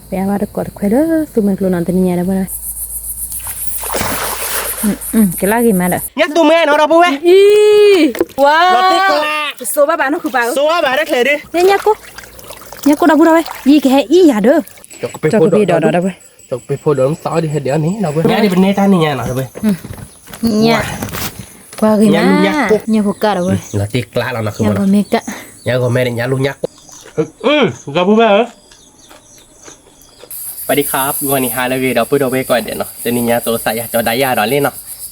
ပအဲၣ်ဘၣ်တကိးတခွဲလၢသူမွဲကျိနီၤ တနံၤညါဒီးဝဲဒၣ်, ကလၢဂ့ၤမးဒီး, ညၣ်သူမွဲနီၤဒီပုၢ်ဝဲၢ်, အံၤ, ဝါ, ကစိဘၣ်ဘၣ်နီၢ်ခုပၢ်ဧၢ, စိဘၣ်တချ့ဒီး, ညၣ်ကိၢ်, ညၣ်ကိၢ်ဒီပုၢ်ဒီဝဲၢ်, ယကဟဲအံၤယၤဒီး, ကပ့ၤဖိဒီးဒီးဒီးဝဲၢ်, ကပ့ၤဖိဒီးမသီဒ်ဟဲဒံးအီၤန့ၣ်ဒီးဝဲၢ်, ညၣ်ဒ်ပနဲတၢ်နံၤညါနီၤဒီးဝဲၢ်, ညၣ်, ကွၢ်ဂ့ၤမး, ညၣ်ဖိကၢ်ဒီးဝဲၢ်, လီၤတ့ကျါလီၤနီၤ, ညၣ်ဂီၤမ့ၢ်ကၢ်, ညၣ်ဂီၤမ့ၢ်ဒီးညၣ်လူညၣ်ကိၢ်, ဒီပုၢ်ဝဲၢ်ဧၢ ပဒံခါ ဂီၤနံၤဟါလၢအဂ့ၤ ဒီပုၢ်ဒီဝဲၢ်ကိးဂၤဒဲးနီၤ, တနံၤညါ သိးသးယၤကၠီဒါယၤဒီးလံနီၤ,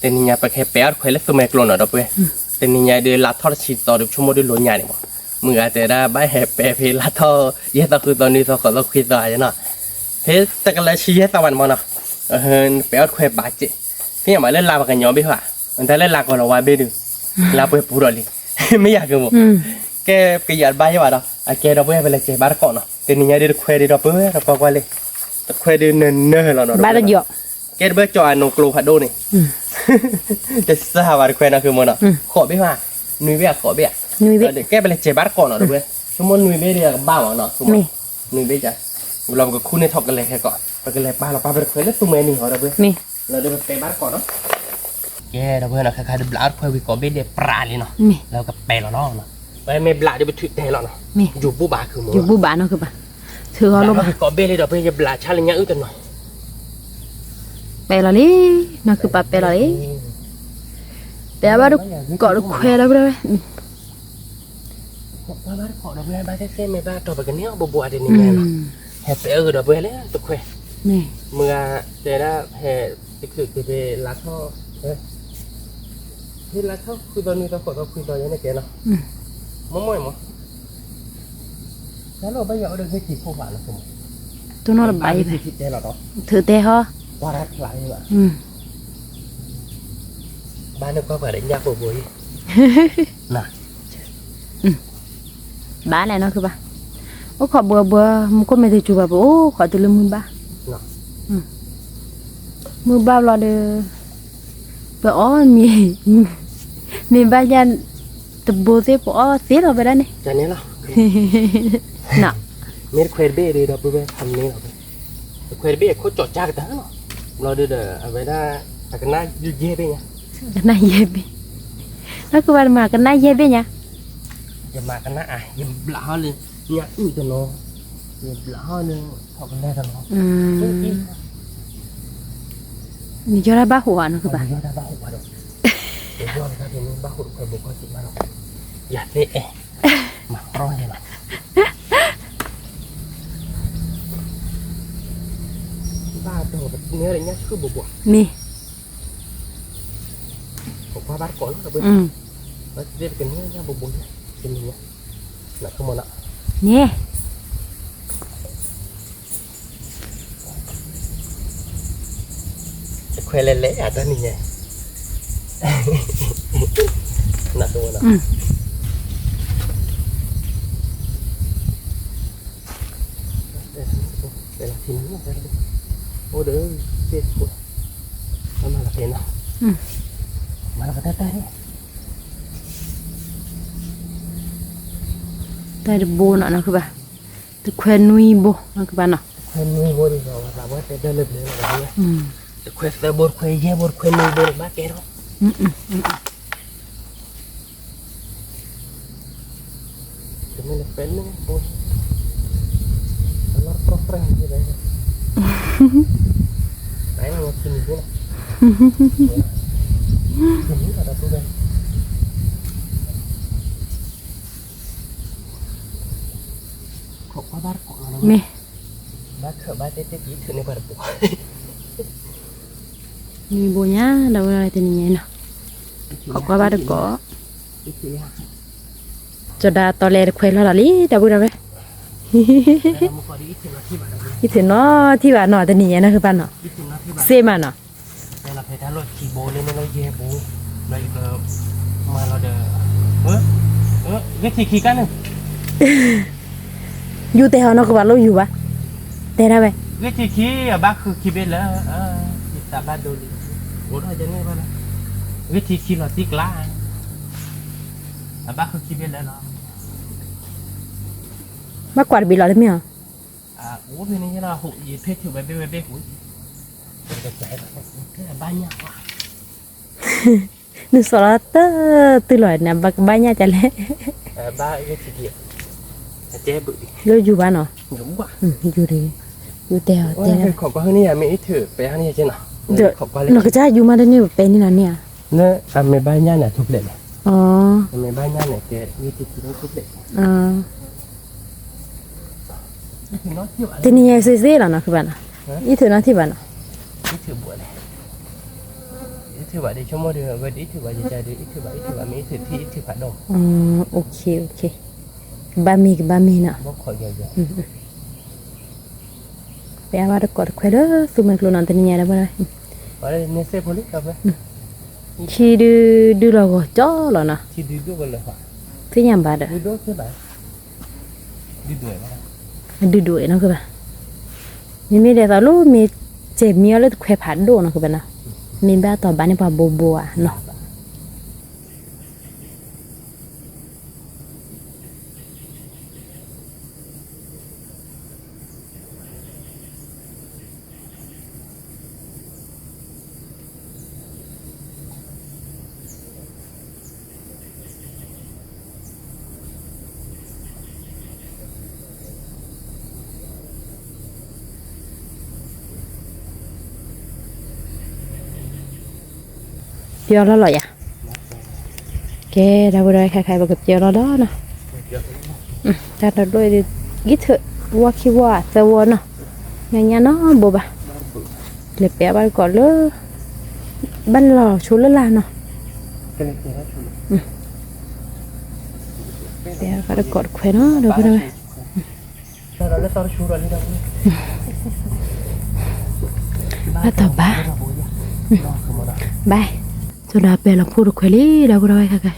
တနံၤညါ ပကဟဲပဲအီၣ်တခွဲလၢသူမွဲကျိနီၤ ဒီပုၢ်ဝဲၢ်, တနံၤညါဒုးလါထီၣ်တဆံသီဒီး ဆိကမိၣ်ဒုးလိညါန့ၣ်မး, မုၢ်ဂၤတဲဒၣ်ဘၣ်ဟဲပဲဖဲလါထီၣ် ယဲၢ်သီဃုသီနွံသီဃိးသီခွံသီဧါနီၤ, ဖဲတကလးဆံယဲၢ်သီဝဲန့ၣ်မးနီၤ, ပဲအီၣ်တခွဲဘၣ်စ့ၢ်, ဖဲညါမးလၢလါပှၤကညီဘ့ၣ်ဟီဧါ, တၢ်လၢလါကီၢ်လီၤဝါဘ့ၣ်ဒုး, လါပှဲၤပူၤဒီးလံ, မ့ၢ်ယၤက့ၤမး, ကဲပကယၤတဘၣ်ယဲၢ်ဘၣ်ဒီး အကဲဒီပုၢ်ဝဲၢ် ပလဲၤစဲးဘၣ်တကိးနီၤ, တနံၤညါဒုးတခွဲဒုး ဒီပုၢ်ဝဲၢ်တကွၢ်ကွၢ်လံ, တခွဲဒုးနၢၤနၢၤလီၤနီၤ, ဘၣ်တယီၤ, ကဲတဘၣ်ကၠီအနိးကျိဖးဒိၣ်န့ၣ်, တစၢ်ဟးဘၣ်တခွဲနီၤ ဃုမးနီၤ, ဃိးဘ့ၣ်ဟါ, နွံဘ့ၣ်ဧါ ဃိးဘ့ၣ်ဧါ, ကဲပလဲၤစဲးဘၣ်တကိးနီၤ ဒီပုၢ်ဝဲၢ်, ဆိကမိၣ်နွံဘ့ၣ်ဒုးကဘၣ်မးနီၤ, နွံဘ့ၣ်က, လီၤပကခူၣ်န့ၢ်ထီၣ်ကလဲၤခဲကိး, ပကလဲၤပာ်လီၤပာ်ပတခွဲလၢသူမွဲနံၤဟီ ဒီပုၢ်ဝဲၢ်, လီၤဒုးပပဲဘၣ်တကိးနီၤ ကဲဒီပုၢ်ဝဲၢ်နီၤ ခဲခါဒုးဘျးအီၣ်တခွဲဝံၤကိးဘ့ၣ်ဒဲးပြးလံနီၤ, လီၤကပဲလီၤနီၤ, ပမ့ၢ်ဘျးဒုးပထုးတဲလီၤနီၤ, ယူၤဘူၣ်ဘၣ်ခုမး, ယူၤဘူၣ်ဘၣ်နီၤ ခုဘၣ်, ထုးဟီလိဘၣ်ကိးဘ့ၣ်လံဒီး ပယဘျးဆါလၢညါအုၣ်တနီၤ, ပဲလီၤလံ, နီၤခုဘၣ်ပဲလီၤလံ, ပဲဘၣ်ဒုးကိးတခွဲဒီပုၢ်ဝဲၢ် ကွၢ်ဘၣ်တကိးဒီပုၢ်ဝဲၢ် ဘၣ်သ့ၣ်သ့ၣ်မ့ၢ်ဘၣ်တီၢ်ပကန့ၢ်အီၣ်ဘိးဘိးအတနံၤညါနီၤ, ဟဲပဲအၢဒီပုၢ်ဝဲၢ်လၢတခွဲ, မုၢ်ဂၤတဲဒၣ်ဟဲတချုးက့ၤဖဲလါထီၣ်, ဖဲလါထီၣ်ဃုသီနွံသီဃိးသီခွံသီယဲန့ၣ်ကဲနီၤ, မ့ၢ်မ့ၢ်မး, တၢ်လီၢ်ဘၣ်ယၤအိၣ်ဒီးဂ့ၢ်ထံးခိၣ်ဖးလီၤ, တိၢ်နီၣ်တဘၣ်အံၤ, ထုးတဲဟီ, ကွၢ်တၢ်ဖျးလံဘၣ်, ဘၣ်လၢကွၢ်ပှၤဒီးညၣ်ဘိးဘိးအံၤ, ဘၣ်လဲၣ်နီၤခုဘၣ်, အိၣ်ခိးဘှီဘှီ, မူခိၣ်မ့ၢ်တစူၤဘၣ် ပအိၣ်ခိးတုၤလၢမုၢ်ဘၣ်, မုၢ်ဘၣ်ဘျီဒီး, ပအီၣ်မ့ၢ်, မ့ၢ်ဘၣ်ယၤ, တဘိသ့ၣ်ပအီၣ်သ့လီၤဝဲဒၣ်န့ၣ်, မ့ၢ်တခွဲတဘ့ၣ်ဒီး ဒီပုၢ်ဝဲၢ်ဖးန့ၣ်လီၤ, တခွဲတဘ့ၣ်အခိၣ်ကၠီၣ်ကၢ်ကတၢၢ်လီၤ, ဘျီဒီး အဝဲဒၣ်, အကနၣ်ယဲၢ်ဘ့ၣ်ညါ, ကနၣ်ယဲၢ်ဘ့ၣ်, နီၤခုဘၣ်တမၤကနၣ်ယဲၢ်ဘ့ၣ်ညါ, ယမၤကနၣ်အါ ယဘျးဟီလၢ, ညၣ်အုၣ်တနီၤ, ယဘျးဟီလၢ, ထီၣ်ကလဲတနီၤ, နယီၢ်တၢ်ဘၣ်ဟိးဧါနီၤခုဘၣ်, ယယီၢ်တၢ်ဘၣ်ဟိးဘၣ်ဒီး, ယယီၢ်တၢ်ဘၣ်ဟိးတခွဲဘိးခီၣ်စံးဘၣ်ဒီး, ယၤသ့အဲၣ်, မၤရီၣ်ယဲလီၤ, ဘၣ်ဒီးပန့ၢ်ညၣ်ဆူၣ်ဘိးဘိး, မ့ၢ် ပကွၢ်ဘၣ်တကိးလီၤ, ပသ့ၣ်ပကန့ၢ်ညၣ်ဘိးဘိး, တနံၤညါ, နဆိကမိၣ်နီၤ, န့ၣ် တခွဲလဲၤလဲၤအတၢ်နံၤညါ, နဆိကမိၣ်နီၤ, အိၣ်ဒီး, မၤလီၤဖဲနီၤ, မၤလီၤဖဲတၢ်တၢ်န့ၣ် တၢ်တဘိနီၤ နီၤခုဘၣ်, တခွဲနွံဘိ နီၤခုဘၣ်နီၤ, တခွဲနွံဘိဒီး သးဝဲတဲတၢ်လၢပျၢၤလီၤ, တခွဲသၢဘိ တခွဲယဲၢ်ဘိ တခွဲနွံဘိ ဘၣ်ကဲထီၣ်, တမ့ၢ်လၢပဲနွံဘိ, အလီၢ်တပျီပြဲၢ်န့ၣ်, တၢ်အံၤန့ၣ် မ့ၢ်, နွံဘိညါ ဒီပုၢ်ဒီဝဲၢ်တနံၤညါနီၤ, ခိးကွၢ်ဘၣ်တကိး, ကၠီဒါတီလဲတခွဲလီၤလီၤလံ ဒီပုၢ်ဒီဝဲၢ်, ယထံၣ်နီၤထံၣ်ဘၣ်နီၤ တနံၤညါနီၤ ခုဘၣ်နီၤ, စ့မးနီၤ ယူၤတဲဟီနီၤ ကဘၣ်လိၣ်ယူၤဘၣ်, တဲဒၣ်ဝဲ, ဂ့ၢ်ထံခံ အဘၣ်ဃုခံဘ့ၣ်လၢ, ယသးဘၣ်ဒိလံ, အိၣ်ထီၣ်ယန့ၢ်ဘၣ်လၢ, ဂ့ၢ်ထံခံလီၤတံၢ်ကျါ, အဘၣ်ဃုခံဘ့ၣ်လၢလီၤ, ဘၣ်ကွၢ်တဘ့ၣ်လီၤတမ့ၢ်ဧါ, အ အိၣ်ဖဲန့ၣ်ယဲဒၣ်ဟိး ယဖဲထုးဝဲဘ့ၣ်ဝဲဘ့ၣ်ဟိး ဘၣ်ညၣ်ကွၢ် နစီၤလီၤတၢ်တုၤလီၤန့ၣ် ဘၣ်ကဘၣ်ညၣ်ကလဲၣ် ဘၣ်ဂ့ၢ်ထံက့ၤ အတဲဘုးလၢယူၤဘၣ်နီၤ ယူၤဒံး ယူၤတဲအီၤတဲ ခိးကွၢ်ဟဲန့ၣ်ယမ့ၢ်အံးထုးပဲဟဲန့ၣ်ယက့နီၤ နီၤကစၢ်ယူၤမးတန့ၢ်ပဲန့ၣ်နီၤန့ၣ်ဧါ လၢအမ့ၢ်ဘၣ်ညၣ်န့ၣ်ထူၣ်ဖျဲးန့ၣ် အမ့ၢ်ဘၣ်ညၣ်န့ၣ်ကဲဂ့ၢ်ထံက့ၤထူၣ်ဖျဲး တနံၤညါစ့စ့လီၤနီၤ ခုဘၣ်နီၤ အံးထုးနီၤထံၣ်ဘၣ်နီၤ အံးထုးဘၣ်ဒ်ဆိကမိၣ်ဒီး အဝဲဒ်အံးထုးဘၣ်ယကဒီး အံးထုးဘၣ် အံးထုးဘၣ် မ့ၢ်အံးထုးထံအံးထုးဖးဒိၣ် ကဘၣ်မ့ၢ် ကဘၣ်မ့ၢ်နီၤ ပဘၣ်တကိးတခွဲးလၢသူမွဲကျိနီၤ တနံၤညါဒီး ခံဒုဒုလီၤဂီၤကၠီလီၤနီၤ သ့ၣ်ညါဘၣ်ဒီး ဒုဒုနီၤကဘၣ် မ့မ့ၢ်ဒ်သိးလၢမ့ၢ်စဲးမံအီၤလၢတခွဲးဖးဒိၣ်နီၤကဘၣ်နီၤ မ့ၢ်ဘၣ်တီၤဘၣ်န့ၢ်ပှၤဘိဘိဧါနီၤ ပျီလီၤလီၤယၤ ကဲ ဒီပုၢ်ဒီဝဲၢ်ခဲခါအံၤ ပကပျီလီၤလီၤနီၤ တၢ်တဒိၣ်အံၤ ဂံၢ်ထၢၣ် ဝီခံဝီသၢဝီနီၤ ညါညါနီတဘိဘၣ် လဲၤပဲာ်ဘၣ်တကိးလၢ ဘၣ်လီၤဆိလၢလာ်နီၤ ပဲာ်ဘၣ်တကိးတခွဲးနီၤ ဒီပုၢ်ဒီဝဲၢ် ဘၣ်တီၤဘၣ် ဘၣ် စီၤဒၤပဲာ်လီၤဖိတခွဲးလံ ဒီပုၢ်ဒီဝဲၢ်ခဲခါ ကဲ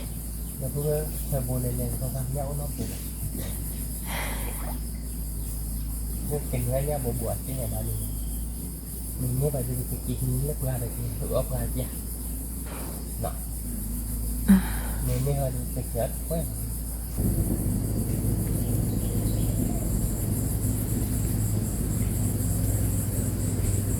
ဒီပုၢ်ဒီဝဲၢ် ပကပျီဒီးလီၤလီၤ ကဲ ဒီပုၢ်ဒီဝဲၢ်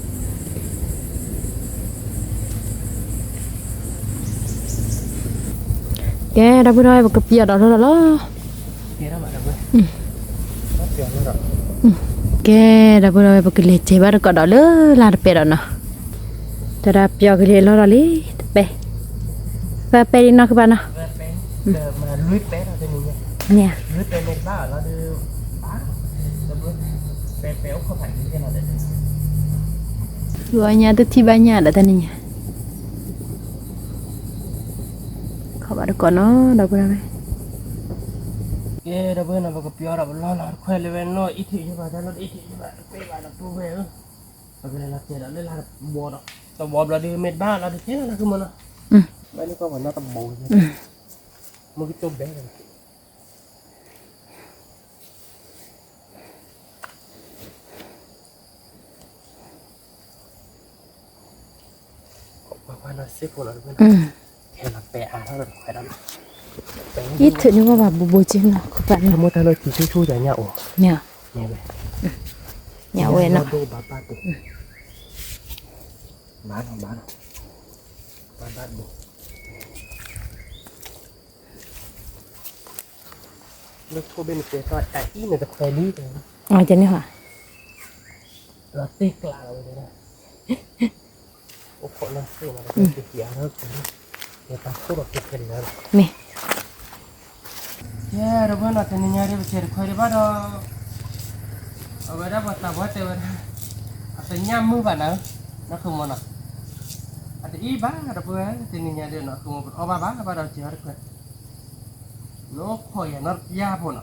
ပကလဲၤစဲးဘၣ်တကိးဒီးလၢလာ်တပဲာ်ဒီးနီၤ တၢ်ဒၣ်ပျီကလံၤအလီၢ်လီၤလံ တပဲာ် သၢပဲာ်ဒံးနီၤကဘၣ်နီၤ မ့ၢ် အီၤညါတထံၣ်ဘၣ်ညၣ်ဒီးတနံၤညါ ခီဘၣ်တကိးနီၤ ဒီပုၢ်ဒီဝဲၢ် ကဲ ဒီပုၢ်ဝဲၢ်နီၤ ပကပျီဒီးပလီၢ်လီၤတခွဲးလၢဝဲနီၤ အံးထံၣ်ယဘၣ်တၢ်လီၢ် အံးထံၣ်ယဘၣ်တပဲာ်ဘၣ်ဒီးပုၢ်ဝဲၢ်ဧၢ ပကလဲၤလီၤတဲာ်ဒီးလၢလာ်တဘီဒီး တဘီဘျီဒီးမ့ၢ်တဘၣ်လီၤဒုးကဲလီၤလၢကမီၤနီၤ ဘၣ်န့ၣ်ကီၢ်ပှၤနီတဘီ မ့ၢ်ကကၠိဘဲ ပှၤပှၤနီၢ်စ့ၢ်ကီးလီၤ အံးထုးန့ၢ်ဝဲဘၣ်ဘူးဘူးက့နီၤ ခိၣ်ပှၢ်န့ၣ် မ့ၢ်တၢ်လၢထံဆူၣ်ဆူၣ်ယၤညၣ်အိၣ် ညၣ်ဝဲ ညၣ်ဝဲနီၤ ဘၣ်နီၤ ဘၣ်နီၤ ဘၣ်ဘၣ်ဘိ လၢထိၣ်ဘ့ၣ်နတဲသီၣ်တၢ်အံၤန့ၣ်တခွဲးလံ အီၤကန့ၣ်ဟါ လီၤတ့ၢ်ကျးလီၤဝဲဒၣ် အိၣ်ခိးလီၤသ့ၣ်နီၤ တက့ၤအါထီၣ်က့ၤ တၢ်ခိၣ်ဒီးက့ၤခဲလၢာ်လီၤ မ့ၢ် ကဲ ဒီပုၢ်ဝဲၢ်နီၤ တနံၤညါဒ်ပစဲးတခွဲးဒံးဘၣ်ဒီး အဝဲဒၣ်ပှၤသးပှၢ်တဲဝဲဒၣ် အတညၣ်မုၢ်ဘၣ်နၤ နီၢ်ခိမီၤနီၤ အတအံၤဘၣ်ဒီပုၢ်ဝဲၢ် တနံၤညါဒ်နီၢ်ခိမီၤ ပတအီၣ်ဘၣ်ဘၣ်ဘၣ်ဒီးစဲးတခွဲး နအိၣ်ခိးယၤနီတပျၢ်ဖိနီၤ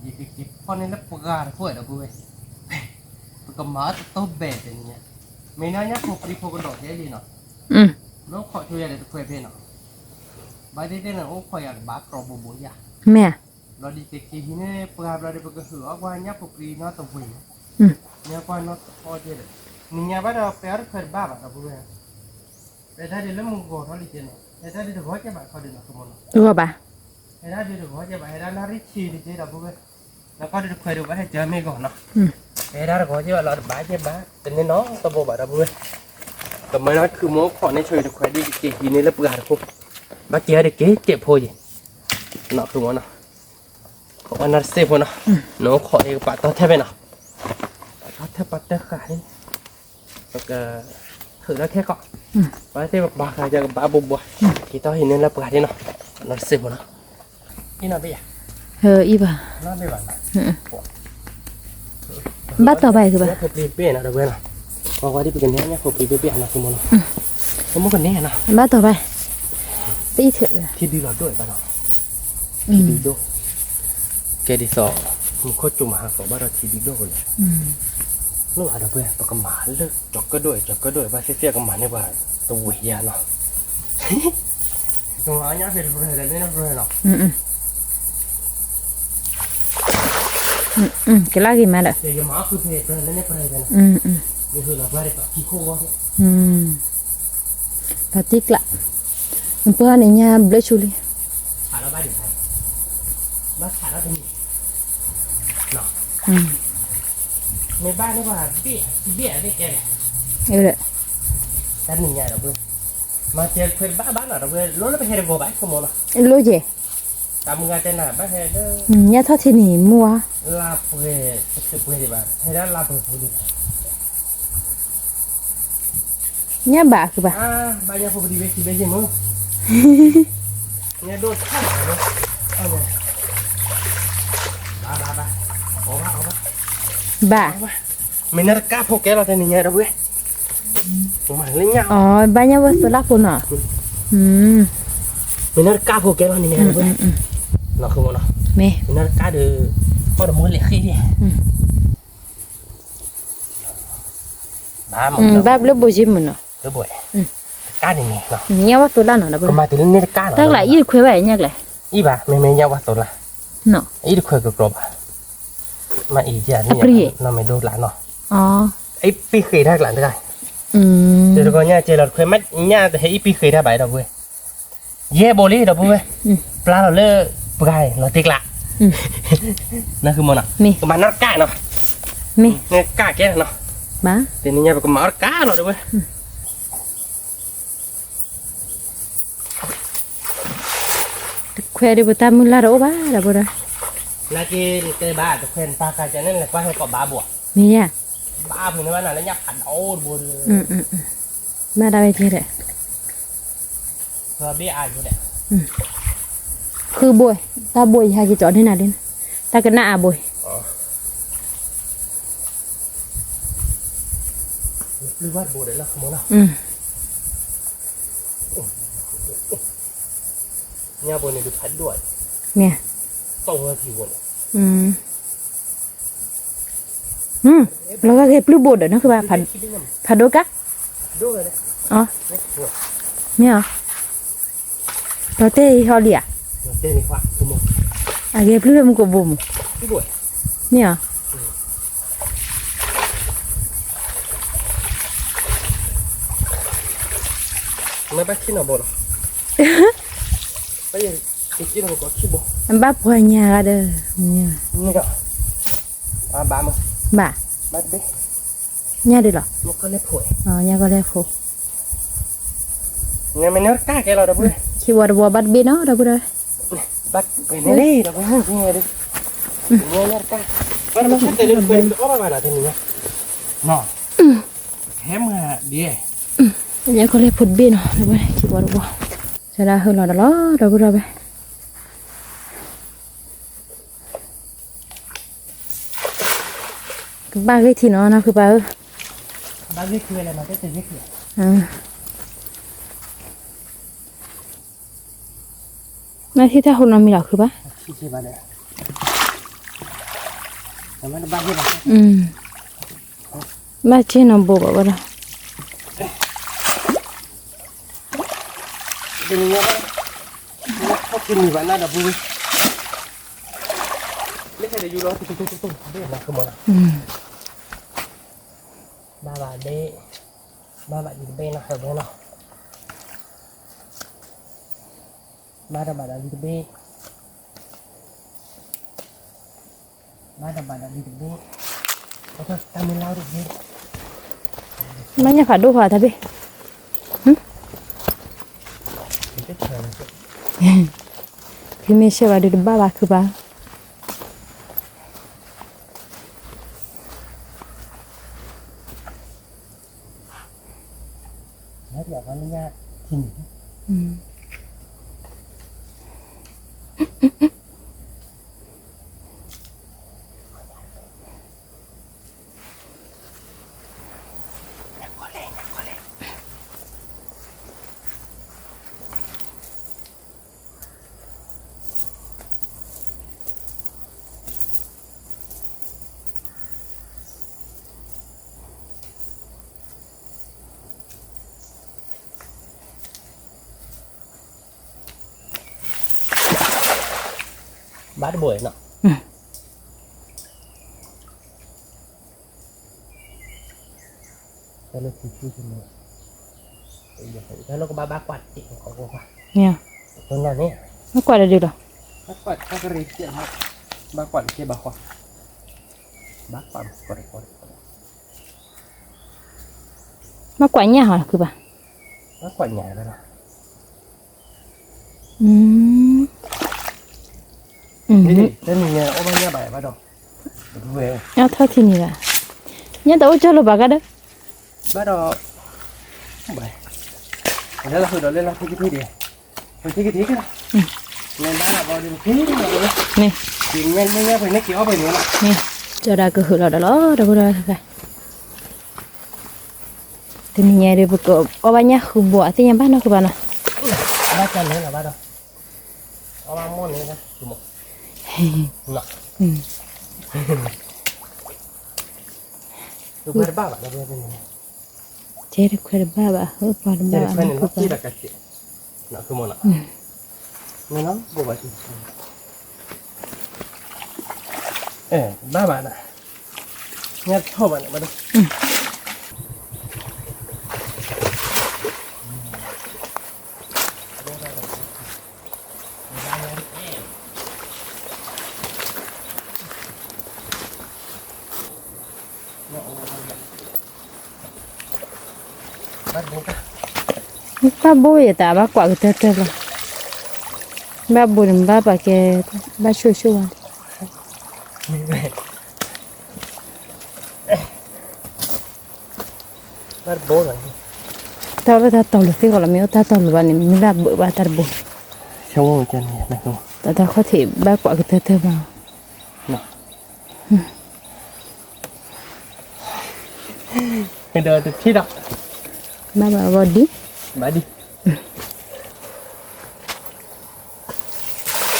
ယကက့ၤဖီၣ်န့ၢ်လၢပှၤတခွဲးဒီပုၢ်ဝဲၢ် ပကမၤအီၣ်တတိၢ်ဘဲၣ်တနံၤညါ မ့ၢ်နညၣ်ဖိပြံဖိကဒီးကဲလံနီၤ နအိၣ်ခိးဆိယၤဒီးတခွဲးဖဲနီၤ ဘၣ်သ့ၣ်သ့ၣ်န့ၣ် အိၣ်ခိးယၤကဘၣ်ကြီဘိးဘိးယၤ မ့ၢ် ဘျီဒ်ကက့ၤဟံးန့ၢ်ပှၤဘျီဒီး ပကဟုၣ်အီၣ်ပှၤညၣ်ဖိပြံနီတဝ့ၤန့ၣ် မ့ၢ်ကွၢ်နီတခီကဲဒီး နညါဘၣ်ဒီးပဲအီၣ်တခွဲးတဘၣ်ဘၣ်ဒီပုၢ်ဝဲၢ် ဟဲတၢ်ဒ်လၢမုၢ်ဂီၤထီၣ်လံကဲနီၤ ဟဲတၢ်ဒ်တဂီၤကဲဘၣ်ခီဒ်နီၤ တဂီၤဘၣ် ဟဲတၢ်ဒ်တဂီၤကဲဘၣ် ဟဲတၢ်နၣ်ရံၣ်ဆံးတကဲဒီပုၢ်ဝဲၢ် နကီၢ်ဒုးတခွဲးဒုးဘၣ်ဟဲကၢမ့ၢ်ဂီၢ်နီၤ, တဲဒၣ်တဂီၤက့ဘၣ်လီၤတဘၣ်က့ဘၣ် တန့ၢ်နီတဘိဘၣ်ဒီပုၢ်ဝဲၢ်, ကမၢလီၤခုမူခိၣ်န့ၣ်ဆိတခွဲးဒုးကက့ၤဟံးန့ၢ်လၢပှၤတခိၣ်, ဘၣ်က့ၤအီၤတက့ၤကဲးဖိယံၤ, နီၤခုမူနီၤ, ခိးဝဲနီတစ့ၢ်ဖိနီၤ, နခိၣ်အံၤကပာ်တီထဲဖဲနီၤ, ပာ်တီထဲပာ်တဃာ်န့ၣ် ပက ထုးလီၤခဲကီး, ပှၤသ့ၣ်ပပာ်ဃာ်ယကဘၣ်ဘိဘိ, က့ၤတီၢ်ဟံးန့ၢ်လၢပှၤဒ်နီၤ, နီတစ့ၢ်ဖိနီၤ, အံၤနီၤဘ့ၣ်ယၤ, အံၤဘၣ်, ဘၣ်တီၢ်ဘၣ်ယၤကဘၣ်, ဖိပျံၤဘ့ၣ်နီၤတဝဲနီၤ, ပှၤဝဲဒ်ပကနဲညါဖိပျံၤဘ့ၣ်ဘ့ၣ်နီၤ ကမီၤနီၤ, ကမီၤကနဲနီၤ, ဘၣ်တီၢ်ဘၣ်, တအံၤထုး, ထံဒုလီၤဒိၣ်ဘၣ်နီၤ, ထံဒုဒိၣ် ကဲဒ်သိး မူခိၣ်ကၠိမၤဟးကီးဘၣ်ဒီးထံဒုဒိၣ်ကလဲာ်, လိၣ်ဘၣ်ဒီပုၢ်ဝဲၢ် ပကမၤလၢကၠီၤကၢၣ်ဒိၣ်အံၤ ကၠီၤကၢၣ်ဒိၣ်အံၤ ဘၣ်သ့ၣ်သ့ၣ်ကမၤန့ၢ်ပှၤတဝံၤယၤနီၤ, ကမၤအီၣ်ညၣ်ဖဲတပှဲၤလဲၣ် လၢတပှဲၤလီၤ, ကလၢ်ဂ့ၤမးဒီး, ယမၤအီၣ်ဃုဖဲတပှဲၤလၢန့ၣ်ပှဲၤလဲၣ်, ယဟ့ၣ်လီၤပှၤဒ်သိးခံခိၣ်ဝီ, ဒီးတံကျး, ပှၤန့ၣ်ညါဘျၢဆူလံ, ဆးဒီးဘၣ်ဒံး, ဘၣ်ဆးဒီးတမံၤ, မ့ၢ်ဘၣ်န့ၣ်ပှၤဘ့ၣ်, ဘ့ၣ်အသ့ၣ်ကဲလဲၣ်, တၢ်နံၤညါဒီပုၢ်ဝဲၢ်, မၤစၢၤခွဲးတဘၣ်ဘၣ်နီၤဒီပုၢ်ဝဲၢ် လိၣ်လၢပဟဲတဂီၤဘၣ် ကမီၤနီၤ, လိၣ်ကဲ, တၢ်မုၢ်ဂၤတဲနၤဘၣ်ဟဲလၢ, ညါထီၣ်ထံနံၤမူဧါ, လါပှဲၤ, တပှဲၤဒံးဘၣ် ဟဲဒၣ်လါပှဲၤပူၤဒံးဘၣ် ညၣ်ဘၣ်ကဘၣ်, ဘၣ်ညၣ်ဖိပဒံးဝဲခံဘဲယ့ၢ်မုၢ်, ညၣ်ဒိၣ်ထီၣ်, ဘၣ်, ဘၣ်, မ့ၢ်နတကၢ်ဖိကဲလီၤတနံၤညါဒီးဝဲ, မ့ၢ်လၢညၣ်, ဘၣ်ညၣ်ဝဲသိလၢဖိနီၤ, မ့ၢ်နတကၢ်ဖိကဲလီၤနံၤညါဒီးဝဲ, လီၤဃုမနီၤ, မ့ၢ်နတကၢ်ဒီး, အီၣ်တမိၢ်လဲၤဃ့ဒံး ဘၣ်ဘျုးဘိယ့ၢ်မုၢ်နီၤ, ကါန့ၣ်န့ၣ်, ညါဝဲသိလၢနီၤဒီး, ကမၤတုၤလၢန့ၣ်တကါလီၤ, တၢ်ကျးအံၣ်တခွဲးဘၣ်ညါကျဲ, အံၣ်ဘၣ် မ့မ့ၢ်ညါဝဲသိလၢ, အံၣ်တခွဲးကကြီဘၣ်, မ့ၢ်အံၤယၤန့ၣ်, နီၢ်မ့ၢ်ဒိကျးနီၤ, အံၣ်ပ့ၤဃ့းတၢ်ကျးတဂၤ, တကီၢ်ညါကဲလီၤတခွဲး မ့ၢ်ညါတဟဲအံၣ်ပ့ၤဃ့းတၢ်ဘၣ်ဒီးဝဲ ယဲၢ်ဘိလံဒီပုၢ်ဝဲၢ်, ပျၢ်လီၤလၢပှၤလီၤတ့ကျး, နဃုမနီၤ, ကမၤနီတကါနီၤ, နကါကဲနီၤ, တနံၤညါပကမၤအီၣ်တကါလီၤဒီပုၢ်ဝဲၢ်, တခွဲးဒီးပတၢ်မုၢ်လၢ်တအိၣ်ဘၣ်ဒီပုၢ်ဝဲၢ်, နက့နတဲဘၣ်တခွဲးနပၢ်ကါကဲန့ၣ် လဲၤကွၢ်ဟဲကီးဘၣ်ဘိ, မ့ၢ်ယၤ ဘၣ်ဖုးန့ၢ်ဘၣ်နၤလၢညၣ်ဖးဒိၣ်တဘိဒီး, ဘၣ်တၢ်ဝဲကဲဒီး, ဘ့ၣ်အါယိဒီး, ဃုဘိ, တၢ်ဘိယဟဲက့ၤကၠီၤန့ၢ်နၤဒ်န့ၣ်, တၢ်ကနၣ်အဘိ, ပျုၢ်ဘၣ်တဘိဒီးလၢခမီၤလီၤ, ညၣ်ဘိန့ၣ်ဒုးဖးဒိၣ်, မ့ၢ်, တီၢ်ဝဲထံဘိန့ၣ် လီၤဂာ်က့ၤပျုၢ်ဘိဒီး နဃုဘၣ်, ဖးဒိၣ်ကါ, မ့ၢ်ဧါ, ဒီးတဲအံၤဟီလံဧါ, အဂ့ၤပျုၢ်ဖဲမူကဘိမူ, မ့ၢ်ဧါ, မ့ၢ်ဘၣ်ခ့နီၤဘိလီၤ, ဘၣ်ပှၤညါဂၤဒီး, ဘၣ်, ဘၣ်, ညၣ်ဒ်လီၤ, ညၣ်ကီၢ်လဲၢ်ဖိ, ခံဝီတဝီဘၣ်တဘ့ၣ်နီၤ ဒီပုၢ်ဒီး, ဘၣ်, ညၣ်ကီၢ်လဲၢ်ဖိတဘ့ၣ်နီၤ, ဟဲမုၢ်ဒ်, ကဘၣ်ဂ့ၤထံနီၤ နီၢ်ဖုပၢ်ဧၢ, နထံၣ်တၢ်ဟိနီတမံၤလီၤခုဘၣ်, ဘၣ်ဆ့ၣ်နီၤဘိဘၣ်ဝဲဒၣ်, ဘၣ်ဘၣ်ဘ့ၣ်, ဘၣ်ဘၣ်လံတဘ့ၣ်နီၤ ဟၢဘဲနီၤ, ဘၣ်တဘၣ်ဒီးလံတဘ့ၣ်, မ့ၢ်ညၣ်ဖးဒိၣ်ဖးတၢ်ဘ့ၣ်, ဖဲမ့ၢ်ဆဲးဘၣ်ဒုးတဘၣ်ဘၣ်ခုဘၣ်. ဘၣ်တဘိနီၤ, တၢ်လၢကဘၣ်ဘၣ်ကွၢ်တ့ၢ်, ဘၣ်ကွၢ်တဒုလီၤ, ဘၣ်ကွၢ်တကဲဘၣ်ဃီ, ဘၣ်ကွၢ်, ဘၣ်ကွၢ်ညၣ်ဟီခုဘၣ်, ဘၣ်ကွၢ်ညၣ်လီၤ. တနံၤညါအီၣ်ဘၣ်ညၣ်ဘၣ်ဘၣ်ဒီး, အထီၣ်ထံနံၤဘၣ်, ညၣ်တအိၣ်ကၠီလိာ်ဘၣ်ကဒီး, ဘၣ်ဒီး, လၢလီၤဃုာ်ဒီးလၢလီၤထံကထံဒံး, ထံကထံက, မ့ၢ်ဘၣ်ဘၣ်ဒီး, မ့ၢ်, ညၣ်ညၣ်ပှဲၤန့ၣ်က့ၤအီၣ်ပှဲၤန့ၣ်လီၤ, မ့ၢ်, ကၠီဒၣ်ကဟုာ်လီၤဒီးလီၤ တဘိဒီး တနံၤညါဒီး ပကအီၣ်ဘၣ်ညၣ်ဃုဘိ အသ့ၣ်ညါဘၣ်နီၢ်ဃုဘၣ်နီၤ, ဘၣ်ကလဲၤလီၤဘၣ်ဒီး, အီၣ်ဘၣ်မိၢ်န့ၣ်, တဘၣ်ဘၣ်, ကဲတခွဲတဘၣ်ဘၣ် ဟၢပှၤတဘၣ်ဘၣ်နီၢ်ဃုဘၣ်, ဘၣ်ဘၣ်နီၤ, ညၣ်ထီၣ်ဘၣ်န့ၣ်ဘၣ်ဒီး ဘၣ်ဘိယတၢ်ဘၣ်ကွၢ်ကတၢၢ်တၢၢ်လီၤ, ဘၣ်ဘိန့ၣ်ဘၣ်ပာ်ကဲ, ဘၣ်ဆိၣ်ဆိၣ်ဝဲ တၢ်လၢတၢ်တီၤလိၤသ့ၣ်ကီးလီၤ မ့ၢ်အိၣ်တၢ်တီၤလိၤဘၣ်န့ၣ် မ့ၢ်ဘၣ်ဘၢဘၣ်တၢ်တဘိ, တၢ်ခီၣ်ထံးဘၣ်ကွၢ်ကတၢၢ်တၢၢ်ဘၣ်, ဒီးတထံၣ်ဒီး, ဘၣ်ဘၣ်ဂီၢ်ဒံး, ဘၣ်ဒံ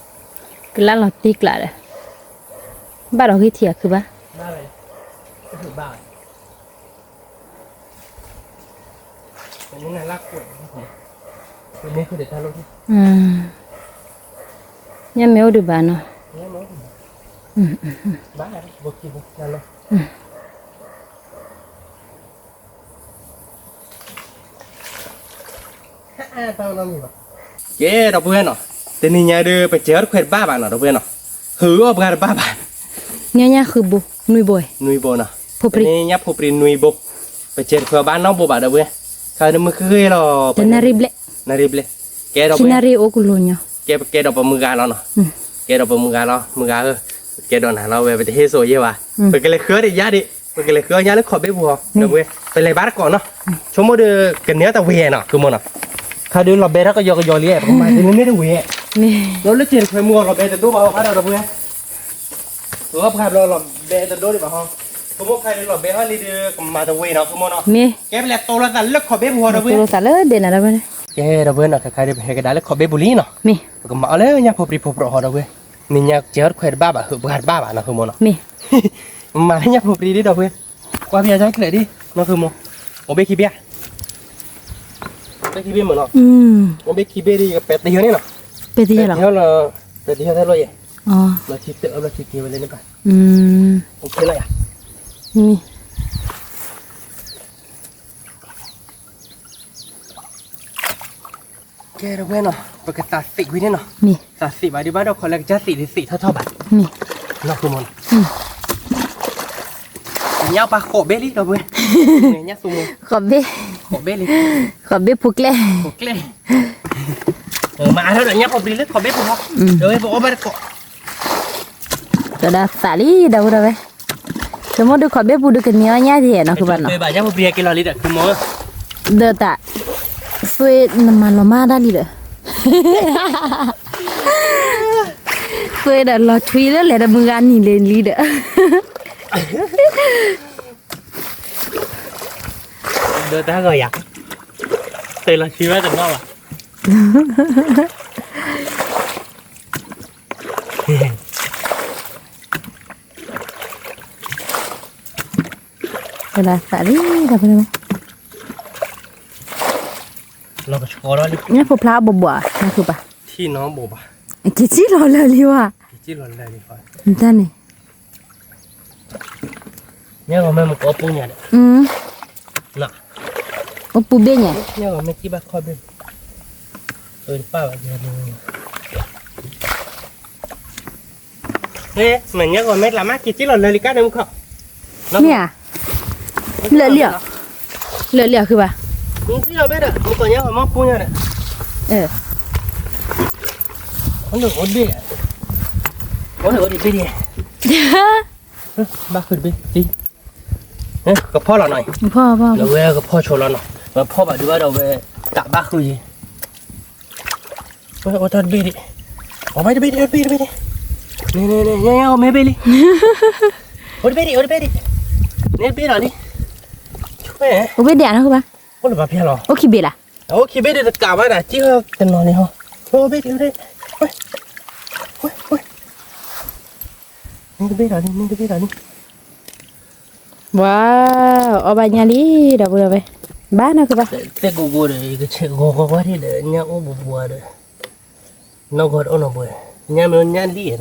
း, ကလၢ်လီၤတံၢ်ကျးဒီး, ဘၣ်ဒီးဂံၢ်ထံးအခုဘၣ် ညၣ်မ့ၢ်အိၣ်ဒံးဘၣ်နီၤ, ကဲ ဒီပုၢ်ဝဲၢ်နီၤ, တနံၤညါဒီး ပစဲးအီၣ်တခွဲးတဘၣ်ဘၣ်နီၤ ဒီပုၢ်ဝဲၢ်နီၤ, ဟုးအီၣ်ပှၤတဘၣ်ဘၣ်, ညၣ်ညၣ်ဃုဘိ, နွံဘိ, နွံဘိနီၤ, တနံၤညၣ်ဖိပြံနွံဘိ, ပစဲးတခွဲးဘၣ်နီတဘိဘၣ် ဒီပုၢ်ဝဲၢ်, ခါဒီးမုၢ်ဃ့ၢ်လီၤ, နၣ်ရံၣ်ဘျဲၣ်, နၣ်ရံၣ်ဘျဲၣ်, ကဲ ဒီပုၢ်ဝဲၢ်, ကဲ ပကဲဒီးပမုၢ်ဂၤလီၤနီၤ, ကဲဒီးပမုၢ်ဂၤလီၤ မုၢ်ဂၤဧၢ, ပကဲဒီးနၤလီၤဝဲ ပတဟ့ၣ်စိၤယဲၢ်ဘၣ်, ပကလဲၤဃုအီၣ်တယါဒံး, ပကလဲၤဃုအီၣ်ညၣ်လၢခီၣ်ဘ့ၣ်ပူၤဟီ, ဒီပုၢ်ဝဲၢ်, ပလဲၤဘၣ်တကိးနီၤ, ဆိကမိၣ်ဒီး ကန့ၢ်အီၣ်တဝ့ၤနီၤ ဃုမိၢ်နီၤ, ခါဒီးလီၤဘဲထီၣ်ကယီကယီလံ ပကမၤသ့န့ၢ်တဝ့ၤ, ဒီးလၢစဲးတခွဲးမုၢ်ဂီၤလီၤဘဲတဒိၣ်ဘၣ်ဟီ ခါဒီး ဒီပုၢ်ဝဲၢ်, ပှၤဘျီလီၤဘဲတဒိၣ်ဒံးဘၣ်ဟီ, ဆိကမိၣ်ခါဒီးလီၤဘဲထီၣ်လံဒီး ကမၤတဝ့ၤနီၤ ဃုမိၢ်နီၤ, ကဲ ပလဲၤတိလိာ်သးလၢခီၣ်ဘ့ၣ်ပူၤဟီ ဒီပုၢ်ဝဲၢ်, ကဲ ဒီပုၢ်ဝဲၢ်နီၤ, ခဲခါဒီး ပဟဲကဒါလၢခီၣ်ဘ့ၣ်ပူၤလံနီၤ, ပကမၤအီၣ်လၢညၣ်ဖိပြံဖိပြီဟီ ဒီပုၢ်ဝဲၢ်, နံၤညါစဲးအီၣ်တခွဲးတဘၣ်ဘၣ် ဟုးပှၤတဘၣ်ဘၣ်နီၤ ဃုမိၢ်နီၤ, မၤလၢညၣ်ဖိပြံဒံး ဒီပုၢ်ဝဲၢ်, ကွၢ်ဖဲအကၢ်ချၢးဒံး နီၤ ဃုမိၢ်, အိၣ်ဘ့ၣ်ခံဘ့ၣ်, အိၣ်ဘ့ၣ်ခံဘ့ၣ်မ့ၢ်နီၤ, အိၣ်ဘ့ၣ်ခံဘ့ၣ်ဒံး ယကပဲာ်တယၢ်န့ၣ်နီၤ, ပဲာ်တယၢ်လီၤ, ပဲာ်တယၢ်ထဲလီၤယဲၢ်, လီၤထံတၢၢ် လီၤထံက့ၤဝဲလၢန့ၣ်ဘၣ်, အိၣ်ခ့လီၤယၤ, ကဲ ဒီပုၢ်ဝဲၢ်နီၤ, ပကသးသံးကွံာ်န့ၣ်နီၤ, သးသံးဘၣ်ဒံးဘၣ်ဒီး ခီလၢကစၢ်သံးဒံးသံးထီၣ်ထီၣ်ဘၣ်, မ့ၢ်, နီၢ်ခိမီၤနီၤ, ညၣ်ပၢ်ဃိးဘ့ၣ်လံဒီပုၢ်ဝဲၢ်, ညၣ်သူမီၤ, ဃိးဘ့ၣ်, ဃိးဘ့ၣ်လံ, ဃိးဘ့ၣ်ဖိကျဲ, ဖိကျဲ, မၤအါထီၣ်ဒီးညၣ်ဖိပျံၤလၢဃိးဘ့ၣ်ပူၤလီၤ, ဒီပုၢ်ဝဲၢ်ပအီၣ်ဘၣ်တကိး ကဒီးသးလံဒီပုၢ်ဝဲၢ်, ဆိကမိၣ်ဒုးဃိးဘ့ၣ်ပူၤဒုးကန့ၢ်အီၣ်ညၣ်ယဲၢ်နီၢ်ခိဘၣ်နီၤ, ညၣ်ဖိပျံၤက့ၤလီၤလံဒီး ဒီးတၢ်, သွေးနမၤလီၤမၢ်ဒၣ်လံဒီး, သွေးဒီးလီၤထွံလၢလဲၤတမုၢ်ဂၤနံၤလံလံဒီး, ဒီးတၢ်ဂီၤယၤ, သွေးလီၤထွံဘၣ်တနီၣ်ဘၣ် ကဒီးသးလံဒီပုၢ်ဝဲၢ်, လီၤကဆှီလီၤလံ, ညၣ်ဖိဖျါအဘိးဘိးနီၢ်ခိဘၣ်, ထံၣ်နီၢ်ဘိးဘၣ်, က့ၤစံၣ်လီၤလၢာ်လံဝဲ, တၢ်န့ၣ် ညၣ်ဂီၤမ့ၢ်မ့ၢ်ကအိၣ်ပူၤညါဒီး, အိၣ်ပူၤဘ့ၣ်ညါ, ညၣ်ဂီၤမ့ၢ်စံၣ်ဘၣ်ခီၣ်ဘ့ၣ်, အတပၣ်ဘၣ်, မ့ၢ်ညၣ်ဂီၤမ့ၢ်ကျါမး က့ၤစံၣ်လီၤလၢာ်လံကါန့ၣ်မူခီ, မ့ၢ်ဧါ, လၢာ်လံဧါ, လၢာ်လံဧါဃုဘၣ်, စံၣ်လီၤဘ့ၣ်ဒီး မ့ၢ်ကီးညၣ်ဂီၤမ့ၢ်ပူၤညါဒီး, အိၣ်ဒံး, အိၣ်ဒံးဘ့ၣ်ဒံး, ဘၣ်ဃုတဘ့ၣ်, ကဖီၣ်လီၤနီၤ, ဝဲကဖီၣ်ဆိလီၤနီၤ, ဝဲဖီၣ်ဘၣ်ဒုးဘၣ်ဒီးဝဲ, တၢ်ဘၣ်ဃုယံၤ, အိၣ်ထီၣ်တဘ့ၣ်ဒံး, အိၣ်ဘၣ်တဘ့ၣ်ဒံး, တဘ့ၣ်တဘ့ၣ်ဒံး, န့ၣ်န့ၣ်န့ၣ် ညၣ်ညၣ်ဂီၤမ့ၢ်ဘ့ၣ်လံ, အိၣ်တဘ့ၣ်ဒံး အိၣ်တဘ့ၣ်ဒံး, န့ၣ်တဘ့ၣ်လီၤလံ, အိၣ်ဘ့ၣ်ဒံးနီၢ်ခိဘၣ်, အိၣ်လၢၤဘၣ်ဖဲလီၤ, အိၣ်ခံဘ့ၣ်လၢ်, အိၣ်ခံဘ့ၣ်ဒံးတကးဘၣ်ဒၣ် ကံၣ်တနီၤန့ၣ်ဟီ, အိၣ်ဘ့ၣ်ဒံး, န့ၣ်တဘ့ၣ်လီၤလံ န့ၣ်တဘ့ၣ်လီၤလံ ဝါ, အီၣ်ဘၣ်ညၣ်လံ ဒီပုၢ်ဒီဝဲၢ်, ဘၣ်နီၢ်ခိဘၣ်, သဲကိးကိးဒီး ယကဆဲးဂီၤဂီၤဝဲဒၣ်ဒီး ညၣ်အိၣ်ဘူးဘူးဒီး, နီၢ်ဂီၤတအိၣ်နီတပှဲၤ, ညၣ်မ့ၢ်ညၣ်လံနီၤ, ညၣ်လံ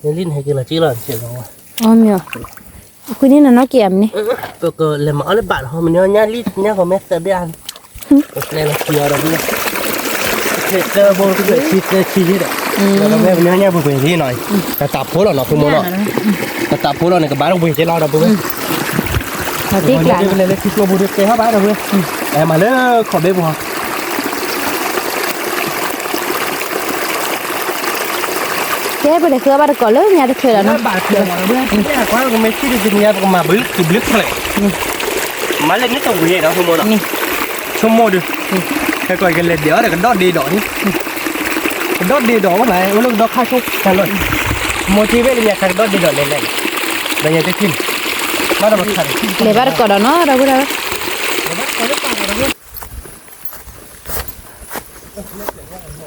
န့ၣ်ဟဲက့ၤလီၤက့ၤလီၤ ဆဲးဂီၤဂီၤ, အီၣ်မ့ၢ်, အဃိန့ၣ်နီၢ်နီၢ်က့ၤအမ့ၢ်န့ၣ်, ပကလဲၤမၤအီၣ်လၢဘၣ်လီၤ မ့ၢ်န့ၣ်ညၣ်လံ ညၣ်ဂီၤမ့ၢ်သၢဘ့ၣ်အါန့ၣ် ပကျဲလီၤခံအီၤဒီး, သၢဘိတဘ့ၣ်ခံသၢခံယ့ၣ်ဒီး, ဒီးမ့ၢ်ပညီညၣ်ပှဲၤပှဲၤလံနီၤ, တၢ်တၢ်ဖိလီၤနီၤ ဖိမိၢ်နီၤ, တၢ်တၢ်ဖိလီၤန့ၣ် ကဘၣ်တဝ့ၤက့ၤလီၤဒီပုၢ်ဝဲၢ်, ပလဲၤလၢထံကျိပူၤဒီးတဲဟီၣ်ဘၣ်ဒီပုၢ်ဝဲၢ်, မၤလၢခီၣ်ဘ့ၣ်ပူၤ ကဲ ပလဲၤဃုအီၣ်ဘၣ်တကိးလၢညါတချုးဒီးနီၤ, ဘၣ်တချုးမ့ၢ်ကွၢ်ကမ့ၢ်ထံၣ်ဒ်တနံၤညါ ပကမၤဘျုးကဘျုးဖျဲး, မၤလၢန့ၣ်တဝံၤဒီးဖိမိၢ်နီၤ, ဆိကမိၣ်ဒုး, ဟဲကီးကလဲၤဒဲးအီၣ်ဒီးကဒီၣ်ဒ့ဒီးန့ၣ်, ကဒီၣ်ဒ့ဒီးဝဲလၢ အိၣ်လၢကဒီၣ်ခါဆိ, မိၢ်က့ၤဘ့ၣ်လၢညါခါကဒီၣ်ဒ့ဒီးလဲၤလဲၤ, ဒီးညါတထံၣ်န့ၣ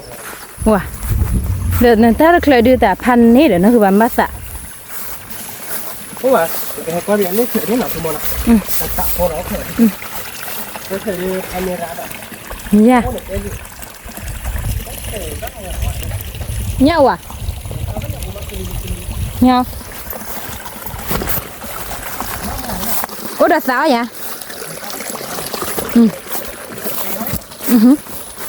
်, ဘၣ်ဒီးပခါန့ၣ်, လဲၤဘၣ်တကိးဒီးနီၤ ဒီပုၢ်ဝဲၢ် ဝါ, ဒီးနတၢ်တချုးဒုးတၢ်ဖး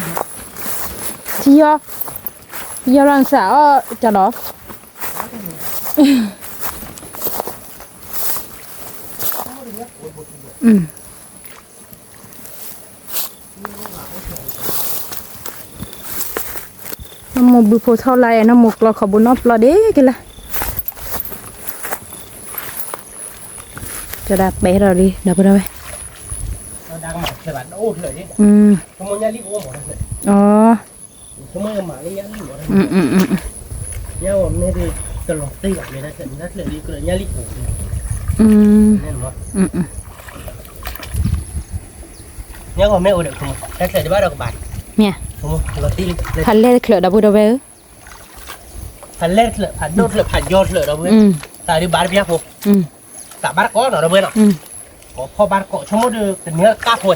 န့ၣ်ဒီး နဃုဘၣ်ဘၣ်သး, အိၣ်ဘၣ်, ကဟဲကွၢ်ဘၣ်လၢချုးန့ၣ်နီၤ ဖိမိၢ်နီၤ, တၢ်ဖိလီၤ, တချုးဒုးဖးန့ၣ်ရၣ်ဘၣ်, ယၤ, ညၣ်ဝါ, ညၣ်, အိၣ်ဒီးသးအီၣ်ယၤ, ထံယီ, ထံယီလီၤနသးအီၣ်ကလီၤ, နမိၢ်ဘုဖိထီၣ်လၢယဲ နမိၢ်ကျီခီဘိနီၢ်ပျီဒ့က့ၤလၢ, ကဒၣ်ပဲထီၣ်လံ ဒီပုၢ်ဒီဝဲၢ်, အီ, ညၣ်ဂီၤမ့ၢ်အိၣ်ဒီး, မ့ၢ်, ဖးလဲၢ်တချုးဒီပုၢ်ဒီဝဲၢ်ဧၢ, ဖးလဲၢ်တချုး ဖးဒိၣ်တချုး ဖးယီၤတချုးဒီပုၢ်ဝဲၢ်, တၢ်ဒုးဘၣ်တပျၢ်ဖိ, တၢ်ဘၣ်တကိးနီၤဒီပုၢ်ဝဲၢ်နီၤ, ကိးဖီၣ်ဘၣ်တကိး ဆိကမိၣ်ဒုး တန့ၢ်တၢ်ဖိ,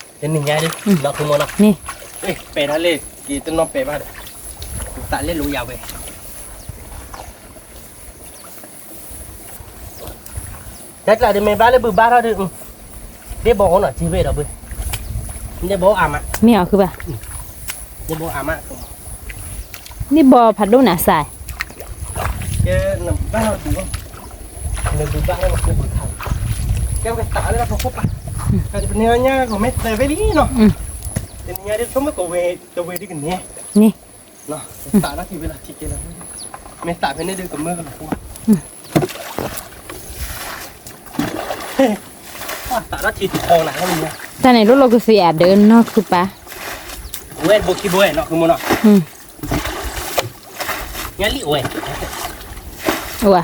တနံၤညါဒုး, ဒီပုၢ်ဝဲၢ်နီၤ, ပဲာ်ထီၣ်လၢ ယတနီၢ်ပဲာ်ဘၣ်ဒီး, သးလဲလိာ်ယၤဝဲ တၢ်ကျးဒုးမ့ၢ်ဘၣ်လၢဘုးဘၣ်ထီၣ်ဒုး, ဒ့ဘီအိၣ်နီၤ စ့ဘ့ၣ်ဒီပုၢ်ဝဲၢ်, ဒ့ဘီအါမး, မ့ၢ်အီၤဃုဘၣ်, ဒ့ဘီအါမး, ဒ့ဘီဖးဒိၣ်နၤစၢ်, က နဘၣ်ဟီဒုးလီၤ, နဒုးဘၣ်လၢနဖိပူၤခါ, ကဲပကသးလၢနဖိခိၣ်ပာ်, ပန့ၢ်ညၣ်ကမ့ၢ်သၢဘ့ၣ်လံနီၤ, တနံၤညါဒ်ဆိကမိၣ်ကဝဲၤတဝဲၤဒ်ကန့ၣ်, သးလၢထံဝဲလီၤထံကဲလီၤ, မ့ၢ်သးဖဲန့ၣ်ဒုးကမၢကလီၤပှီၢ်, သးလၢထံထီနၤလၢနၤ, တၢ်န့ၣ်လိၣ်လိာ်ကသ့အဒၢနီၢ်ခုပၢ်, ဝဲဘိခံဘိဝဲနီၢ်ခုမိၢ်နီၤ, ညၣ်လံၣ်ဝဲ, အိၣ်ဝဲ,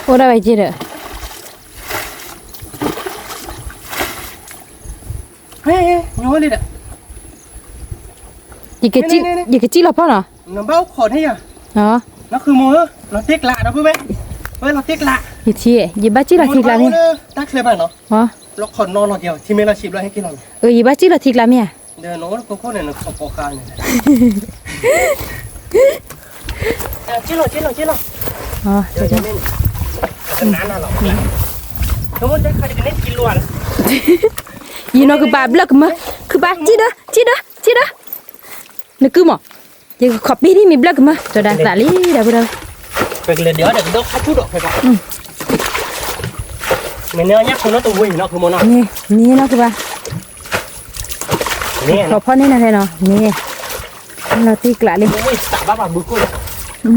အိၣ်ဒၣ်ဝဲက့ၤဒီး ဟဲ, ညိလံဒီး, ယကစံၣ်လီၤဖီၣ်နီၤ, နဘၣ်အိၣ်ခိးန့ၢ်ယၤ, နီၢ်ခုမိၢ်ဧၢ, လီၤတ့ကျးဒီပုၢ်ဝဲၢ်, ဝဲလီၤတ့ကျး, ယထံ, ယဘၣ်စံၣ်လီၤထံကျးန့ၣ်, တၢ်ချၢဘၣ်နီၤ, လီၤခိးနီၤလီၤက့ၤအီၤ ထံမ့ၢ်လီၤဆံးဘျီဟဲက့ၤလီၤန့ၣ်, ယဘၣ်စံၣ်လီၤထံကျးမ့ၢ်ဧါ, ဒီးနအိၣ်ခိခိၣ်န့ၣ် နခိးကိးဃာ်န့ၣ် ယနီၢ်ခုပၢ်ဘျၢၣ်ကမၢ, ခုပၢ်စံၣ်ဒီး, စံၣ်ဒီး, စံၣ်ဒီး, နကုမီၤ, ယကခိးပ့ၤဒ်မ့ၢ်ဘျၢၣ်ကမၢ, ဒီးဒၣ်သးလံဒီပုၢ်ဝဲၢ်, ပကလဲၤဒံးအီၤဒီးကဒီခါဆူၣ်ဒီးဖဲကီး, မ့ၢ်န့ၢ်အီၤညၣ်ခိနီတဝ့ၤနီၢ်ခုမိၢ်နီၤ, န့ၣ်နီၢ်ခုပၢ်, ခိးဖီၣ်န့ၢ်နၤဖဲနီၤ, န့ၣ်, လီၤတ့ကျးလံ, ဘၣ်ဝံသးဘၣ်ဘၣ်ဘုခိၣ်,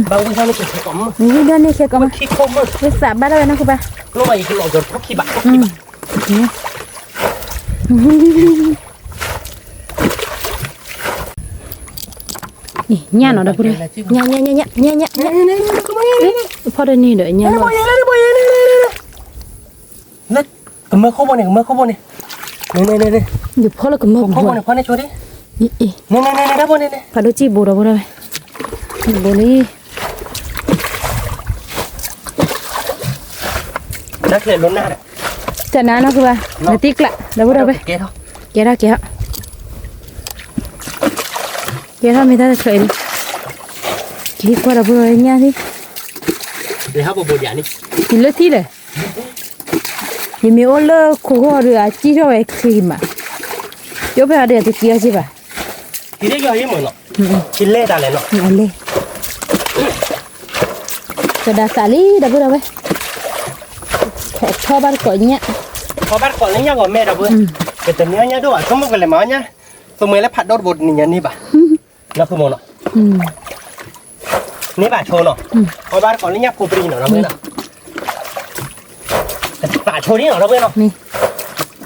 ဘၣ်ဝံသးန့ၢ်ခဲကိးမုၢ်, ဝံသးန့ၢ်ခဲကိးမုၢ်, ဝံသးဘၣ်ဒၣ်ဝဲနီၢ်ခုပၢ်, လီၤဘၣ်ယကလီၤကီၤထီၣ်ခံဘၣ်, ညၣ်နီၤဒီပုၢ်ဝဲၢ်, ညၣ်, ညၣ်, ညၣ်, ဖီၣ်တန့ၢ်ဒီးညၣ်လီၤ, ကမၢခိၣ်ဘိန့ၣ် ကမၢခိၣ်ဘိန့ၣ်, ယဖီၣ်လၢကမၢခိၣ်ဘိန့ၣ်, ဖီၣ်န့ၢ်ဆိဒံး, ဖးဒိၣ်စံၣ်ဘိဒီပုၢ်ဝဲၢ်, ဘိန့ၣ်, တၢ်ချၢလိာ်နၢ်, တနၤနီၢ်ခုပၢ်, နတ့ကျးဒီပုၢ်ဝဲၢ်, ကဲထီၣ်, ကဲထီၣ်, ကဲထီၣ်မ့ၢ်တၢ်တချၢအံၤလံ, က့ၤကွၢ်ဒီပုၢ်ဝဲၢ်ညၣ်သ့ၣ်, ယလၢထံၣ်လဲၣ် ယမ့ၢ်အိၣ်လၢခိၣ်ဂီၢ်ဒီး အစံၣ်ထီၣ်ဝဲချ့မး, ယအိၣ်ဖဲအီၤဒီး ယတစံၣ်အီၤစ့ၢ်ဘၣ်, ယလဲၤတၢ်လဲၣ်နီၤ, အလဲၤ, ကဒၣ်သးလံဒီပုၢ်ဝဲၢ်, ထီၣ်ဘၣ်တကိးညၣ်, ထီၣ်ဘၣ်တကိးလၢညၣ်ဂီၤမဲဒီပုၢ်ဝဲၢ်, ကတမ့ၢ်အီၣ်ညၣ်ဒိၣ်ဘၣ် ဆိကမိၣ်ကလဲၤမၤအီၣ်ညၣ်, ပမ့ၢ်လၢဖးဒိၣ်တဘိတနံၤညါန့ၢ်ဘၣ်, နီၢ်ခိမိၢ်နီၤ န့ၢ်ဘၣ်ဆိနီၤ, အီၣ်ဘၣ်တကိးလၢညၣ်ဖိပြံနီၤ ဒီပုၢ်ဝဲၢ်နီၤ, သးဆိဒ်နီၤ ဒီပုၢ်ဝဲၢ်နီၤ,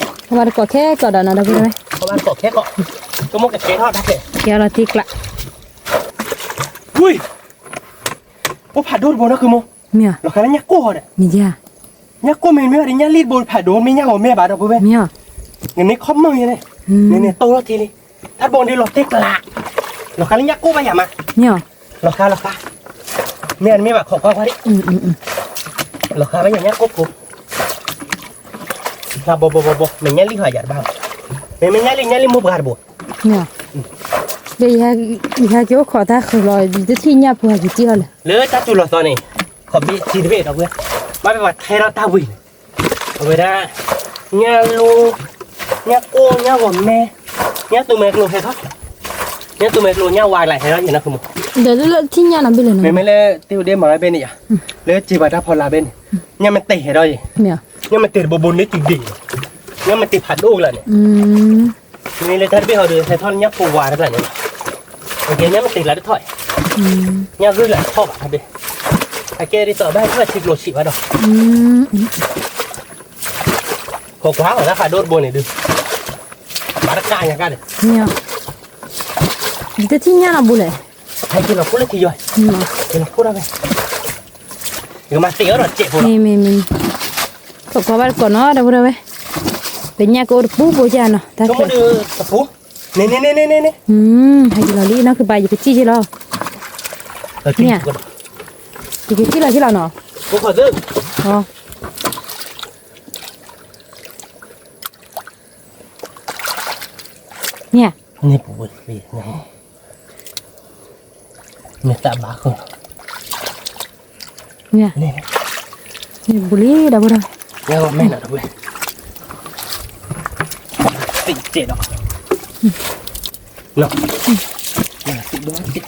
အီၣ်ဘၣ်တကိးခဲကိးဒီးနီၤ ဒီပုၢ်ဝဲၢ်, အီၣ်ဘၣ်တကိးခဲကိး, ဆိကမိၣ်ကကဲထီၣ်တၢ်ခဲ, ကဲလီၤတံကျး, ဝံ, အိၣ်ဖးဒိၣ်တဘိနီၢ်ခိမိၢ်, လီၤဃာ်လၢညၣ်ကိၢ်ဒီး, ညၣ်ကိၢ်မ့ၢ်မ့ၢ်ဘၣ်ဒီး ညၣ်လံၣ်တဘိဖးဒိၣ် မ့ၢ်ညၣ်ဂီၤမဲဘၣ် ဒီပုၢ်ဝဲၢ်, နန့ၢ်ခီၣ်မုၢ်ယဲန့ၣ်, နန့ၢ်တိၢ်လီၤထံလံ, တၢ်တဘိန့ၣ်လီၤတံကျး, လီၤဃာ်လၢညၣ်ကိၢ်ဘၣ်ယၤမး, လီၤဃာ်လီၤဃာ်, မ့ၢ်န့ၣ်မ့ၢ်ဘၣ်ခိးကွၢ်ကွၢ်ဒံး, လီၤဃာ်ဘၣ်ယၤညၣ်ကိၢ်ဖိ, ဘီဘီဘီဘီ မ့ၢ်ညၣ်လံၣ်ဟီယၤတဘၣ်, မ့ၢ်မ့ၢ်ညၣ်လံၣ် ညၣ်လံၣ်မိၢ်ပှၢ်တဘိ, ဒီးယဟဲက့ၤအိၣ်ခိးတၢ်ဃုာ်လီၤ ယတထံၣ်ညၣ်ပှၤယကံၣ်အီၤလဲၣ်, လၢတၢ်စူၤလီၤသီန့ၣ်, ခီၣ်ဘ့ၣ်ထံတဘ့ၣ်ဒီပုၢ်ဝဲၢ်, ဘၣ်ဖဲပှၤထဲထီၣ်တၢ်ဝံၤန့ၣ်, အဝဲဒၣ်, ညၣ်လိ, ညၣ်ကိၢ် ညၣ်ဂီၤမဲ, ညၣ်သူမဲကျိဟဲထီၣ်, ညၣ်သူမဲကျိ ညၣ်ဝါကျါဟဲထီၣ်ယဲနီၢ်ခိမိၢ်, ဒီးလၢထံၣ်ညၣ်နီၤဘ့ၣ်လဲၣ်နီၤ, မ့မ့ၢ်လၢတ့ၢ်ဝဲဒၣ်မၤဝဲဘ့ၣ်န့ၣ်ယၤ, လၢစံးပာ်တၢ်ဖီလာ်ဘ့ၣ်န့ၣ်, ညၣ်မ့ၢ်တ့ၢ်ဟဲထီၣ်ယဲ, ညၣ်မ့ၢ်တ့ၢ်တဘိဘိန့ၣ်တုၤဒံး, ညၣ်မ့ၢ်တ့ၢ်ဖးဒိၣ်ကျါန့ၣ်, မ့ၢ်လၢတၢ်တဘ့ၣ်ဟီဒီး ဟဲထီၣ်လၢညၣ်ဖိဝါတကျါန့ၣ်, ညၣ်မ့ၢ်တ့ၢ်ကျါတထီၣ်, ညၣ်ဂုၢ်လၢတထီၣ်ဘၣ်တဘ့ၣ်, အကဲဒ်သိးဘၣ်ဟဲထီၣ်ထံကျိဆံးဘၣ်ဒီး ခိးကွၢ်အီၤတၢ်ဖးဒိၣ်တဘိန့ၣ်ဒုး, ဘၣ်တကးညါကါဒီး, ယတထံၣ်ညၣ်နီတဘိလဲၣ်, ဟဲက့ၤလီၤခိၣ်လၢထံယွၤ, က့ၤလီၤခိၣ်ဒၣ်ဝဲ, ယကမၤသ့ၣ်အီၤဒီးစဲးဖိလီၤ, မ့ၢ်မ့ၢ်မ့ၢ်, ခိးကွၢ်ဘၣ်တကိးနီၤ ဒီပုၢ်ဝဲၢ်, ပညၣ်ကအိၣ်တပူၤဖိယါနီၤ တၢ်ချၢ, တပူၤ, န့ၣ်န့ၣ်န့ၣ်န့ၣ်န့ၣ်, ဟဲက့ၤလီၤလံနီၢ်ခုပၢ် ယကစံၣ်က့ၤလီၤ, န့ၣ်, ယကစံၣ်လီၤက့ၤလီၤနီၤ, န့ၣ်, န့ၣ်ပူၤဝဲ, မ့ၢ်သးဘၣ်ဃုာ်, န့ၣ်, န့ၣ်ဘူးလံဒီပုၢ်ဝဲၢ်, သ့ၣ်တဲဒီး, သ့ၣ်ဘၣ်တဲ, သ့ၣ်, သ့ၣ်ဘၣ်တဲ, သ့ၣ်ဘၣ်တဲ,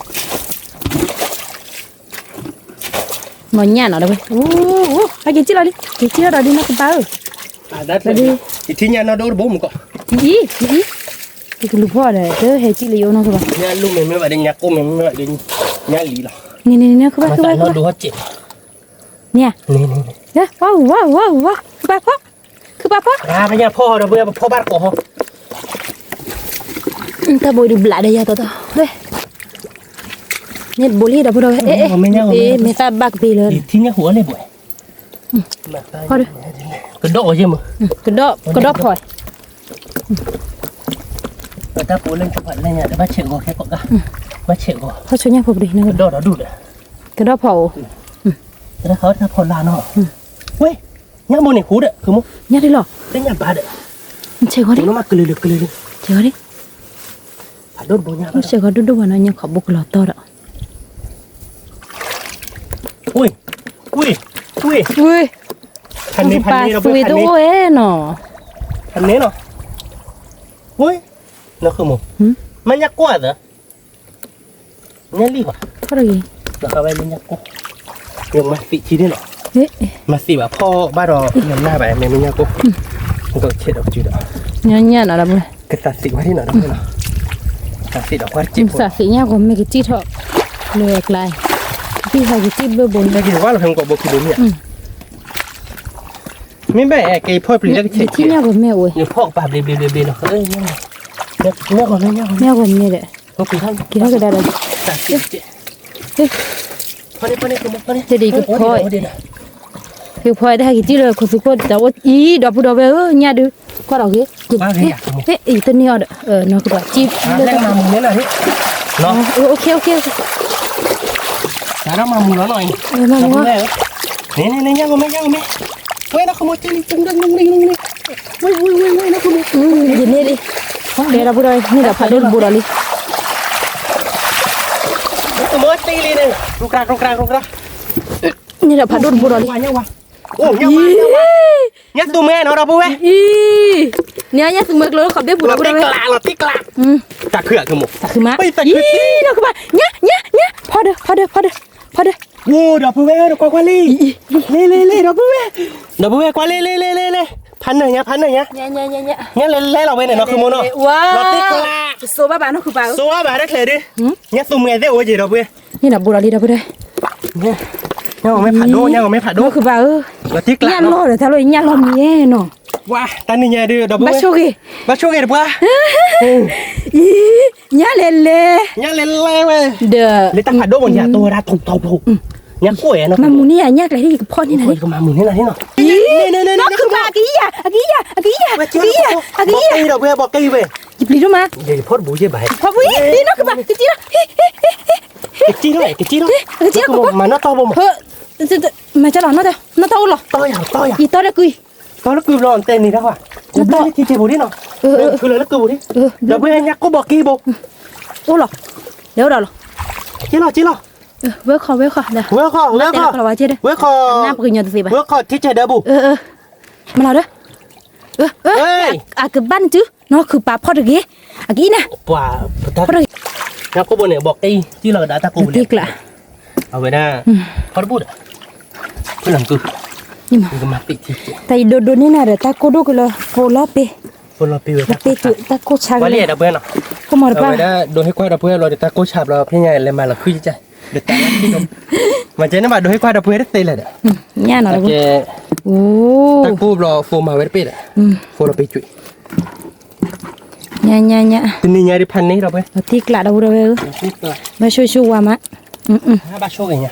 မ့ၢ်ညၣ်နီၤဒီးဝဲ, အိ ဟဲက့ၤစံၣ်လီၤလံ က့ၤစံၣ်ထီၣ်ဒီးဒ်နီၢ်ကပၤဧၢ, ဒီးဒ်, ယထံၣ်ညၣ်နီၢ်ဒိၣ်တဘိမူကီၢ်, အံၤ, အံၤ, ယကလူၤဖီၣ်ဒီး တဟဲစံၣ်လၢယအိၣ်နီၢ်ကပၤ, ညၣ်လူၢ်မ့ၢ်မ့ၢ်ဘၣ်ဒီးညၣ်ကိၣ်မ့ၢ်မ့ၢ်ဘၣ်ဒီး, ညၣ်လံလီၤ, န့ၣ်န့ၣ်န့ၣ် နီၢ်ကပၤ နီၢ်ဒိၣ်ဟီၣ်စ့ၢ်, န့ၣ်, ဝါဝါဝါဝါ, ကပၤဖီၣ်, ကပၤဖီၣ်, ဖီၣ်ဒီးပဖီၣ်ဘၣ်တကိးဟီ တၢ်ဘိဒုးဘျးဒီးယၤတီတီ, မ့ၢ်တဘိလံဒီပုၢ်ဒီဝဲၢ်, မ့ၢ်သၣ်ဘၣ်ကပ့ၤလၢ, ထံၣ်ညၣ်ဟူးအီၤလံဘိ, ကဒီးအီၤယဲၢ်မး, ကဒီးဖီၣ်, တၢ်ဘိလၢညါ ဘၣ်ဆဲးဂီၤခဲကိးဂၤ, ဘၣ်ဆဲးဂီၤ, ဖီၣ်ဆိညၣ်ဖိပဒံး, ကဒီးဒီဒူၣ်ဒီး, ကဒီးဖီၣ်အိၣ်, တၢ်ခးတၢ်ဖီၣ်လၢနီၤ, ဝဲ, ညၣ်ဘိန့ၣ်ဟူးဒီး ဖုမိၢ်, ညၣ်ဒ်လီၤ, တညၣ်ဘၣ်ဒီး, ဆဲးဂီၤဒံး, ဆဲးဂီၤဒံး, ဖးဒိၣ်တဘိညါ, ဆဲးဂီၤဒိၣ်ဒိၣ်ဘၣ်နီၤ ညၣ်ခီဘိကလီၤတီဒီး, ဝ့ၢ်, ဝ့ၢ်, ဝ့ၢ်, ဖးန့ၣ် ဖးန့ၣ်ဒီး ဝ့ၢ်တအိၣ်ဝဲနီၤ, ဖးန့ၣ်နီၤ, ဝ့ၢ်, နီၢ်ဃုမိၢ်, မ့ၢ်ညၣ်ကွၢ်သၢ ညၣ်လံၣ်ဘၣ်, ဖီၣ်တဂ့ၤ, ဒီးဃးဝဲမ့ၢ်ညၣ်ကိၢ်, ယမၤသံးထံဒ်နီၤ, မၤသံးဘၣ်ဖီၣ်ဘၣ်ဒီး ယနၢ်ဘၣ်မ့ၢ်မ့ၢ်ညၣ်ကိၢ်, ကဆဲးဒီးကစုဒီး, ညါညါနီၤဒီး, ကသးသံးဝဲဒ်နီၤဒီး, သးသံးဒီးကွၢ်တစဲးဖိ, သးသံးညၣ်ဂီၤမ့ၢ်ကစံၣ်ထီၣ်, လၢကျါ, တံၢ်ဟဲကစံၣ်ဘၣ်ဘိန့ၣ်, က့ၤဝါလီၤဖဲမ့ၢ်ကိးဘိခံဘိမ့ၢ်ဧါ, မ့ၢ်ဘၣ်အဲၣ်က့ၤဖီၣ်ပျံၤတၢ်ကဆဲး, ညၣ်ဂီၤမ့ၢ်အိၣ်, ယဖီၣ်ကပၤဘျ့ဘျ့ဘျ့ဘျ့နီၤ, မ့ၢ်ဂီၤမ့ၢ်ညၣ်ဂီၤမ့ၢ်, က့ၤထီၣ်ကဒါဒီး, တဒ်ကဖီ, ကဖီတၢ်ဟဲက့ၤစံၣ်လၢခိၣ်သူခိၣ်တအိၣ်အံၤ ဒီပုၢ်ဒီဝဲၢ်ဧၢ ညၣ်ဒုး, ကွၢ်ဒီးဂ့ၤ, တန့ၢ်အီၤဒီး, နကဘၣ်စံၣ်လၢ, မၤမူလီၤနီၤ, မၤမူလီၤနီၤ, န့ၣ်န့ၣ် ညၣ်ဂီၤမ့ၢ် ညၣ်ဂီၤမ့ၢ်, ဝဲနီၢ်ခိမိၢ်က့ၤလံ, ယန့ၢ်လံ, ကဲဒီပုၢ်ဒီဝဲၢ် န့ၢ်ဒီးဖးဒိၣ်တဘိဒီးလံ န့ၢ်ဒီးဖးဒိၣ်တဘိဒီးလံ, ညၣ်သူမဲနီၤဒီပုၢ်ဝဲၢ်, န့ၣ်ညၣ်သူမဲကျိခီဘ့ၣ်ပူၤဒီပုၢ်ဒီဝဲၢ်, တၢ်ခုၣ်အကမူၣ်, တၢ်ခုၣ်မး, နီၢ်ကဘၣ်, ညၣ် ညၣ် ညၣ်, ဖီဒၢ ဖီဒၢ ဖီဒၢ, ဖီဒၢ, ဒီပုၢ်ဝဲၢ် ကွၢ်ကွၢ်လံ, လ့လ့လ့ ဒီပုၢ်ဝဲၢ်, ဒီပုၢ်ဝဲၢ် ကွၢ်လ့လ့လ့လ့လ့, ဖးနၢၤညါ ဖးနၢၤညါ, ညၣ်လဲၤလဲၤလီၤဝဲန့ၣ် နီၢ်ခိမိၢ်နီၤ, လီၤတံၢ်ကျါ, စိဝါဘၣ်နီၢ်ခုၣ်ပၢ်ဧၢ, ညၣ်သူမဲသ့ၣ်အိၣ်က့ၤဒီပုၢ်ဝဲၢ်, န့ၣ်ဒီးဘိဒီးလံဒီပုၢ်ဝဲၢ်, ညၣ်ဂီၤမ့ၢ်ဖးဒိၣ် ညၣ်ဂီၤမ့ၢ်ဖးဒိၣ်, လီၤတံၢ်ကျါ, ညၣ်လီၤဒီးတၢ်လီၤ ညၣ်လီၤမံၤနီၤ, ဝါ တၢ်နံၤညါဒုး ဒီပုၢ်ဝဲၢ်, ဘၣ်ဆိၣ်ဂ့ၤ, ဘၣ်ဆိၣ်ဂ့ၤတပှၢ်, အံၤ, ညၣ်လဲၤလဲၤ, ညၣ်လဲၤလဲၤဝဲ, ဒီး, လၢတၢ်ဖးဒိၣ်မ့ၢ်ညါတိၢ်ဝဲဒၣ်ထီထီထီ, ညၣ်ကိၢ်ဧါနီၤ, မၤမူန့ၢ်ယၤ ညၣ်ကျဲဟံၣ်ကဖီၣ်န့ၢ်နၤ, ကမၤမူန့ၢ်နၤန့ၣ်နီၤ, နီၢ်ခုၣ်ပၢ် အကယံၤယၤ အကယံၤယၤ အကယံၤယၤ အကယံၤယၤ, ဘီကံဒီပုၢ်ဝဲၢ် ဘီကံဝဲ, ယပျံၤဒိၣ်မး, ယဖီၣ်တဘူးယဲၢ်ဘၣ်, ဖီၣ်ဘူးယဲၢ်, နီၢ်ခုၣ်ပၢ် ကစံၣ်လီၤ, ကစံၣ်လီၤ, ကစံၣ်လီၤ, မၤနီၢ်တီဘိမး, မၤကလီၤ နီၢ်တီ, နီၢ်တီအိၣ်လီၤ, ယတီဒီးကွံ, တီလၢကွံဘျီ တဲန့ၢ်တၢ်ဝဲ, လၢထံဆဲးဘိန့ၣ်နီၤ, လၢထံဆဲးဘိန့ၣ်, ဒီပုၢ်ဝဲၢ် ညၣ်ကိၢ်ဘီကံဘိ, အိၣ်လီၤ, လဲၤအိၣ်ဒီးလီၤ, က့ၤလီၤ က့ၤလီၤ, ဝဲခီ ဝဲခီ, ဝဲခီ, ဝဲခီ, နၢ်ပကညီတသ့ဘၣ်, ဝဲခီ ထံဆဲးဒၢပူၤ, မၤလီၤဒီး, အကဘၣ်နတုၤ နီၢ်ခုၣ်ပၢ်ဖီၣ်တဂ့ၤ, အကံနၤ, ညၣ်ကိၢ်ဘိန့ၣ် ဘီကံ စံၣ်လီၤကဒါတၢ်ကိၢ်ဘိန့ၣ်, အဝဲဒၣ်, ဖီၣ်တဘူးဒီး, ဖီၣ်လီၤမး, တၢ်အံၤဒိဒိန့ၢ်နၤဒီးတၢ်ကိၢ်ဒိၣ်ကလၢ ဖိလီၤပ့ၤ, ဖိလီၤပ့ၤဝဲတၢ်ကိၢ်ဆါကလၢ, ဝဲလံဒီပုၢ်ဝဲၢ်နီၤ, ခိၣ်မီၤတပၢ်, အဝဲဒၣ်ဒိဟ့ၣ်ကွၢ်ဒီပုၢ်ဝဲၢ်လီၤဒီးတၢ်ကိၢ်ဆါဘျီ ဖဲညါလဲၤမၤလီၤခုၣ်ကကါ, မၤကဲန့ၣ်ဘၣ်ဒိဟ့ၣ်ကွၢ်ဒီပုၢ်ဝဲၢ်တသ့လၢၤဒီး, ညၣ်နီၤ, တၢ်ကိၢ်ဘျီ ဖိမၤဝဲတပ့ၢ်ဒီး, ဖိလီၤပ့ၤကွံာ် ညါညါညါ, တနံၤညါဒုးဖးန့ၢ်ဒီပုၢ်ဝဲၢ်, တံၢ်ကျးဒီပုၢ်ဒီဝဲၢ်ဧၢ, ဘၣ်ဆိၣ်ဆိၣ်ဝါမး, ဘၣ်ဆိၣ်ဂ့ၤညါ,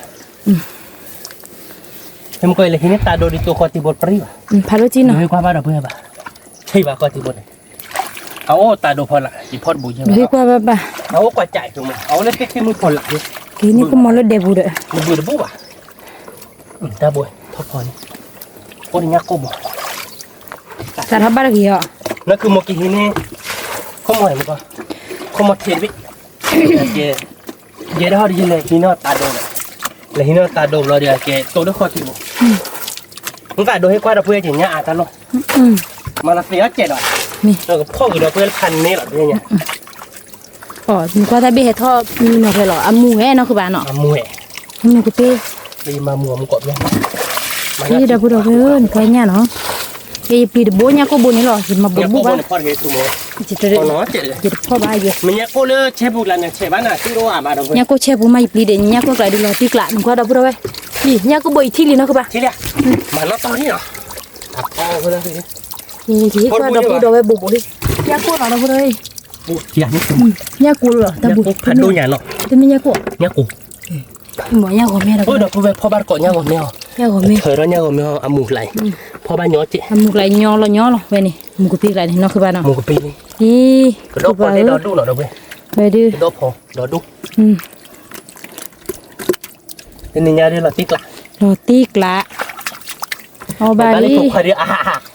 မ့ၢ်ကီးလဲၤဟံးန့ၢ်တၢ်ဒိဒ်သိးဃီတံၢ်ဘိတပရံၣ်ဘၣ်, ဖးဒိၣ်ကံနီၤ, ဒိဟ့ၣ်ကွၢ်ဘၣ်ဒီပုၢ်ဝဲၢ်ဘၣ်, ထံၣ်ဘၣ်ဃီတံၢ်ဘိန့ၣ်, အအိၣ်တၢ်ဒိဖီလာ် ယဖီၣ်တဘူးယဲၢ်ဘၣ်, ဒိဟ့ၣ်ကွၢ်ဘၣ်ဘၣ်, အအိၣ်ကွၢ်ကၠးအံၤမး အအိၣ်လၢသ့ၣ်ခံမုၢ်ဖီလာ်, က့ၤန့ၢ်ခိၣ်မီၤလၢဒဲပူၤဒီး, ဘုၣ်တဘူးဘၣ် တၢ်ဘိ ထီၣ်ဖီန့ၣ်, အိၣ်တညၣ်ကိၢ်ဘိ, စးထီၣ်ဘၣ်တဂ့ၤအီၤ, နၢ်ခုၣ်မိၢ်က့ၤဟံးန့ၢ်, ခိၣ်မီၤမ့ၢ်ကီး, ခိၣ်မီၤထံးတဘ့ၣ်, ယဲဒၣ်ဟီၣ်ဒ်ယလဲၤဟံးန့ၢ်တၢ်ဒိဒီး, လဲၤဟံးန့ၢ်တၢ်ဒိဘျီဒီး ကဲတိၢ်ဒီးဃီတံၢ်ဘိ, နတၢ်ဒိဟ့ၣ်ကွၢ်ဒီပုၢ်ဝဲၢ်က့ၤညါအါတၢ်လီၢ်, မၤလီၤသ့အီၣ်ကဲးဒီး, နကဖီၣ်က့ၤဒီပုၢ်ဝဲၢ်လၢဖးန့ၢ်လီၤဒ်ညါ အီၤ နကွၢ်တၢ်ဘ့ၣ်ဟဲထီၣ်မံနီၤဖဲလီၤ အမူဝဲနီၢ်ခုၣ်ပၢ်နီၤ, အမူဝဲ, မ့ၢ်ကပ့ၢ်, လၢယမၤမူအမူကိးဘျီ, ဒီပုၢ်ဒီဝဲၢ်ဧၢ နကွၢ်ညၣ်နီၤ, ယပျံၤတဘိညၣ်ကိၢ်ဘိန့ၣ်လီၤ ယမၤဘိးဘၣ်, ယတဖီၣ်ဘၣ်ယဲ, ညၣ်ကိၢ်ဆဲပူၤမး ယပျံၤဒီး ညၣ်ကိၢ်ဆဲပူၤမး ယပျံၤဒီး ညၣ်ကိၢ်ကျးဒုးလီၤတံၢ်ကျး နကွၢ်ဒီပုၢ်ဒီဝဲၢ်, ညၣ်ကိၢ်ဘိအံၤထံၣ်လံနီၤ ကဘၣ်, မၤနီၢ်တီၢ်န့ၣ်လီၤ, ကွၢ်ဒီပုၢ်ဒီဝဲၢ်ဘိးဘိးလံ, ညၣ်ကိၢ်နီၤဒီပုၢ်ဒီဝဲၢ်, ညၣ်ကိၢ်လီၤ တၢ်ဘိး, တမ့ၢ်ညၣ်ကိၢ်, ညၣ်ကိၢ် မ့ၢ်ညၣ်ဂီၤမ့ၢ်ဒီး ဒီပုၢ်ဝဲၢ်ဖီၣ်ဘၣ်တကိးညၣ်ဂီၤမ့ၢ်အီၤ, ညၣ်ဂီၤမ့ၢ်, ထၢၣ်ဒီးညၣ်ဂီၤမ့ၢ်အီၤ အမူၤကျးအံၤ, ဖီၣ်ဘၣ်ညီကဲး, အမူၤကျးညီလီၤညီလီၤ ဝဲန့ၣ် မူၤကပ့ၤကျးန့ၣ် နီၢ်ဃုဘၣ်နီၤ, မူၤကပ့ၤန့ၣ်, အံၤ, ကဒီးပီၣ်လဲဒီးဒူၣ်နီၤဒီပုၢ်ဝဲၢ်, ဝဲဒုး, ကဒီးဖီၣ်ဒီးဒူၣ်, တနံၤညါဒုးလီၤတံၢ်ကျး, လီၤတံၢ်ကျး, အီၣ်ဘၣ်လံ,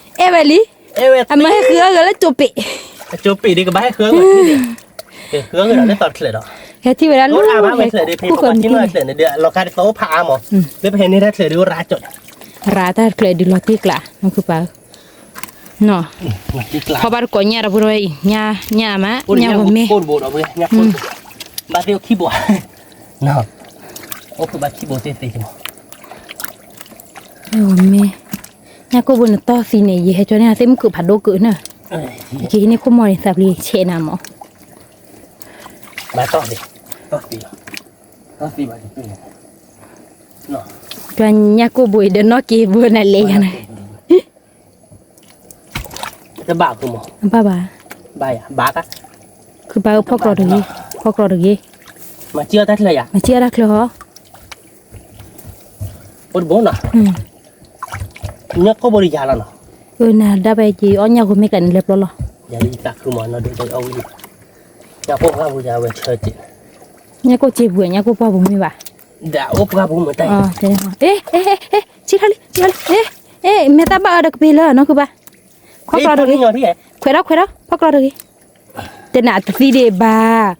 အဲၣ်ဝဲလံ အဲၣ်ဝဲ, အမၤဟဲဃုအဂၤလၢကၠိပ့း, ကၠိပ့းဒ်ကဘၣ်ဟဲဃုအဂၤ, ဃုအဂၤဒီးလၢသီတချၢဒီး, ဟဲထံၣ်ဝဲဒၣ်လၢ, လီၤခါဒ်သိးအိၣ်ဖးအါမး, လၢပဟဲန့ၢ်တၢ်ချၢဒ်အိၣ်ရၤကၠိ, ရၤတၢ်ချၢဒ်လီၤတံၢ်ကျး နီၢ်ခုပၢ်, ဖီၣ်ဘၣ်တကိးညၣ်ဒီပုၢ်ဒီဝဲၢ်အံၤ, ညၣ်မး ညၣ်ဂီၤမ့ၢ်, ဘၣ်သ့ၣ်အိၣ်ခံဘိ, အိၣ်ဖုဘၣ်ခံဘိသ့ၣ်သ့ၣ်, ညၣ်ဂီၤမ့ၢ်, ညၣ်ကိၢ်ဘိနတီၢ်သံန့ၣ် ယဟဲကၠီန့ၢ်သ့ၣ်မုၢ်ကုာ်ဖးဒိၣ်ကုာ်န့ၣ်, ကဟံးန့ၢ်ခိၣ်မီၢ်န့ၣ် သးပျံၤဆဲးနၤမး, ညၣ်ကိၢ်ဘိအံၤဒီးနီၢ်က့ဘိနၤလဲၤယၤန့ၣ်, တဘၣ်ဘၣ်, ခုပၢ်ဧၢ ဖီၣ်ကျီတဂ့ၤ, ဖီၣ်ကျီတဂ့ၤ, မၤစံၣ်အီၣ်တၢ်ချၢဟီ, အိၣ်တဘိနီၤ, ညၣ်ကိၢ်ဘိဒီးယၤလီၤနီၤ, အနၤဒၣ်ဘၣ်က့ၤအီၣ်ညၣ်ဂီၤမ့ၢ်ကျးန့ၣ်လဲၤပျီလီၤ, ယၤလံသးခုမးနီၤဒုးအီၣ်ဝံၤ, ညၣ်ကိၢ်ပှၢ်ပူၤယၤဝဲဆၢက့ၤ, ညၣ်ကိၢ်စ့ပူၤ ညၣ်ကိၢ်ပှၢ်ပူၤမ့ၢ်ဘၣ်, ဒ်အိၣ်ပှၢ်ပူၤမ့ၢ်တၢ်, အ့ အ့ အ့ ဆံထီၣ်လံ ဆံထီၣ်လံ, အ့ အ့ မဲာ်သၣ်ဘၣ်အၢဒီးကပ့ၤလၢနီၢ်ခုပၢ်, ဖီၣ်ကျီတဂ့ၤ, ခွဲးဒီးခွဲးဒီး ဖီၣ်ကျီတဂ့ၤ, တနၤတသံဒံးဘၣ်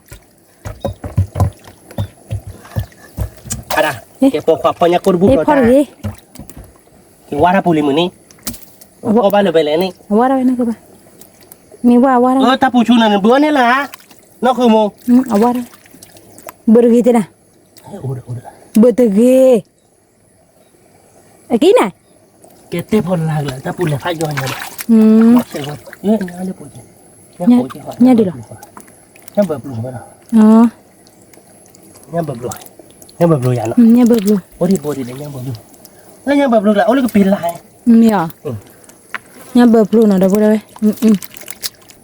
အဒၣ်, ကဲပိာ်ခွါဖီၣ်ညၣ်ကိၢ်တဘူၣ်ဖီတၢ်, က့ၤဝါတၢ်ပူၤလံမုၢ်န့ၣ်, အီၣ်ဘၣ်လၢၤဘဲလဲၣ်န့ၣ်, အဝါဒၣ်ဝဲန့ၣ်ကဘၣ်, မ့ၢ်ဝါအဝါဒၣ်ဝဲ, တၢ်ပူၤဆူနၤန့ၣ် ဘုးအီၣ်န့ၢ်လၢၤ, နီၢ်ဃုမိၢ်, အဝါဒၣ်, ဘုးတဂ့ၤတဲနၤ, ဘုးတဂ့ၤ အကံနၤ, ကဲတဲဖီလာ်ကလၢတၢ်ပူၤလဲၤဖးယီၤညါဒီး, ညၣ်ဒုးလီၤ, ညၣ်ဘၢဘျိ, ညၣ်ဘၢဘျိ, ညၣ်ဘၢဘျိယၤနီၤ, ညၣ်ဘၢဘျိ, အိၣ်ဒံးဘိဒံးလၢညၣ်ဘၢဘျိ, လၢညၣ်ဘၢဘျိကလၢအိၣ်လၢကပ့ၤလၢ်, မ့ၢ်, ညၣ်ဘၢဘျိနီၤ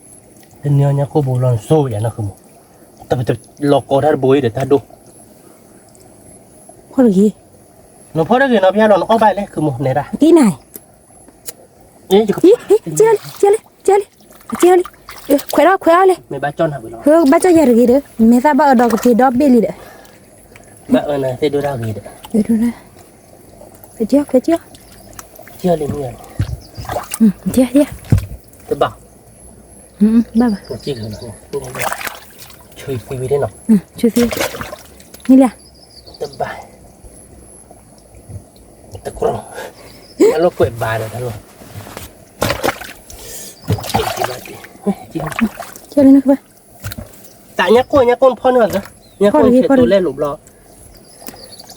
ဒီပုၢ်ဒီဝဲၢ် တနံၤအီၤညၣ်ကိၢ်ဘိလီၤနစိၤယၤနီၢ်ဃုမိၢ်, လီၤကီတၢ်တဘိအံၤဒီးတၢ်ဒိၣ်, ဖီၣ်တဂ့ၤ, နဖီၣ်တဂ့ၤနီၤ ဖဲလီၤနအီၣ်ဘၣ်လဲၣ် ဃုမိၢ် နဲဒၣ်, ကံနၤ, ကံလံ, ကံလံ, ကံလံ, ခွဲးထီၣ်ခွဲးထီၣ်လံ, ဘၣ်ကၠီၣ်ယၤတဂ့ၤဒီး မဲာ်သၣ်ဘၣ်အၢဒီးကပ့ၤဒီဘ့ၣ်လံဒီး, ဘၣ်အၢနၤသ့ၣ်ဒိၣ်တၢ်ဂ့ၤဒီး, ခွဲးကၠီၣ်, ခွဲးကၠီၣ်, တဘၣ်, ဘၣ်ဘၣ်, ဆူသံဝံၤနီၤ, ဆူသံ, န့ၣ်လၢ, တဘၣ်, တကြၢး, တၢ်လိာ်ကွဲးဘၣ်ဒီးတၢ်လိာ်, ကဲလၢနကဘၣ်, တၢ်ညၣ်ကိၢ်ညၣ်ကိၢ်ဖီၣ်န့ၢ်အီၤသၢ, ညၣ်ကိၢ်ဆဲးတိၤလဲၣ်လိာ်ဘျီ,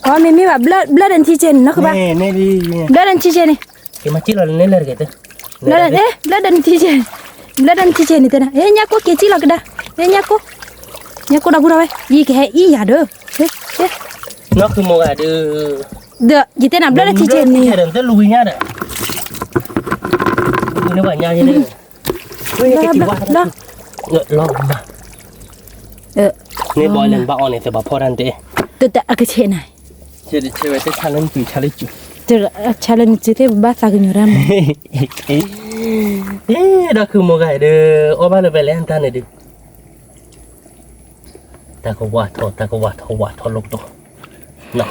အမ့မ့ၢ်ဘၣ် ဘျၢၣ်ဒီးနထံဆဲးန့ၣ် နီၢ်ကဘၣ်, ဘျၢၣ်ဒီးနထံဆဲးန့ၣ်, က့ၤမၤစံၣ်လီၤလၢန့ၣ်လၢတဂ့ၤတၢ်, ဘျၢၣ်ဒီးနထံဆဲး, ဘျၢၣ်ဒီးနထံဆဲးန့ၣ်တဲနၤ, ညၣ်ကိၢ်က့ၤစံၣ်လီၤကဒါ, ညၣ်ကိၢ်, ညၣ်ကိၢ်ဒီပုၢ်ဒီဝဲၢ် ယကဟဲအံၤယၤဒီး, နီၢ်ဃုမိၢ်ဂၤဒီး, ဒီးယတဲနၤဘျၢၣ်ဒီးထံဆဲးန့ၣ်, တလူဝံညါဒီး, န့ၢ်ဘၣ်ညါယဲန့ၣ်, လီၤဘၣ်, န့ၢ်ဘၣ်လဲၣ်နဘၣ်အီၣ်န့ၣ် သဘၣ်ဖီၣ်တၢ်တဲ, တအကဆဲးနၤ, ဆဲးဆဲးဝဲတဆါလၢနစုဆါလၢစု, ဆါလၢနစုသ့ၣ်ဘၣ်သးကညီၤတၢ်မး, ဒီးဃုမိၢ်ဂၤဒီး, အီၣ်ဘၣ်လၢၤဘဲလဲၣ်တၢ်န့ၣ်ဒုး, တၢ်ကဝါထီၣ် တၢ်ကဝါထီၣ်ဝါထီၣ်လိာ်ကတီၢ်, နီၤ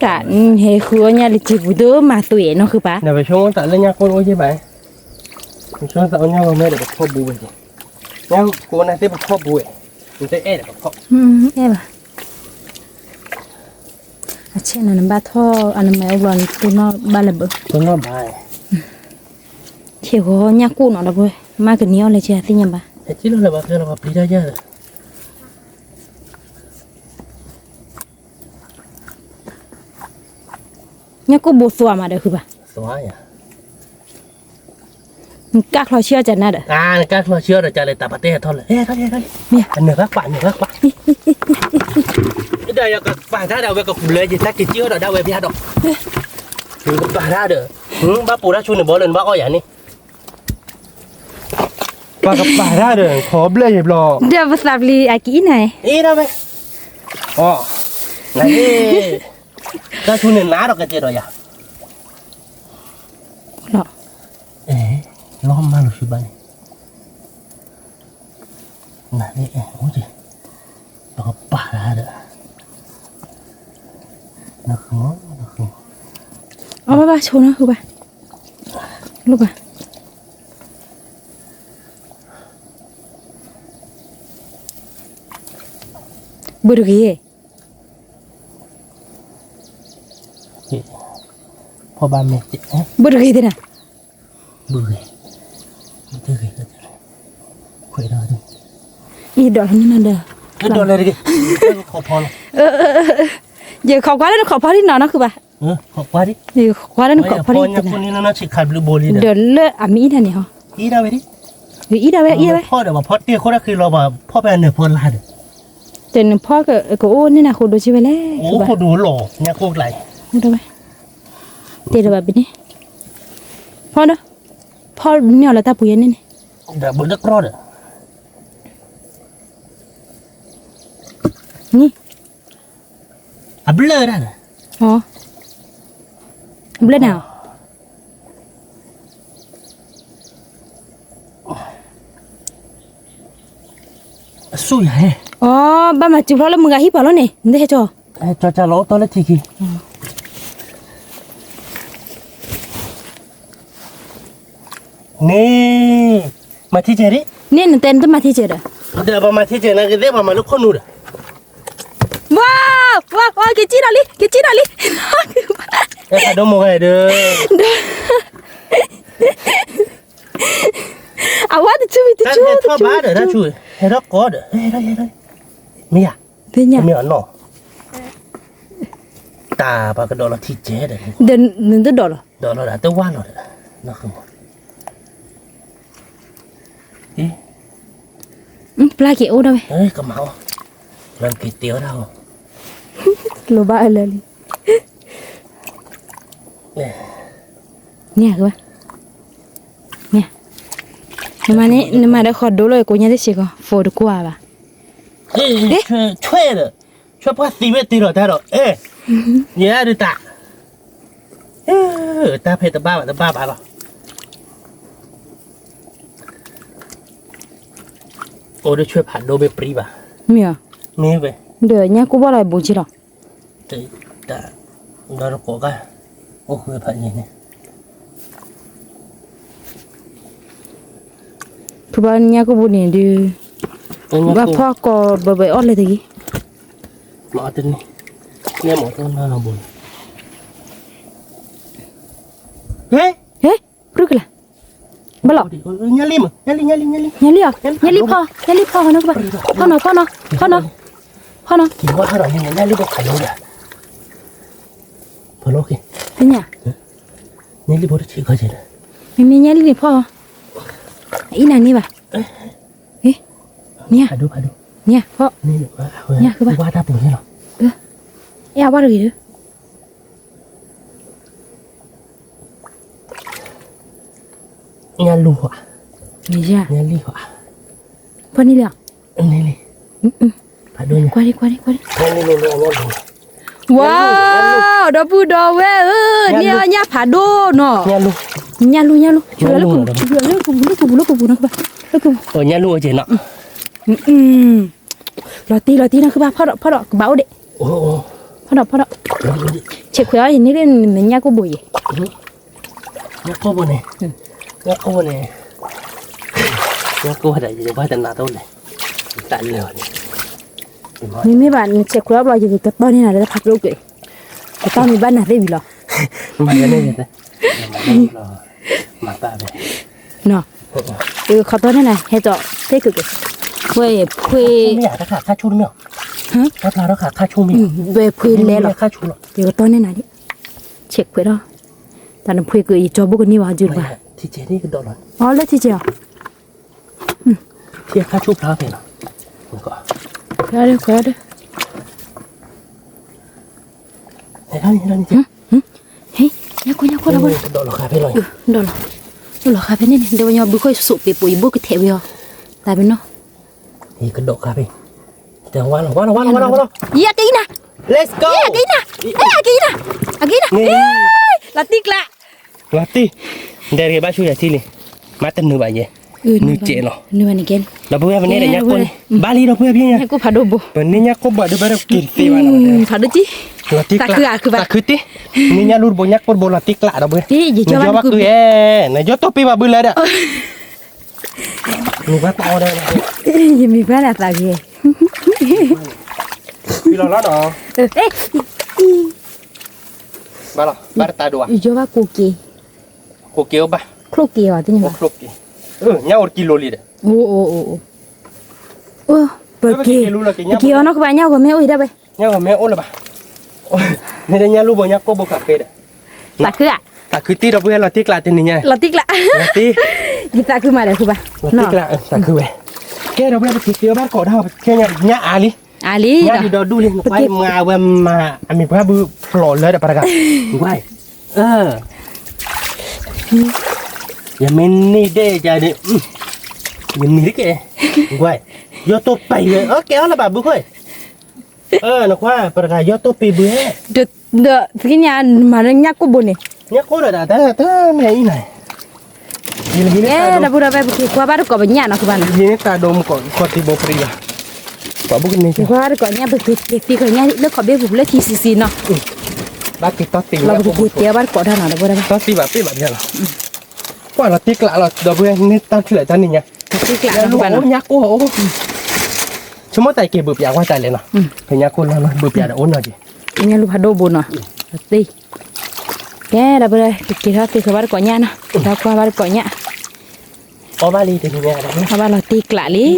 တၢ်ဟဲဃုအီၣ်ညၣ်လၢစံာ်ပူၤဒိၣ်မးသွံၣ်နီၢ်ဃုပၢ်, နပဆိကမိၣ်သးလၢညၣ်ကိၢ်အိၣ်ယဲၢ်ဘၣ်, ပဆိကမိၣ်သးအီၣ်ညၣ်ဂီၤမ့ၢ်ဒီးပဖီၣ်ဘူးဝဲ, ညၣ်ကိၢ်န့ၣ်သ့ၣ်ပဖီၣ်ဘူးဝဲ, နတအဲၣ်ဒီးပဖီၣ်, အဲၣ်ဘၣ်, အဆဲးနၤနဘၣ်ထီၣ် အနမဲာ်အိၣ်ဘျီနတိၢ်နီၣ်ဘၣ်လၢၤဘၣ်, တိၢ်နီၣ်ဘၣ်, ဆဲးဂီၤညၣ်ကိၢ်နီၤဒီးပဝဲ, မ့ၢ်ကနံၤအီၣ်လဲၣ်ဆဲးသ့ၣ်ညါဘၣ်, ဟဲကံၣ်လီၤလၢၤဘၣ်ဖဲလီၤပှၤပျံၤတၢ်ယၢ်လၢ ညၣ်ကိၣ်ဘိသွါမးဒီးဃုဘၣ်, သွါယၤ, နကၢ်ချီဆံအီၣ်ကနၤဒီး, နကၢ်ချီဆံအီၣ်ဒီးကလဲၤတၢ်ပာ်တဲဟဲထီၣ်လၢ, မ့ၢ်, နၢ်ဘၣ်ကွၢ် နၢ်ဘၣ်ကွၢ်, ဒီးယကပာ်တၢ်ဒီး အဝဲကဘျၢယတၢ်က့ၤစံၣ်အီၣ်ဒီးဒၣ်ဝဲဘၣ်ဒီး, ယကပာ်တၢ်ဒီး, ဘၣ်ပိာ်တၢ်ဆိန့ၣ်ဘီလၢနဘၣ်အီၣ်ယၤန့ၣ် ပှၤကပာ်တၢ်ဒီး ခီဘျဲၣ်ယဘျီ, ဒီးပသးပလံၤအကံအံၤနၤ, အ့ၣ်ဒၣ်ဝဲ, အီ, န, တၢ်ဆူန့ၣ်နါဒီးကကဲဒီးယၤ, လီၤမၢ်လိာ်ဆူဘၣ်န့ၣ်, န, အိၣ်က့ၤ, ပကပာ်တၢ်ဒီး, နဃုမီၤ, နဃုမီၤ, အီၣ်ဘၣ်ဘၣ်ဆိနီၤဃုဘၣ်, လိၣ်ဘၣ် ဘုတဂ့ၤ, ဖီဘၣ်မဲာ်, ဘုတဂ့ၤသ့ၣ်နၤ, ဘုဂ့ၤ, ဘုတဂ့ၤ, ခွဲးဒီး, အံၤဒီးလီၤနၤဒီး, ဒီးလဲၤတဂ့ၤ, ခီဖီလီၤ, ယခီကွၢ်လၢနခီဖီလံနီၤနီၤဃုဘၣ်, ခီကွၢ်လၢနခီဖီလံ, ဒီးလၢအမံၤအံၤတၢ်န့ၣ်ဟီ, အံၤဒၣ်ဝဲ, အံၤဒၣ်ဝဲ, ဖီဒီးပှၤဖီတ့ၢ်ခိၣ်တၢ်ဃ့လီၤ ပှၤဖီဖဲအနၢၤဖီလာ်ဒီး, တနၢၤဖီကအိၣ်န့ၣ်နၤဃိဒိဆံဝဲလဲၣ်, အိၣ်ခိၣ်ဒိလီၤ, ညါကိၣ်ကျါအံၤ, တဲဒီးဘၣ်ဘၣ်န့ၣ်, ဖီဒီး, ဖီန့ၢ်အီၤလၢတၢ်ပူၤယဲန့ၣ်န့ၣ်, ဒီးဘုလၢကြီဒီး, န့ၣ်, အဘျၢၣ်ဒၣ်ဒီး, အဘျၢၣ်နၤ, အဆူၣ်ယၤဟဲ, အီ ဘၣ်မၤစူၤဖျီလၢမုၢ်ဂၤဟံၣ်ပှၤလီၤန့ၣ် နတဟဲကၠီ, ကၠီကၠီလီၤအိၣ်တီလၢထံခံ, န့ၣ်, မၤထံကဲၤဒံး, န့ၣ်နတဲနတမၤထံကဲၤဒီး, ဒီးပှၤမၤထံကဲၤနၤကသ့ၣ် ပှၤမၤလၢခိၣ်နူာ်ဒီး, ဝါ, ဝါ, ဝါ, က့ၤစံၣ်ဒီးလံ, က့ၤစံၣ်ဒီးလံ, ဖးဒိၣ်မိၢ်ဂၤဒီး, အဝဲတဆူၣ်တဆူၣ်, ဟဲထီၣ်ဘၣ်ဒီး တၢ်ဆူၣ်, ဟဲထီၣ်ကီဒီး, မ့ၢ်ယၤ, မ့ၢ်ယၤနီၤ, တၢ်ပှၤကဒီးလီၤထံကဲၤဒီး, ဒီးနတဒီးလီၤ, ဒီးလီၤဒီးတဝၢ်လီၤဒီး, ပျၢ်က့ၤအိၣ်ဒၣ်ဝဲ, ကမၤအီၣ်, လီၤက့ၤတ့အီၣ်ဒၣ်အီၤ, လိၣ်ဘၣ်အလၢလံ, န့ၣ်, နမၤန့ၣ် နမၤဒီးဃီဒိလီၤ ကိးညါတစ့ၢ်ကီး ဖိတကွၢ်ဘၣ်, ဆွဲဒီး, ဆွဲပှၢ်သံဝဲတ့လီၤတၢ်ဒီး, ယဲဒုးတၢ်, တၢ်ဖဲတဘၣ်ဘၣ်တဘၣ်ဘၣ်လီၤ, အိၣ်ဒီးဆွဲဖးဒိၣ်မ့ၢ်ပြံဘၣ်, မ့ၢ်ဧါ, မ့ၢ်ဝဲ, ဒီးညါကိၢ်ဘၣ်လီၤဘိးက့ၤလီၤ, တၢ်, ဒီးတကိးကါ, အိၣ်ဃုဖးယံၤန့ၣ် ဖုဘၣ်ညါကိၢ်ဘိန့ၣ်ဒုး, ဘၣ်ဖီၣ်ကီးဘၢဘၢအီၣ်လဲၣ်တဂ့ၤ, မၤအီၣ်တန့ၢ်, မၤအီၣ်တန့ၢ်ဘိန့ၣ်, ဟ့ၣ်, ဟ့ၣ်, ပြုၢ်ကလာ်, ဘၣ်လီၤ, ညါလံမး, ညါလံ, ညါလံ, ညါလံ, ညါလံအီၤ, ညါလံဖီၣ်, ညါလံဖီၣ်နီၤ, ဖီၣ်နီၤ, ဖီၣ်နီၤ, ဖီၣ်နီၤ, ဖီၣ်နီၤ, ညါလံဘိဖးဒိၣ်ဒီး, ဖီၣ်လီၤက့ၤ, ညါ, ညါလံဘိတဆံးခီက့ၤဒီး, မ့မ့ၢ်ညါလံန့ၣ်ဖီၣ်, အံၤနၤန့ၢ်ဘၣ်, နၤ, နၤ, ဖီၣ်, နၤ, ဝါတၢ်ပူၤန့ၣ်လီၤ, အဲၣ်အဝါတဂ့ၤဒီး ညၣ်လူၢ်, ညၣ်လံၢ်, ဖီၣ်န့ၢ်လံ, န့ၢ်လံ, ဖးဒိၣ်, ကွၢ်ဒံး, ကွၢ်ဒံး, ကွၢ်ဒံး, ဝါ, ဒီပုၢ်ဒီဝဲၢ်ဧၢ, န့ၢ်အီၣ်ညၣ်ဖးဒိၣ်နီၤ, ညၣ်လူၢ်, ညၣ်လူၢ်, ညၣ်လူၢ်, လၢကပူၤ, လၢကပူၤ, လၢကပူၤ, ညၣ်လူၢ်အက့ၤနီၤ, လီၤတံၢ်လီၤတံၢ်နီၤ, ဖီၣ်ဒီး, ဖီၣ်ဒီး, ကဘၣ်အိၣ်ဒံး, ဖီၣ်ဒီး, ဖီၣ်ဒီး, ဆဲးခွဲးအီၤအံၤန့ၣ်, မ့ၢ်ညၣ်ကိၢ်ဘိအံၤ, ညၣ်ကိၢ်ဘိန့ၣ်, ညၣ်ကိၢ်ဘိန့ၣ်, ညၣ်ကိၢ်ဘိဒီး ယဘၣ်တနၤတအိၣ်လဲၣ်, တၢ်လၢာ်န့ၣ်, မ့မ့ၢ်ဘၣ် နဆဲးခွဲးအီၤဘျီ ယကတီၢ်န့ၢ်နၤလၢတၢ်ဖးဒိၣ်က့ၤ, ကတီၢ်န့ၢ်ဘၣ်နၤသ့ၣ်ဝံၤလီၤ, မၤယၤန့ၣ်, မၤတၢ်ဘၣ်, နီၤ, ယကခီတီၢ်န့ၢ်နၤ ဟဲကၠီသ့ၣ်က့ၤက့ၤ, ဝဲဖှ့, တၢ်ခါခါဆူၣ်တမ့ၢ်, တၢ်ဖျါထီၣ်ခါခါဆူၣ်မ့ၢ်, ဝဲဖှ့လဲလီၤ, ယကတီၢ်န့ၢ်နၤဒံး, ဆ ဆဲးခွဲးထီၣ်, တၢ်နဖှ့ကယကၠီဘိကန့ၢ်ဘၣ် ယုၢ်တဘၣ်, အီ လၢထံဆဲးအီၤ, ခွဲးဒၣ်ခွဲးဒၣ်, ဟ့ၣ် ညါခိၣ်ညါခိၣ်လီၤ, ဒိၣ်လီၤ, ဒိၣ်လီၤဃာ်ဖဲန့ၣ်န့ၣ် ဒီးပညီဘုခိၣ်ဆိးပ့းပိာ်ယဘိကထဲးဝံၤအီၤ, တၢ်ပနီၣ် ယကဒိးခါဖဲ, ဝါလီၤ ဝါလီၤ ဝါလီၤ ဝါလီၤ ယကအံၤနၤ, ယကအံၤနၤ, အကအံၤနၤ, အကအံၤနၤ, လီၤတံၢ်ကျး, လီၤတံၢ်, ဒဲတဂ့ၤဘၣ်ဆူယၤထံလံ, မၤတနုာ်ဘၣ်ယဲ, နုာ်စဲးလီၤ, ဒီပုၢ်ဝဲၢ်ပန့ၢ်ဒီးညါကိၢ်န့ၣ်, ဘၣ်လံဒီပုၢ်ဝဲၢ်ပန့ၢ်ညါ, ပန့ၢ်ညါကိၢ်ဘၣ်ဒီးဘၣ်ဒီးက့ၤတသ့ဘၣ်နီၤ, လီၤတံၢ်ကျး, သးခုတံၢ်, န့ၢ်ညါလူတဘိညါကိၢ်တဘိလီၤတံၢ်ကျးဒီပုၢ်ဝဲၢ်, ယဘၣ်ကု, နယိၣ်တိၢ်ပ့ၢ်ဘၣ်ဘုလၢဒီး မ့ၢ်ဘၣ်တအီဒီး, ယမ့ၢ်ဘၣ်လၢသးဂ့ၤ, ဖံလီၤလီၤနီၤ, ဘၣ်လီၤ ဘၣ်တတၢ်ဒိၣ်ဧါ, ယိၣ်ဘၣ်ကိးက့ၤ, ကိးက့ၤအိၣ်ဘၣ်, ချိၣ်က့ၤအီၤတန့ၢ်ဘၣ်, ညၣ်အိၣ်တကံလိလံဒီး, အိၣ်အိၣ်အိၣ်, ပက့ၤ, ပက့ၤအီၤနီၢ်ကဘၣ် ညၣ်ဂီၤမ့ၢ်အိၣ်အံၤဒၣ်ဝဲ ညၣ်ဂီၤမ့ၢ်အိၣ်လၢၤဘၣ်, မ့ၢ်ဒၣ်ညၣ်လူၢ်ဘိညါကိၢ်ဘိကးဖဲဒီး, သးခုဧါ, သးခုတံၢ်ဒီပုၢ်ဝဲၢ်လီၤတံၢ်ကျးတနံၤညါ, လီၤတံၢ်ကျး, လီၤတံၢ်, ယသးခုမးဒီးဃုဘၣ်, လီၤတံၢ်ကျး, သးခုဝဲ, ကဲဒီပုၢ်ဝဲၢ်ပက့ၤက့ၤအီၤဘၣ်တကိးဒၣ်, ညၣ်အါလံ, အါလံ, ညၣ်ဒုးဒီဒူၣ်လံ, နကွၢ်မၤဝဲမၤ, အမံၤပှၢ်ဘုဖျိးလၢဒီးပှၤတဂၤ, ကွၢ် ယမ့ၢ်န့ၢ်ဒဲးယၤဒီး, ယမံၤတက့ၢ်, ကွၢ်, ယိၣ်တိၢ်ပံၤဝဲ, ကဲအီၤလၢၤဘၣ်ဘုခိၣ်, နကွၢ် ပှၤတဂၤယိၣ်တိၢ်ပံၤဘုဧါ, ဒီးသ့ၣ်ညါမၤလၢညၣ်ကိၢ်ဘိန့ၣ်, ညၣ်ကိၢ်ဒီးတၢ်တမ့ၢ်အံၤန့ၣ်, ဒီပုၢ်ဒီဝဲၢ်ပက့ၤကွၢ်ဘၣ်တကိးပညၣ်နီၤ ကဘၣ်နီၤ, ယမ့ၢ်တၢ်ဒိၣ်မူကိးသံဘိပရံလီၤ, ပှၤဘုကန့ၢ်က့ၤ, ကွၢ်ဘၣ်တကိးညၣ် ပက့ၤသံကိးညၣ်လၢခီၣ်ဘ့ၣ်ပူၤလၢခံဆံဆံနီၤ, ဘၣ်က့ၤတီၢ်သံလၢပက့ၤက့ၤဘၣ်တကိးတၢ်နီၤ ဒီပုၢ်ဒီဝဲၢ်, တီၢ်သံဘၣ်ပ့ၢ်ဘၣ်လီၤ, ကွၢ်လီၤတံၢ်ကျးလီၤ ဒီပုၢ်ဝဲၢ် န့ၢ်တၢ်ထူၣ်လဲၣ်တၢ်နံၤညါ, တံၢ်ကျးလီၤ ညၣ်ကိၢ်အိၣ်, ဆိကမိၣ်တၢ်က့ၤဘုးပၠးကွၢ်တၢ်လဲၣ်နီၤ, ဖဲညၣ်ကိၢ်လီၤလီၤ ဘုးပၠးဒီးအိၣ်နီၤက့ၤ, ညၣ်လူၢ်ဖးဒိၣ်ဘိနီၤ, သ့, ကဲဒီပုၢ်ဒီဝဲၢ် ကက့ၤထီၣ်သ့ကဘၣ်တကိးညၣ်နီၤ, ဒီးကွၢ်ဘၣ်တကိးညၣ် အီၣ်ဘၣ်လံတနံၤညါ, အီၣ်ဘၣ်လီၤတံၢ်ကျးလံ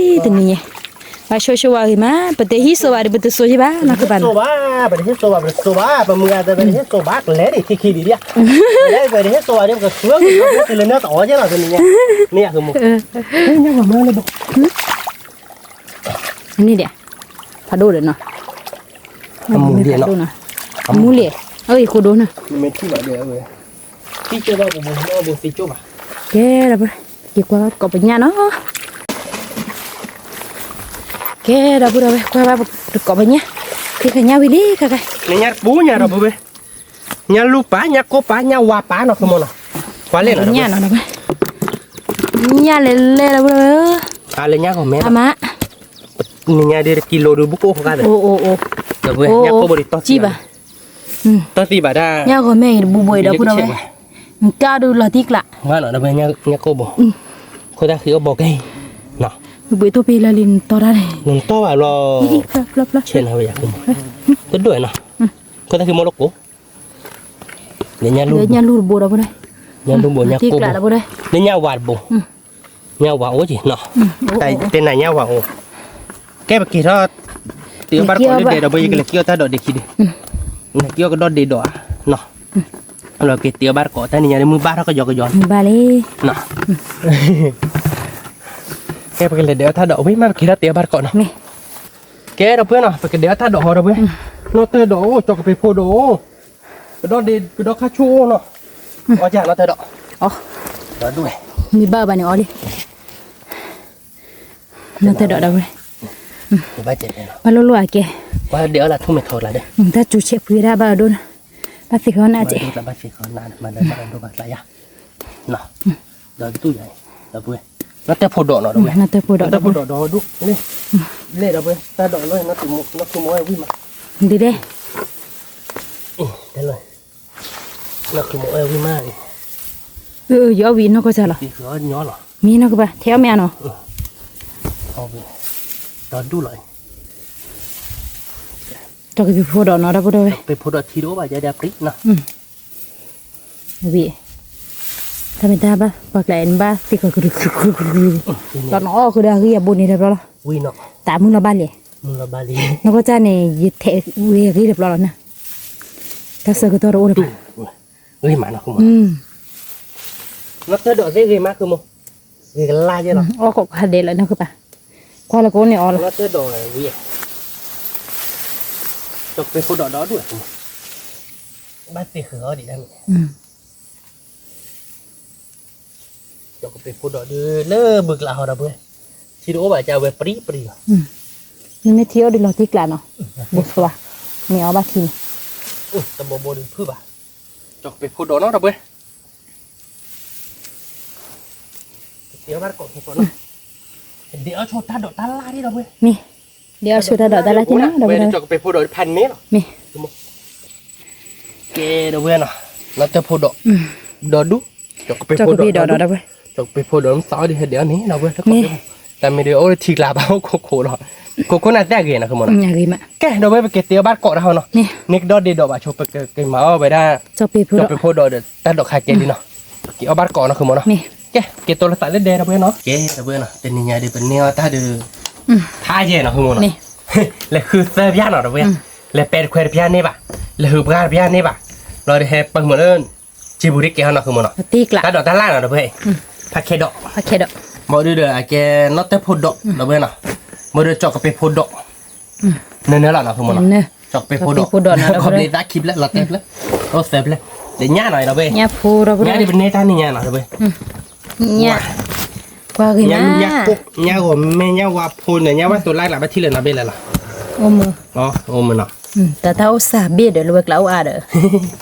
တနံၤညါ, ဘၣ်ဆိၣ်ဆိၣ်ဝါဂ့ၤမး ပတဟံၣ်စိဘၣ်ဒီး ပတစိၤယံဘၣ်နီၤကဘၣ်နီၤ, ပတဟံၣ်စိဘၣ် ပတစိၤဘၣ် ပမုၢ်ဂၤသၢ ပတဟံၣ်စိဘၣ် ကလဲၤဒံးခံခံဒံးဒံး, ပတဟံၣ်စိဘၣ်ဒီး ပကဃုလၢနၢ်တအီၣ်ကဲလီၤတနံၤညါ, မ့ၢ်ယၤကမူ န့ၣ်ဒီး, ဖးဒိၣ်ဒီးနီၤ, အမူလံ, အမူလံ, အဝဲယကိးဒိနီၤ, ကဲဒီပုၢ်ဝဲၢ် က့ၤကွၢ်ဘၣ်တကိးပညၣ်နီၤ, ကဲဒီပုၢ်ဒီဝဲၢ် ကွၢ်ဘၣ်တကိးပညၣ်, က့ၤကညၣ်ဝံၤလံခါခါ, ညၣ်ပူၤညါဒီပုၢ်ဝဲၢ်, ညၣ်လူၢ်ပၢ် ညၣ်ကိၢ်ပၢ် ညၣ်ဝါပၢ်နီၤ ကမီၤနီၤ, ကွၢ်လဲၣ်နီၤ, ညၣ်လဲၤလဲၤဒီပုၢ်ဝဲၢ်, အါလၢညၣ်ဂီၤမဲ, အမါ နညါဒုးတကံလိဒုးဘူးကအိၣ်ဃာ်ဒီး, ဒီပုၢ်ဝဲၢ် ညၣ်ကိၢ်ဘိဒီးတီၢ်သံဘၣ်, တီၢ်သံဘၣ်ဒၣ်, ညၣ်ဂီၤမဲအံၤတဘူးဘိအံၤဒီပုၢ်ဒီဝဲၢ်, ကၢ်ဒုးလီၤတံၢ်ကျး, မ့ၢ်နီၤ ဒီပုၢ်ဝဲၢ် ညၣ်ကိၢ်ဘိ, ခိၣ်သၣ်ဃံအိၣ်ဘိကဲ, ဘှံးတိၢ်ပ့ၤလၢလံနတီၢ်တၢ်န့ၣ်, နတီၢ်ဘၣ်ဘျီ, ဆဲးနၤဝဲယၤ, တဒိၣ်နီၤ, ခိၣ်သၣ်ဃံမိၢ်လၢကိး လၢညၣ်လူၢ်တဘိဒီး, ညၣ်လူၢ်ဘိ ညၣ်ကိၢ်ဘိ, လၢညၣ်ဝါတဘိ, ညၣ်ဝါအိၣ်က့ၤနီၤ, တဲနၤညၣ်ဝါအိၣ်, ကဲပက့ၤထီၣ်, တ့အီၣ်ဘၣ်တကိးလၢဒဲးဒီး ပကလဲၤက့ၤအီၣ်တၢ်ဒိးဒံးခံဒံး, လဲၤက့ၤအီၣ်ကဒီးဒံးဒီး, လီၤက့ၤတ့အီၣ်ဘၣ်တကိးတၢ်နံၤညါ မုၢ်ဘၣ်ထီၣ်ကယီကယီ, ဘၣ်လံ, ကဲပကလဲၤဒဲးအီၣ်တၢ်ဒိးဝံၤမး ပက့ၤထီၣ်တ့အီၣ်ဘၣ်တကိးနီၤ, ကဲဒီပုၢ်ဝဲၢ်နီၤ ပကဒဲးအီၣ်တၢ်ဒိးဟီဒီပုၢ်ဝဲၢ်, နီၢ်တၢၢ်ဒိးအိၣ် ကၠီကပ့ၤဖိဒိးအိၣ်, ကဒီးဒံး ကဒီးခါဆူၣ်အိၣ်နီၤ, အီၣ်ကနီၢ်တၢၢ်ဒိး, မ့ၢ်ဘၣ်ဘၣ်န့ၣ်အီၣ်လံ, နီၢ်တၢၢ်ဒိးဒီပုၢ်ဝဲၢ်, ဘၣ်လိၣ်လိၣ်အကဲ, တၢ်စူၤဆဲးဖှံဒၣ်ဘၣ်အဒိနီၤ, ဘၣ်သ့ၣ်ဃီနးကဲ, နီၢ်တၢၢ်ဖိဒိးနီၤ, နီၢ်တၢၢ်ဖိဒိးဒီပုၢ်ဝဲၢ်, လဲၣ်ဒီပုၢ်ဝဲၢ် တၢ်ဒိးလီၤ, နီၢ်ခိမီဝဲဝံၤမး, ဒ်လဲၣ် နီၢ်ခိမီဝဲဝံၤမး, ယအီၣ်ဝံၤနီၢ်ကီၢ်စၢ်လီၤ, မ့ၢ်နီၢ်ကဘၣ် ထဲအီၣ်မ့ၢ်အနီၤ, ဒီဒူၣ်လီၤ, တၢ်ကပ့ၤဖိဒိးနီၤ ဒီပုၢ်ဝဲၢ်, ကပ့ၤဖိဒိးထံတအိၣ်ဘၣ် ယဲဒၣ်ပှံၤနီၤ ဝံၤ, တၢ်မ့ၢ်တၢ်ဘၣ် ပှၤကျါအဲၣ်နဘၣ်သ့ၣ်ကီး တနီၤအီၣ်ဃုာ်ဒီးအဂံၢ်အဘိန့ၣ်တဘျီလီၤ, တၢ်မုၢ်လီၤဘၣ်လဲၣ်, နီၢ်ကီၢ်စၢ်န့ၣ် ယထဲးဝံၤအဂံၢ်တဘျီလီၤနီၤ, တၢ်ဆၢကတီၢ်တအိၣ်လၢၤဘၣ်, ဂ့ၤမးနီၤ ဃုမိၢ်နီၤ. နီၢ်တၢၢ်ဒိးသ့ဂ့ၤမး ဃုမိၢ်, ဂ့ၤကလါယဲလီၤ. အီၣ်ကိးခါဒဲးလီၤနီၤ ဃုပၢ်, ကွၢ်လၢကိးန့ၣ်အီလီၤ. နီၢ်တၢၢ်ဒိးဝံၤ, ကၠီၣ်ကပ့ၤဖိဒိးဒီဒူၣ်, ဘၣ်သ့ၣ်ဃုာ်အီၤဒံးဒၣ်န့ၣ်. ကၠီၣ်ကပ့ၤဖိဒိးဒုးလၢဘုကျးဟီဒီပုၢ်ဝဲၢ်, ထံတအိၣ်ဘၣ် ကဝဲပရံပရံလီၤ. နမ့ၢ်ထံအိၣ်ဒုးလီၤတံၢ်ကျးနီၤ, ဘိးသွါ, မ့ၢ်အီဘၣ်ထံန့ၣ်, တဘိဘိဒုးဖုၣ်ဘၣ်. ကၠီၣ်ကပ့ၤဖိဒိးနီၤဒီပုၢ်ဝဲၢ်, ကတဲအီၤဘၣ်တကိးခဲကိးနီၤ, ဒဲးအီၣ်ဆိတၢ်ဒိးတၢ်လၢ်ဒီပုၢ်ဝဲၢ်, မ့ၢ်, ဒဲးအီၣ်ဆိတၢ်ဒိးတၢ်လၢ်က့နီၤ, ကၠီၣ်ကပ့ၤဖိဒိးဖးန့ၣ်လီၤ, မ့ၢ် ကဲဒီပုၢ်ဝဲၢ်နီၤ, နီၢ်တၢၢ်ဖိဒိး, ဒီဒူၣ်, ကၠီၣ်ကပ့ၤဖိဒိး, ကၠီၣ်ကပ့ၤဖိဒိးမ့ၢ်သီဒ်ဟဲဒဲးအီၤန့ၣ် ဒီပုၢ်ဝဲၢ်, တၢ်မ့ၢ်ဒုးအိၣ်လၢထံကျါဘၣ်အိၣ်ခိခိလီၤ, ခိခိနၤသ့ၣ်အဂ့ၤနီၤ ဃုမိၢ်နီၤ. ကဲဒီပုၢ်ဝဲၢ် ပကတဲအီၤဘၣ်တကိးတၢ်ဟီနီၤ, န့ၣ်ကဒီးဒဲးဒိးဘၣ်ဆိ ပကမၤအီၣ်ဝဲဒၣ်, ကၠီၣ်ပ့ၤဖိဒိးဒီးတၢ်ဒိးခါကဲလံနီၤ, ကဲအီၣ်ဘၣ်တကိးနီၤ ဃုမိၢ်နီၤ. ကဲ ကဲတိၢ်လၢသးလၢဒဲးဒီပုၢ်ဝဲၢ်နီၤ. ကဲဒီပုၢ်ဝဲၢ်နီၤ တနံၤညါဒီး ပန့ၢ်အီၣ်တၢ်ဒီး ဖးယဲၢ်နီၤ ဃုမိၢ်နီၤ, လဲၤဃုသၢပျၢ်နီၤ ဒီပုၢ်ဝဲၢ်, လဲၤပဲတခွဲတပျၢ်န့ၢ်ဘၣ်, လဲၤဟုးပှၢ်တပျၢ်န့ၢ်ဘၣ်, လီၤဒီးဟဲပၢၢ်မုာ်လၢ စံာ်ပူၤတကဲဟီနီၤ ဃုမိၢ်နီၤ, တၢ်ဒိးတၢ်လၢ်နီၤ ဒီပုၢ်ဝဲၢ်, ဖးခဲဒီး, ဘၣ်ဒုးဒီးအကဲနီၢ်တၢၢ်ဖိဒိး ဒီပုၢ်ဝဲၢ်နီၤ, ဘၣ်ဒုးကၠီၣ်ကပ့ၤဖိဒိး နၢနၢလီၤနီၤ ဃုမိၢ်နီၤ, ကၠီၣ်ကပ့ၤဖိဒိး, ခီဘျ့သးခံဖျၢၣ် လီၤတဲာ်ဖျၢၣ်, အိၣ်သၢဖျၢၣ်, ဒီးညၣ်နီၤ ဒီပုၢ်ဝဲၢ်, ညၣ်ဒုးပန့ၢ်တၢ်နံၤညါနီၤ ဒီပုၢ်ဝဲၢ်, ညၣ်, ကွၢ်ဂ့ၤမး, ညၣ်ဂီၤမဲ ညၣ်ဝါဖိန့ၣ် ညၣ်ဝါသိးလါကျါ ဘၣ်ထံၣ်လၢနီၤ ဘ့ၣ်လၢ်လီၤ, အိၣ်မုာ်, အိၣ်မုာ်နီၤ, တၢ်တၢ်အိၣ်စၢ်ဘ့ၣ်ဒီး လၢဝဲကျါအိၣ်အါဒီး,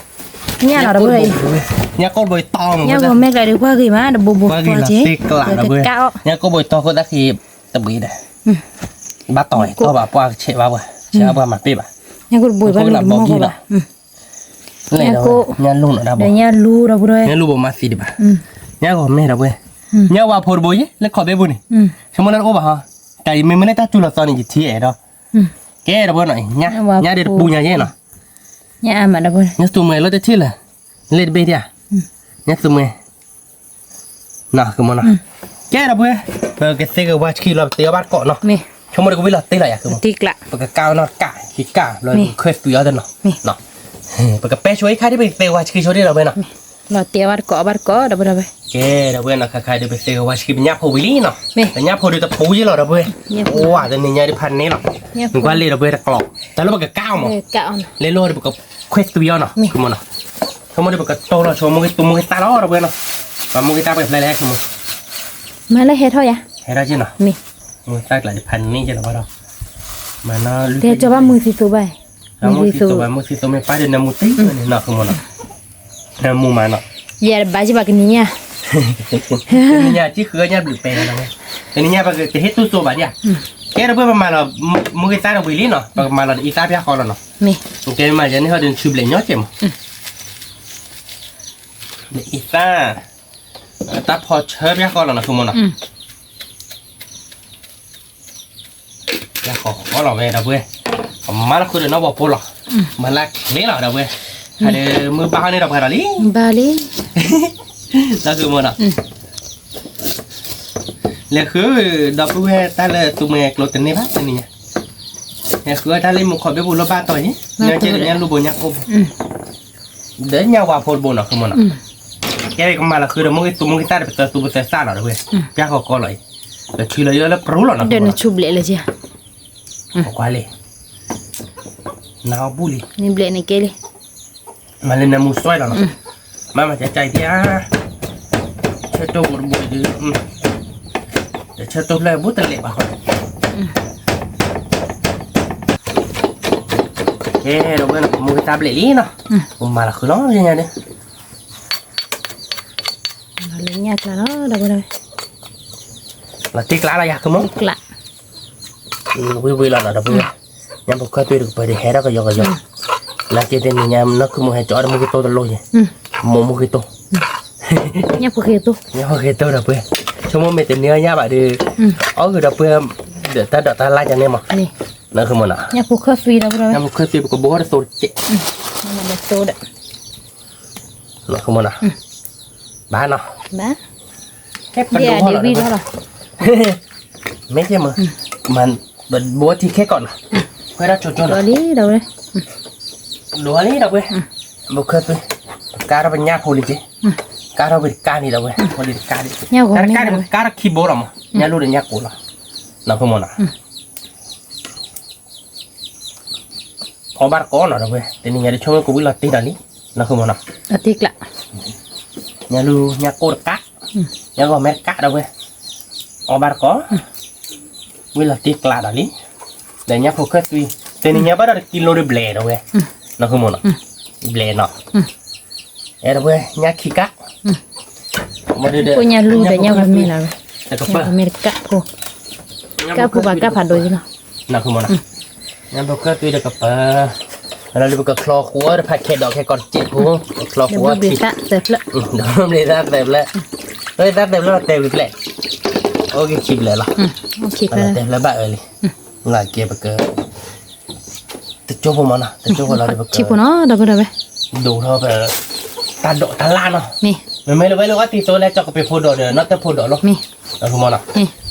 ညၣ်နီၤ ဒီပုၢ်ဝဲၢ်, ညၣ်ကိၢ်ဘိးတီ, ညၣ်ဂီၤမဲကျါဒီး ကွၢ်ဂ့ၤမး တဘိဘိကွၢ်က့ၤ, ညၣ်ကိၢ်ဘိးတီ ခိၣ်သၣ်ခံ တဘှံးဒီး, ဘၣ်တီၤအံၤ တီၢ်ဘၣ်ပှၢ်ကဆဲးဘၣ်ပှၤ, ဆဲးဘၣ်ပှၤမၤပ့ၢ်ဘၣ်, ညၣ်ကိၢ်တဘိဘၣ်လၢတမီၢ်ဘၣ်, ညၣ်ကိၢ်, ဒီးညၣ်လူဒီပုၢ်ဝဲၢ်, ညၣ်လူဘိးမၤသံဒံးဘၣ်, ညၣ်ဂီၤမဲဒီပုၢ်ဝဲၢ်, ညၣ်ဝါဖိတဘိယဲ လၢခီၣ်ဘ့ၣ်ပူၤန့ၣ်, ဆိကမိၣ်လၢတအိၣ်ဘၣ်ဟီ, တၢ်အံၤမ့မ့ၢ်လၢတၢ်စူၤလီၤသီန့ၣ် ယထံအဲၣ်ဒီး, ကဲဒီပုၢ်ဝဲၢ်နီၤ, ညၣ်ဒုးတပူၤညါယဲနီၤ, ညၣ်အါမးဒီပုၢ်ဝဲၢ်, ညၣ်သူမှဲလၢတထံၣ်လၢ, လ့ၣ်တဘ့ၣ်ဒၣ်, ညၣ်သူမှဲ နီၤ ဃုမိၢ်နီၤ, ကဲဒီပုၢ်ဝဲၢ်, ပကသ့ကဝါဆှံလီၤ ပတဲအီၤဘၣ်တကိးနီၤ, ဆိကမိၣ်ဒီးကဝံၣ်လီၤတ့ၢ်လီၤယၤ ဃုမိၢ်, ပကကးအီၤနီၤတကး ခံကး လီၤခွဲသွံအီၤတနီၤ, ပကပဲဆိအံၤခါဒ် ပကသ့ကဝါဆှံဆိဒ်ဒီပုၢ်ဝဲၢ်နီၤ, လီၤတဲအီၤဘၣ်တကိး ဘၣ်တကိးဒီပုၢ်ဝဲၢ်, ကဲဒီပုၢ်ဝဲၢ်နီၤ ခါခါဒုး ပသ့ကဝါဆှံပညၣ်ဖိဝံၤလံနီၤ, ပညၣ်ဖိဒုးတပူၤယဲလီၤဒီပုၢ်ဝဲၢ်, အိၣ်ဝဲတနံၤညါဒုးဖးန့ၣ်လီၤ, နကွၢ်လ့ၣ်ဒီပုၢ်ဝဲၢ်တကျီၤ, တၢ်လၢပကကးအီၤမး, လဲၤလိဒီးပကခွဲသွံအီၤနီၤ ဃုမိၢ်နီၤ, ဆိကမိၣ်ဒီးပကတိၢ်လီၤဆိ မိၢ်ဂ့ၤသူမိၢ်ဂ့ၤသၣ်လီၤဒီပုၢ်ဝဲၢ်နီၤ, ပှၤမိၢ်ဂ့ၤသၣ်ပှဲၤဖျါလဲၣ် ဃုမိၢ်, မၤလၢဟဲထီၣ်ယၤ, ဟဲထီၣ်က့နီၤ, မိၢ်ဂ့ၤသၣ်ကျါဒုးဖးန့ၣ်ယဲလီၤဘၣ်ဒီး, မၤနီၤ, တဲကၠီဘၣ်မုၢ်သံသိးဘၣ်, မုၢ်သံသိးဘၣ် မုၢ်သံသိးမ့ၢ်ပၢ်ဒုးနၢမူတ့ၢ်န့ၣ်နီၤ ဃုမိၢ်နီၤ, နၢမူမးနီၤ, ယဲဘၣ်ယဘၣ်ကနံၤညါ, ကနံၤညါ ကံၣ်ဃုအညၣ်ဘျုးပဲနီၤ, ကနံၤညါပကဟ့ၣ်တူၢ်စိဘၣ်ဒံးဧါ, ကဲဒီပုၢ်ဝဲၢ် ပမၤလီၤ, မိၢ်ဂ့ၤသၣ်တဝံၤလံနီၤ ပကမၤလီၤဒီးအံသၣ်ဖၠၣ်ဃီလီၤနီၤ, ကဲမၤယဲန့ၣ်ဟီဒုးနဆုဘျဲၣ်ညီကဲမး, အံသၣ်, တၢ်ဖီဆၢဖၠၣ်ဃီလီၤနီၤ ဃုမိၢ်နီၤ, ဖၠၣ်ဃီဃီလီၤဝဲဒီပုၢ်ဝဲၢ်, ပမၤလီၤဃုာ်ဒီးနီၢ်ဘီဖိလီၤ, မၤလၢချ့လီၤဒီပုၢ်ဝဲၢ်, ဟဲဒီးမုၢ်ဘၣ်ဟီန့ၣ်ဒီးပှၤဒီးလံ, ဘၣ်လံ, ဒီးဃုမိၢ်နီၤ, လဲၤဃုဒီပုၢ်ဝဲၢ်တၢ်လၢသူမှဲကျိတန့ၢ်ဘၣ်တနံၤညါ, လဲၤဃုတၢ်လၢမူခိၣ်ဘ့ၣ်ပူၤလၢဘၣ်တီၤယံၤ, ညါကဲဒီးညၣ်လူဘိညၣ်ကိၢ်ဘိ ဒီးညၣ်ဝါဖိတဘိနီၤ ဃုမိၢ်နီၤ, ကဲကမၤလီၤဃုာ်ဒီးမိၢ်ဂ့ၤသူမိၢ်ဂ့ၤသၣ်ဒီးပသၢသူပသၢသၣ်လီၤဒီပုၢ်ဝဲၢ်, ဖၠၣ်ဃီဃီလီၤအံၤ, ဒီးထံလီၤယဲလၢပရူလီၤနီၤ, ဒီးနဆူဘျဲၣ်လၢက့, ကွၢ်လံ, နဘျဲၣ်န့ၣ်ကဲလံ, မၤလၢနၢမူစွဲလီၤနီၤ, မၤမၤကကဲဒံးဧါ, ဆၢတိၢ်ဘိတဘိဒုး, ဒီးဆၢတိၢ်ဖျၢၣ်ဘိတလဲၤဘၣ်ဃီ, ကဲဒီပုၢ်ဝဲၢ်နီၤ မိၢ်ဂ့ၤသၣ်ဘျဲၣ်လံနီၤ, ပမၤလီၤဃုာ်လီၤညါန့ၣ်, လၢညၣ်ကျါလီၤဒီပုၢ်ဝဲၢ်, လီၤတ့ၢ်ကျါလီၤယၤ ဃုမိၢ်, ဝံၤဝံၤလီၤနီၤဒီပုၢ်ဝဲၢ်, ညၣ်ဖိခၢၣ်သွံတကပၤဒုးဟဲထီၣ်ကယီကယီ, နာ်က့တနံၤညါနီၢ်ခုမိၢ်ဟဲကၠီဒီးမိၢ်ဂ့ၤတိၢ်တလိၣ်ယဲ, မိၢ်မိၢ်ဂ့ၤတိၢ်, ညၣ်ဖိဂ့ၤတိၢ်, ညၣ်ဖိဂ့ၤတိၢ်ဒီပုၢ်ဝဲၢ်, ဆိကမိၣ်မ့ၢ်တန့ၢ်အီၣ်ညၣ်ဘၣ်ဒီး, အီၣ်ဂ့ၤဒီပုၢ်ဝဲၢ်, ဒီးတၢ်ဒိးတၢ်လၢ်ကန့ၣ်မး, နီၤ ဃုမိၢ်နီၤ, ညၣ်ဖိခၢၣ်သွံဒီပုၢ်ဝဲၢ်, ညၣ်ဖိခၢၣ်သွံပကဘိထီၣ်တသိးတကဲး, နီၤ ဃုမိၢ်နီၤ, ဘၣ်နီၤ, ကဲပဒိၣ်ထီၣ်လီၤ, မ့ၢ်ကဲမး, မၤ, ဘိထံခဲကိာ်နီၤ, ခွဲးဒၣ်ကၠိကၠိနီၤ, ဒိၣ်လံဒီပုၢ်ဝဲၢ်, ဘိခၢၣ်သွံ, ပကါထီၣ်ပညၣ်ဖိလံက့, ကါထီၣ်ဝံၤတကါန့ၣ်ဒီးဝဲ, ဝဲဒၣ်တကါန့ၣ်, တကါန့ၣ် ပကါထီၣ်ခံဘိလီၤမး, ညၣ်လူၢ်ဒီးညၣ်ကိၣ်လီၤ, နီၢ်ခိမးနီၤ. အီၣ်ဘၣ်တကိးနီၤဒီးဝဲ, တနံၤညါဒ်ဆိကမိၣ်ကဝံၣ်လီၤတံၢ်ဒီးလံ, နီၢ်ခိမးနီၤ. ညၣ်လူၢ်ညၣ်ကိၣ်တကး, ညၣ်ဂီၤမဲတကးဒီးဝဲ, အီၣ်ဘၣ်တကိး, ဝံၣ်လီၤတံၢ်ကျးဒီးလံ, ဒီးညၣ်ဖိခၢၣ်သွံ, တနံၤညါဘၣ်ဒီးတကံလိဒ်ဘျဲၣ်ဒီးဝဲ, နီၢ်ခိမးနီၤ, ဘျဲၣ်နီၤ. အဲၣ်ဒိးဝဲညၣ်ခံကး, ဖိညၣ်လူၢ်ဒီးညၣ်ဂီၤမဲလီၤ, ညၣ်ဂီၤမဲတကးဖိ, ကးဖိဘၣ်ကးဖးဒိၣ်လီၤ, နီၢ်ခိမးနီၤ. ညၣ်ဖိခၢၣ်သွံတကပၤ, လီၤလံပကချီဃိးတဖၣ်ခဲဒီးခဲကီးတစဲးဖိ, ချီဃိးထံ, ဒီးဘျ့သၣ်သၢဖျၢၣ်, ဒီးဘျ့သၣ်သၢဖျၢၣ်, ဘျ့သၣ်သၢဖျၢၣ်တဲဝံၤဖျဲၣ်, အိၣ်က့ၤခံဖျၢၣ်လီၤ, တဲဖျၢၣ်ဘၣ်အၢလံ, လၢကဲပက တကၠိဖိမးနီၤ, တကၠိဖိလီၤဒီးပက, ဒိၣ်ထီၣ်ပ, တၢ်ဒိးတၢ်လၣ်နီၤ, မ့မ့ၢ်လၢဝဲလၢအီၣ်တံၢ်သိလၢကၠီကပ့းဖိဒိးဒီးနီၢ်တၢၢ်ဖိဒိးလီၤ, နီၢ်ခိမးနီၤ,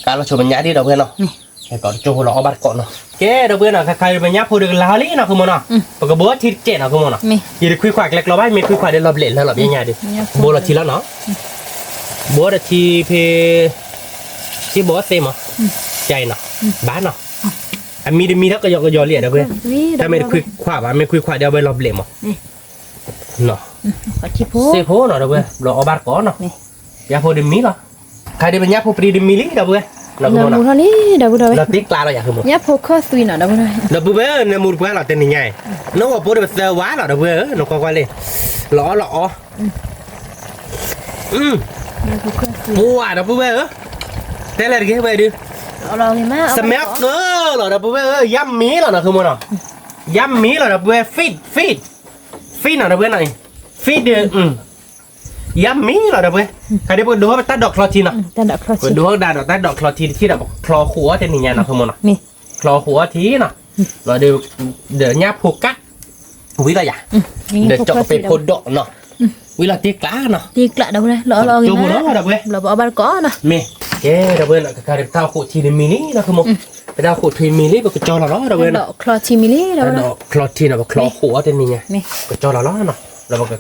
ကါလီၤဆိပညါဒ်ဒီးဝဲနီၤ, ကဲကီးတကၠိဖိလီၤအီၣ်ဘၣ်တကိးနီၤ, ကဲဒီးဝဲနီၤ ခါခါပညၣ်ဖိဒီးကလၤဟီလံနီၢ်ခိမးနီၤ, ပကဘိထံတစဲးနီၢ်ခိမးနီၤ, ယတခွံခွါကျဲကျီဘၣ် မ့ၢ်ခွံခွါဒီးလီၤဘျဲၣ်လၢလီၤ ပညါဒီး, ဘိလီၤထံလီၤနီၤ, ဘိဒီးထံဖဲ စ့ဘိသ့မး, ကဲနီၤ, ဘၣ်နီၤ, အမံတမံထီၣ်ကယီကယီလံဒီးဝဲ, တၢ်မ့ၢ်တခွံခွါဘၣ် မ့ၢ်ခွံခွါဒီးအဝဲလီၤဘျဲၣ်မး, စ့ဖိနီၤဒီးဝဲ ဘျီအီၣ်ဘၣ်တကိးနီၤ, ညၣ်ဖိတမံလီၤ, ခါဒီးပညၣ်ဖိပတံၤတမံလံဒီးဝဲ, လီၤမူထီၣ်လံဒီးဝဲဒီးဝဲ, လီၤတံၢ်ကျးလီၤယၤခိမး, ညၣ်ဖိခၢၣ်သွံနီၤဒီးဝဲ, ဒီပုၢ်ဝဲၢ်ဧၢ နမူတပှၢ်လီၤတနံၤညါအံၤ, နအိၣ်ပိဒီးပသၢဝါလီၤဒီးဝဲဧၢ နကွၢ်ကွၢ်လံ, လီၤအီၣ်လီၤအီ, ပှၤဒီပုၢ်ဝဲၢ်ဧၢ, တဲလဲၣ်တဂ့ၤဝဲဒုး, စမဲအကၢလီၤဒီပုၢ်ဝဲၢ်ဧၢ ယါမ့ၤလီၤနီၢ်ခိမးနီၤ, ယါမ့ၤလီၤဒီပုၢ်ဝဲၢ် feed feed, feed နီၤဒီပုၢ်ဝဲၢ်နီၤ, feed ဒီး ယါမ့ၤလီၤဒီပုၢ်ဝဲၢ်, ခါဒီးပကဒိးပတၢ်ဒိးချီထံနီၤ, ပဒိးဒၣ်ဒီးတၢ်ဒိးချီထံတထံၣ်ဒီး ပချီဃိးအီၣ်တနံၤညါနီၢ်ခိမးနီၤ, ချီဃိးအီၣ်ထံနီၤ, ဒီးညၣ်ဖိကး, ဝံၤလီၤယၤ, ဒီးကၠီကပ့းဖိဒိးနီၤ, ဝံၤလီၤတံၢ်ကျးနီၤ, တံၢ်ကျးဒီပုၢ်ဝဲၢ်, လီၤအီၣ်လီၤအီလီၤဒီပုၢ်ဝဲၢ်, မ့ၢ်, ကဲဒီပုၢ်ဝဲၢ်နီၤ ခါခါဒီးပတၢ်အိၣ်ဃိးထံန့ၣ်မံလံနီၢ်ခိမး, ပတၢ်အိၣ်ဃိးထံမံလံ ပကကၠီလီၤလီၤဒီပုၢ်ဝဲၢ်နီၤ, ချီထံမံလံဒီပုၢ်ဝဲၢ်, ချီထံနီၤ ပချီဃိးအီၣ်တနံၤညါ, ကကၠီလီၤလီၤနီၤ, ဒီးပက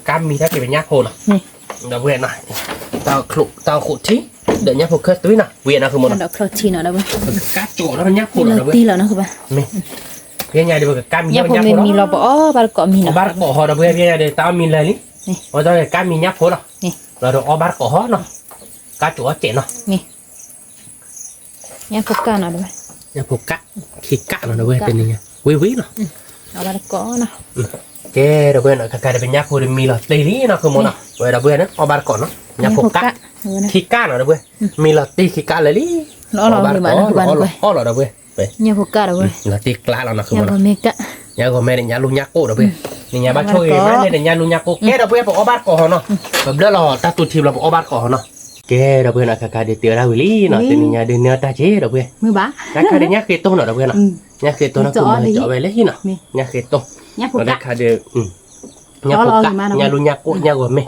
ကါမံတၢ်က့ၤပညၣ်ဖိနီၤ, ဒီပုၢ်ဝဲၢ်နီၤ, တၢ်အိၣ်ဃိးထံ, ဒီးညၣ်ဖိခၢၣ်သွံနီၤ ဝံၤနီၢ်ခိမးနီၤ, ကါကၠီလီၤပညၣ်ဖိလီၤဒီပုၢ်ဝဲၢ်, ဖဲညါဒီးပကကါမံညၣ်ဖိလီၤ, ပအီၣ်ဘၣ်တကိးမံနီၤ, အီၣ်ဘၣ်တကိးဟီဒီပုၢ်ဝဲၢ် ဖဲညါဒီးတၢ်အီၣ်မံလၢာ်လံ, အီၣ်ဒီးကါမံညၣ်ဖိလီၤ, လီၤဒီးအီၣ်ဘၣ်တကိးဟီနီၤ, ကါကၠီအီၣ်စဲးနီၤ ညၣ်ဖိကးနီၤဒီပုၢ်ဝဲၢ်, ညၣ်ဖိကး, ခံကးနီၤဒီပုၢ်ဝဲၢ် တနံၤညါ, ဝံၤဝံၤလီၤ, အီၣ်ဘၣ်တကိးနီၤ, ကဲဒီပုၢ်ဝဲၢ်နီၤ ခါခါဒီးပညၣ်ဖိဒီးမံလီၤတံၢ်လံနီၢ်ခိမးနီၤ, ဝဲဒီပုၢ်ဝဲၢ်န့ၣ် အီၣ်ဘၣ်တကိးနီၤ, ညၣ်ဖိကး, ခံကးနီၤဒီပုၢ်ဝဲၢ်, မံလီၤတံၢ်ခံကးလၢာ်လံ, အီၣ်ဘၣ်တကိး, အီၣ်လီၤဒီပုၢ်ဝဲၢ်, လီၤတံၢ်ကျးလီၤနီၢ်ခိမးနီၤ, ညၣ်ဂီၤမဲဒီးညၣ်လူၢ်ညၣ်ကိၣ်ဒီပုၢ်ဝဲၢ်, နံၤညါဘၣ်ဆိၣ်ဂ့ၤဝဲန့ၣ်ဒီးညၣ်လူၢ်ညၣ်ကိၣ်, ကဲဒီပုၢ်ဝဲၢ် ပအီၣ်ဘၣ်တကိးဟီနီၤ, ပဘျၢလီၤတၢ်သူထံဘျီ ပအီၣ်ဘၣ်တကိးဟီနီၤ, ကဲဒီပုၢ်ဝဲၢ်နီၤ ခါခါဒီးတုၤဒၣ်ဝံၤလံနီၤ, တနံၤညါဒုးန့ၢ်အီၣ်တၢ်က့ၤဒီပုၢ်ဝဲၢ်, ခါခါဒီးညၣ်ဃ့တိၢ်နီၤဒီပုၢ်ဝဲၢ်နီၤ, ညၣ်ဃ့တိၢ်နီၤ ကမၤကၠီဝဲလၢဟံၣ်နီၤ, ညၣ်ဃ့တိၢ်, ဒီးခါဒီး ညၣ်ဖိကး, ညၣ်လူၢ်ညၣ်ကိၣ် ညၣ်ဂီၤမဲ,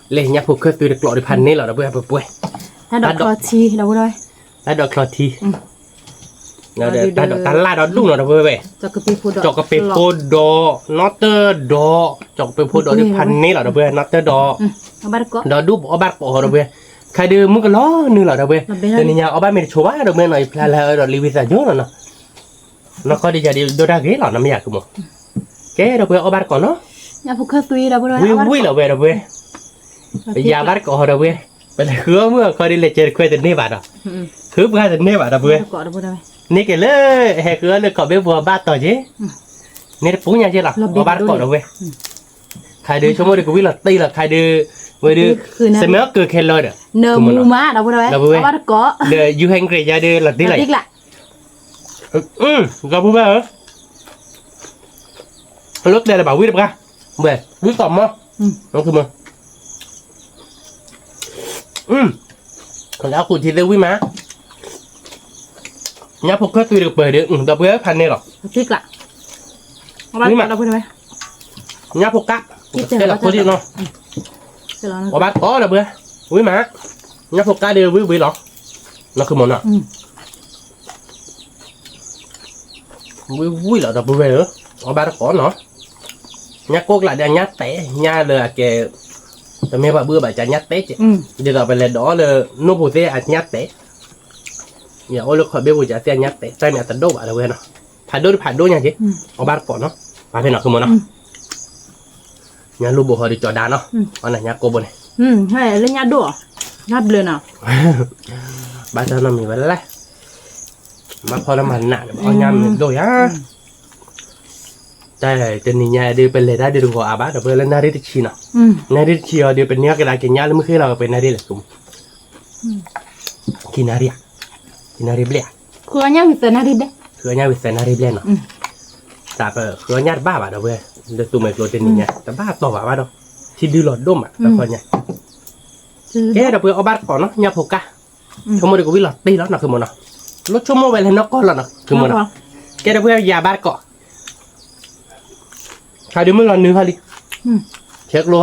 လၢညၣ်ဖိခၢၣ်သွံတကျိးဒီးဖးန့ၢ်လီၤဒီပုၢ်ဝဲၢ် ပပှဲၤ, တၢ်ဒိးချီထံ, တၢ်ဒိးချီထံ, တၢ်ဒိးတၢ်လၣ်ဒီဒူၣ်နီၤဒီပုၢ်ဝဲၢ်, ကၠီကပ့းဖိဒီး, နီၢ်တၢၢ်ဒီး, ကၠီကပ့းဖိဒီးဒီးဖးန့ၢ်လီၤဒီပုၢ်ဝဲၢ် နီၢ်တၢၢ်ဒီး, ဒီဒူၣ်ပအီၣ်ဘၣ်တကိးဟီဒီပုၢ်ဝဲၢ်, ခါဒီးမုၢ်ကလီၤနုာ်လီၤဒီပုၢ်ဝဲၢ်, တနံၤညါအီၣ်ဘၣ်မ့ၢ်တဆိဘၣ်ဒီပုၢ်ဝဲၢ်နီၤ, ယဖျါလၢအၢဒီးလံဝံသးစူၤနီၤနီၤ, နီၢ်ကီၢ်ဒီးယၤဒုးဒိၣ်တၢ်ဂ့ၤလီၤ နမ့ၢ်ယၤကမီၤ, ကဲဒီပုၢ်ဝဲၢ်အီၣ်ဘၣ်တကိးနီၤ, ဝံၤဝံၤလီၤဝဲဒီပုၢ်ဝဲၢ်, ပယၤဘၣ်တကိးဟီဒီပုၢ်ဝဲၢ်, ပလဲၤဃုအီၣ်မုၢ်အခီဒီးလဲၤကဲတခွဲတန့ၢ်ဘၣ်ဒီး, ဃုပှၤတန့ၢ်ဘၣ်ဒီပုၢ်ဝဲၢ်, န့ၢ်က့ၤလၢ, ဟဲဃုအီၣ်လၢကီးဘ့ၣ်ပူၤဘၣ်တီၤက့ၤ, န့ၢ်တပူၤညါက့ၤလီၤ, အီၣ်ဘၣ်တကိးဒီပုၢ်ဝဲၢ်, ခါဒီးဆိကမိၣ်ဒီးကဝံၤလီၤတံၢ်လီၤ ခါဒီး, ဝဲဒီး, စမဲအီၣ်ကၢခဲလၢာ်ဒီး, ဒီးယူဟဲကရ့ၤယၤဒီးလီၤတံၢ်လီၤ, ဒီပုၢ်ဝဲၢ်ဧၢ, လိၣ်တဲလၢၤဘၣ်ဝံၣ်တပှၢ်, ဝဲ, ဝံၣ်ကီးမီၢ်, လၢအခိၣ်ထံသ့ၣ်ဝံၣ်မး, ညၣ်ဖိခၢၣ်သွံတကပၤဒီး, ဒီပုၢ်ဝဲၢ်ဖးန့ၢ်လီၤ, ဝံၣ်မး, ညၣ်ဖိကး, အီၣ်ဘၣ်တကိးဒီပုၢ်ဝဲၢ်, ဝံၣ်မး, ညၣ်ဖိကးဒီးဝံၣ်ဝံၤလီၤ, နီၢ်ခိမီၤနီၤ ဝံၤဝံၤလီၤ ဒီပုၢ်ဝဲၢ်ဧၢ, အီၣ်ဘၣ်တကိးနီၤ, ညၣ်ကိၢ်ကျးဒီးညၣ်တဲာ် ညၣ်လၢအကဲ, တမ့ၢ်ပှၤဘုၣ်ဘၣ်ကညါတဲက့, ဒ်သိးပလဲၤဒိးအီၣ်လၢနိၣ်ဖိသ့ၣ်အညါတဲ, ယအိၣ်လၢခီၣ်ဘ့ပူၤကသ့ၣ်အညါတဲ တၢ်မ့ၢ်အတဒိၣ်ဘၣ်ဒီးဝဲနီၤ, ဖးဒိၣ်တဖးဒိၣ်ညါက့, အီၣ်ဘၣ်တကိးနီၤ, ပာ်ဖဲနီၤ ဃုမီၤနီၤ, ညါလူၤဘိးဟီဒီးကၠီၤဒါနီၤ, အီၣ်နၤညါကိးဘိန့ၣ်, လၢညါဒိၣ်, ညါဘျၢနီၤ, ဘၣ်တၢ်နီတမံၤဝဲလဲၣ်, ဘၣ်ဖီလၢမၤနးဒီး အီၣ်ညါမ့ၢ်ဒိၣ်ယါ တၢ်တနံၤညါဒုး ပလဲၤတၢ်ဒုးတဂီၤအါဘၣ် ဒီပုၢ်ဝဲၢ်လၢနၣ်ရံၣ်တဆံနီၤ, နၣ်ရံၣ်တဆံအီၤဒုး ပန့ၢ်အီၣ်ကဒါက့ၤညါလၢမုၢ်ဃ့လီၤ ပနၣ်ရံၣ်လဲၣ်, ခံနၣ်ရံၣ်ဧါ, ခံနၣ်ရံၣ်ဘျဲၣ်ဧါ, ဃုအီၣ်ညါဝံၤသၢနၣ်ရံၣ်ဘျဲၣ်, ဃုအီၣ်ညါဝံၤသၢနၣ်ရံၣ်ဘျဲၣ်နီၤ, တၢ်ပဃုအီၣ်ညါတဘၣ်ဘၣ် ဒီပုၢ်ဝဲၢ်, လၢသူမွဲကျိတနံၤညါ တဘၣ်တီၢ်ဘၣ်ဘၣ်ဒီး, ထံဒုလီၤဒိၣ်မး တၢ်ဃုအီၣ်ညါ, ကဲဒီပုၢ်ဝဲၢ် အီၣ်ဘၣ်တကိးနီၤ ညၣ်ဖိကၢ် ဆိကမိၣ်ဒီးကဝံၣ်လီၤတ့ၢ်လီၤနီၤ ဃုမီၤနီၤ, လိၣ်ဆိကမိၣ်ဝဲလၢနီၢ်ကီၢ်လီၤနီၤ ဃုမီၤနီၤ, ကဲဒီပုၢ်ဝဲၢ် ယၤဘၣ်တကိး, ခါဒုးမုၢ်လီၤနုာ်ဟီလံ, ဆဲးကျိဟီဒံး,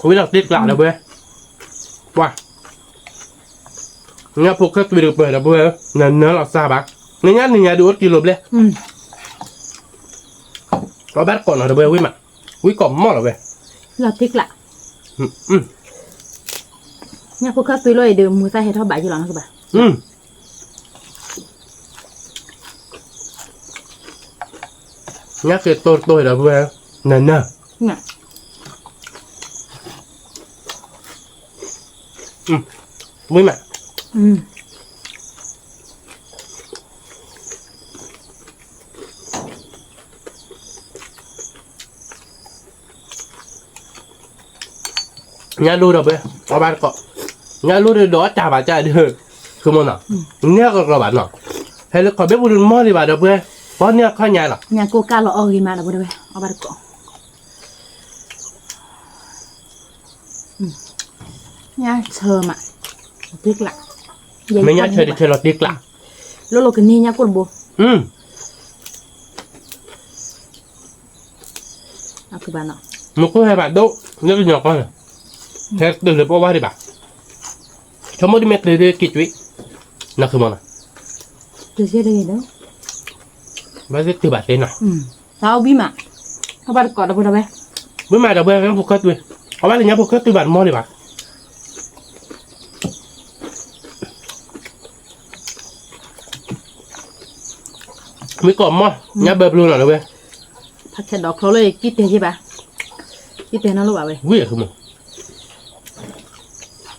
ဝံၤလီၤတ့ၢ်ကျးဒီပုၢ်ဝဲၢ်, ပှၤ, ညၣ်ဖိခဲသွံတကပၤဒီပုၢ်ဝဲၢ်, နနၢလီၤစၢ်ဘၣ်, နညါနံၤညါဒုးအိၣ်တကံလိၤဘျဲၣ် အီၣ်ဘၣ်တကိးနီၤ ဒီပုၢ်ဝဲၢ် ဝံၣ်မး, ဝံၣ်ကိးမီၢ်လီၤဝဲ, လီၤတ့ၢ်ကျး, ညၣ်ဖိခဲသွံလီၤအံၤဒီး မူၤသၣ်ဟဲထီၣ်ဘးယ့ၢ်လီၤနီၤကဘၣ်, ညၣ်ဃ့တိၢ်တိၢ်ဒီပုၢ်ဝဲၢ်, နနၢ, ဝံၣ်မး ညၣ်လူၢ်ဒီပုၢ်ဝဲၢ် အီၣ်ဘၣ်တကိး, ညၣ်လူၢ်ဒီးဒီးတၢ်ဘၣ်ကၢ်ဒုး, ဃုမီၤနီၤ, န့ၢ်ကီၢ်ကီၢ်ဘၣ်နီၤ, ဟဲလၢခီၣ်ဘ့ပူၤဒုးမီၢ်လံဘၣ်ဒီပုၢ်ဝဲၢ်, ပီၢ်န့ၢ်အခီၣ်ညါလီၤ, ညၣ်ကိၢ်ကၢ်လီၤအီၣ်ဂ့ၤမးဒီပုၢ်ဝဲၢ် အီၣ်ဘၣ်တကိး ညၣ်ဆၢမး, တ့ၢ်ကျး, မ့ၢ်ညၣ်ဆၢတဆၢလီၤတ့ၢ်ကျး, လိၣ်လိာ်ကန့ၢ်ညၣ်ကိၢ်တဘိ, မူခိၣ်ဟဲဘၣ်ဒိၣ်, လၢကညီကီၢ်န့ၣ်, ဟဲတုၤလၢပအီၣ်ဘၣ်ဒံးဘၣ်, ဆိကမိၣ်ဒ်မ့ၢ်ကျ့ၤဒ်က့ၤကွံာ်, နဃုမီၤနီၤ, ဘၣ်သ့ၣ်တုၤဘၣ်သ့နီၤ, တၢ်အီၣ်ဝံၣ်မး, အီၣ်ဘၣ်တကိးဒီပုၢ်ဝဲၢ်, ဝံၣ်မးဒီပုၢ်ဝဲၢ် ညၣ်ဖိခဲသွံ, အီၣ်ဘၣ်လၢညၣ်ဖိခဲသွံဘၣ်တမီၢ်လံဘၣ် မ့ၢ်ကိးမီၢ် ညၣ်ဘၢပျိနီၤလၢဝဲ, ဖးခဲဒီးချီလၢကံၣ်တဲာ်ယ့ၢ်ဘၣ်, ကံၣ်တဲာ်နီၢ်လိၣ်ဘၣ်ဝ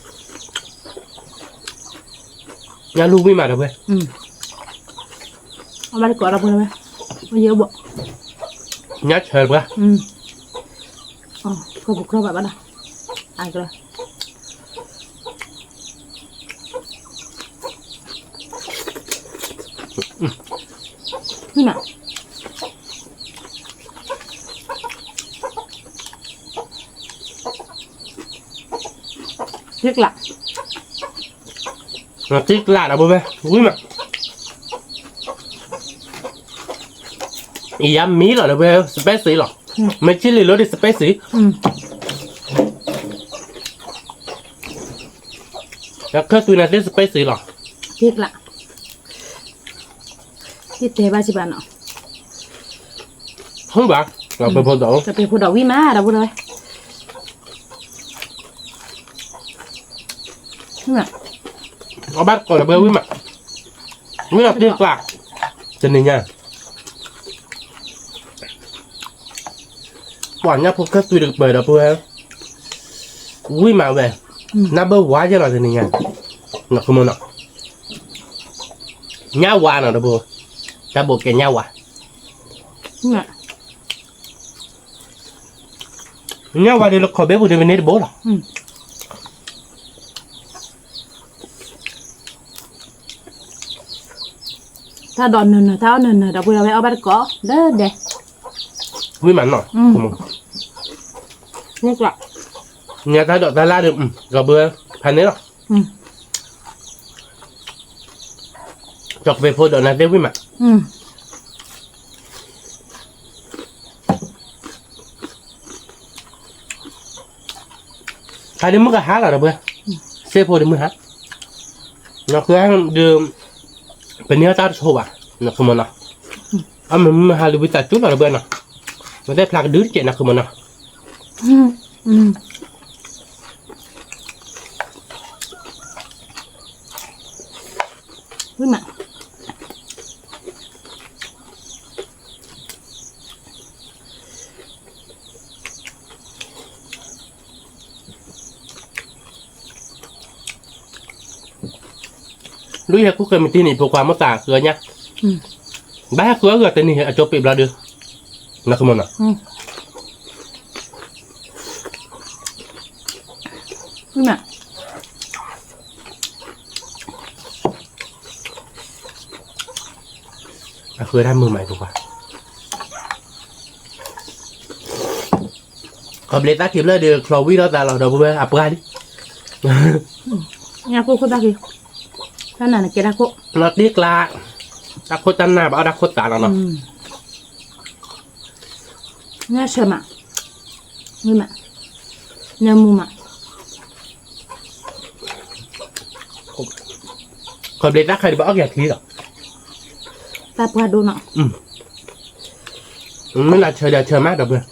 ဲ, ဝံၣ်မး, ညၣ်လူၢ်ဝံၣ်မးဒီပုၢ်ဝဲၢ်, အီၣ်ဘၣ်တကိးဒီပုၢ်ဝဲၢ်, ယဲဘၣ်, ညၣ်ဆၢတပှၢ် ကီၢ်ပူၤကြီဘၣ်ဘၣ်ဒီး, အကလၢ တ့ၢ်ကျး, တ့ၢ်ကျးဒီပုၢ်ဝဲၢ် ဝံၣ်မး, ယၤမံလီၤဒီပုၢ်ဝဲၢ် spicy လီၤ, မ့ၢ် chili လီၤဒီး spicy, ခဲသွံနၤသ့ၣ် spicy လီၤ, တ့ၢ်ကျး, ယတဲဘၣ်စံးဘၣ်နီၤ, ဘၣ်, ကပ့ၤဖိဒီး ကပ့ၤဖိဒီးဝံၣ်မးဒီပုၢ်ဝဲၢ် အီၣ်ဘၣ်တကိးဒီပုၢ်ဝဲၢ် ဝံၣ်မး, ဝံၣ်ဒီးတ့ၢ်ကျး, တနံၤညါ ပှၤညၣ်ဖိခဲသွံတကပၤဒီပုၢ်ဝဲၢ်, ဝံၣ်မးဝဲ, နၢ်ဘၢၣ်ဝါယဲၢ်လီၤတနံၤညါ, နဃုမီၤနီၤ, ညၣ်ဝါနီၤဒီပုၢ်ဝဲၢ်, တၢ်ဘိးကဲညၣ်ဝါ ညၣ်ဝါဒီးလၢခီၣ်ဘ့ပူၤဒီးပန့ၢ်တဘိလီၤ, တၢ်ဒိးနၢၤနၢၤ တၢ်အီၣ်နၢၤနၢၤ ဒီပုၢ်ဝဲၢ် အီၣ်ဘၣ်တကိး လၢဒဲ, ဝံၣ်မးနီၤ, ညၣ်တၢ်ဒိးတၢ်လၢ်ဒီး ဒီပုၢ်ဝဲၢ် ဖးန့ၣ်လီၤ, ကီၢ်ကပ့ၤဖိဒီးနၤသ့ၣ်ဝံၣ်မး ခါဒုးမုၢ်ကဟါလီၤဒီပုၢ်ဝဲၢ်, စ့ဖိဒုးမုၢ်ဟါ, နဃုဒုး, ပန့ၢ်တၢ်တဆိဘၣ်, နဃုမီၤနီၤ, အမ့ၢ်မုၢ်ဟါလံဝံသးစူၤလီၤဒီပုၢ်ဝဲၢ်နီၤ တဲဖျါကဒုတကဲးနီၤ ခုမနီၤ, ဝံၤမး ဒ်ယဟဲခူၣ်ဃဲမုၢ်တနံၤန့ၣ် ဖိခွါမိၢ်သးဃုအီၣ်ညၣ်, ဘၣ်ဟဲဃုအီၣ်ဂီၤတနံၤ အကၠိပံးဘျီဒု, နခမနီၤ, အဃုတၢ်မုာ်မးဖိခွါ ခီဘျ့သၣ်ခံဖျၢၣ်ဒီး ချီဝံၣ်ထီၣ်သးလီၤ ဒီပုၢ်ဝဲၢ် အပှၢ်လံ, ညၣ်ကိၢ်ခိၣ်သၣ်ခံ, တၢ်နးနကဲတၢ်ခိၣ်, လီၤတံၢ်ကျါ, တၢ်ခိၣ်တၢ်နးဘၣ်အီၣ်တၢ်ခိၣ်သးလီၤနီၤ, ညၣ်ဆၢမး, ဝံၤမး, နၢမူမး ခီဘျ့သၣ်ခဲဒီး ဘၣ်အီၣ်က့ၤအချံလီၤ, တၢ်ပှၢ်ဒိၣ်နီၤ, မ့ၢ်လၢဆၢဒီးဆၢမးဒီပုၢ်ဝဲၢ်,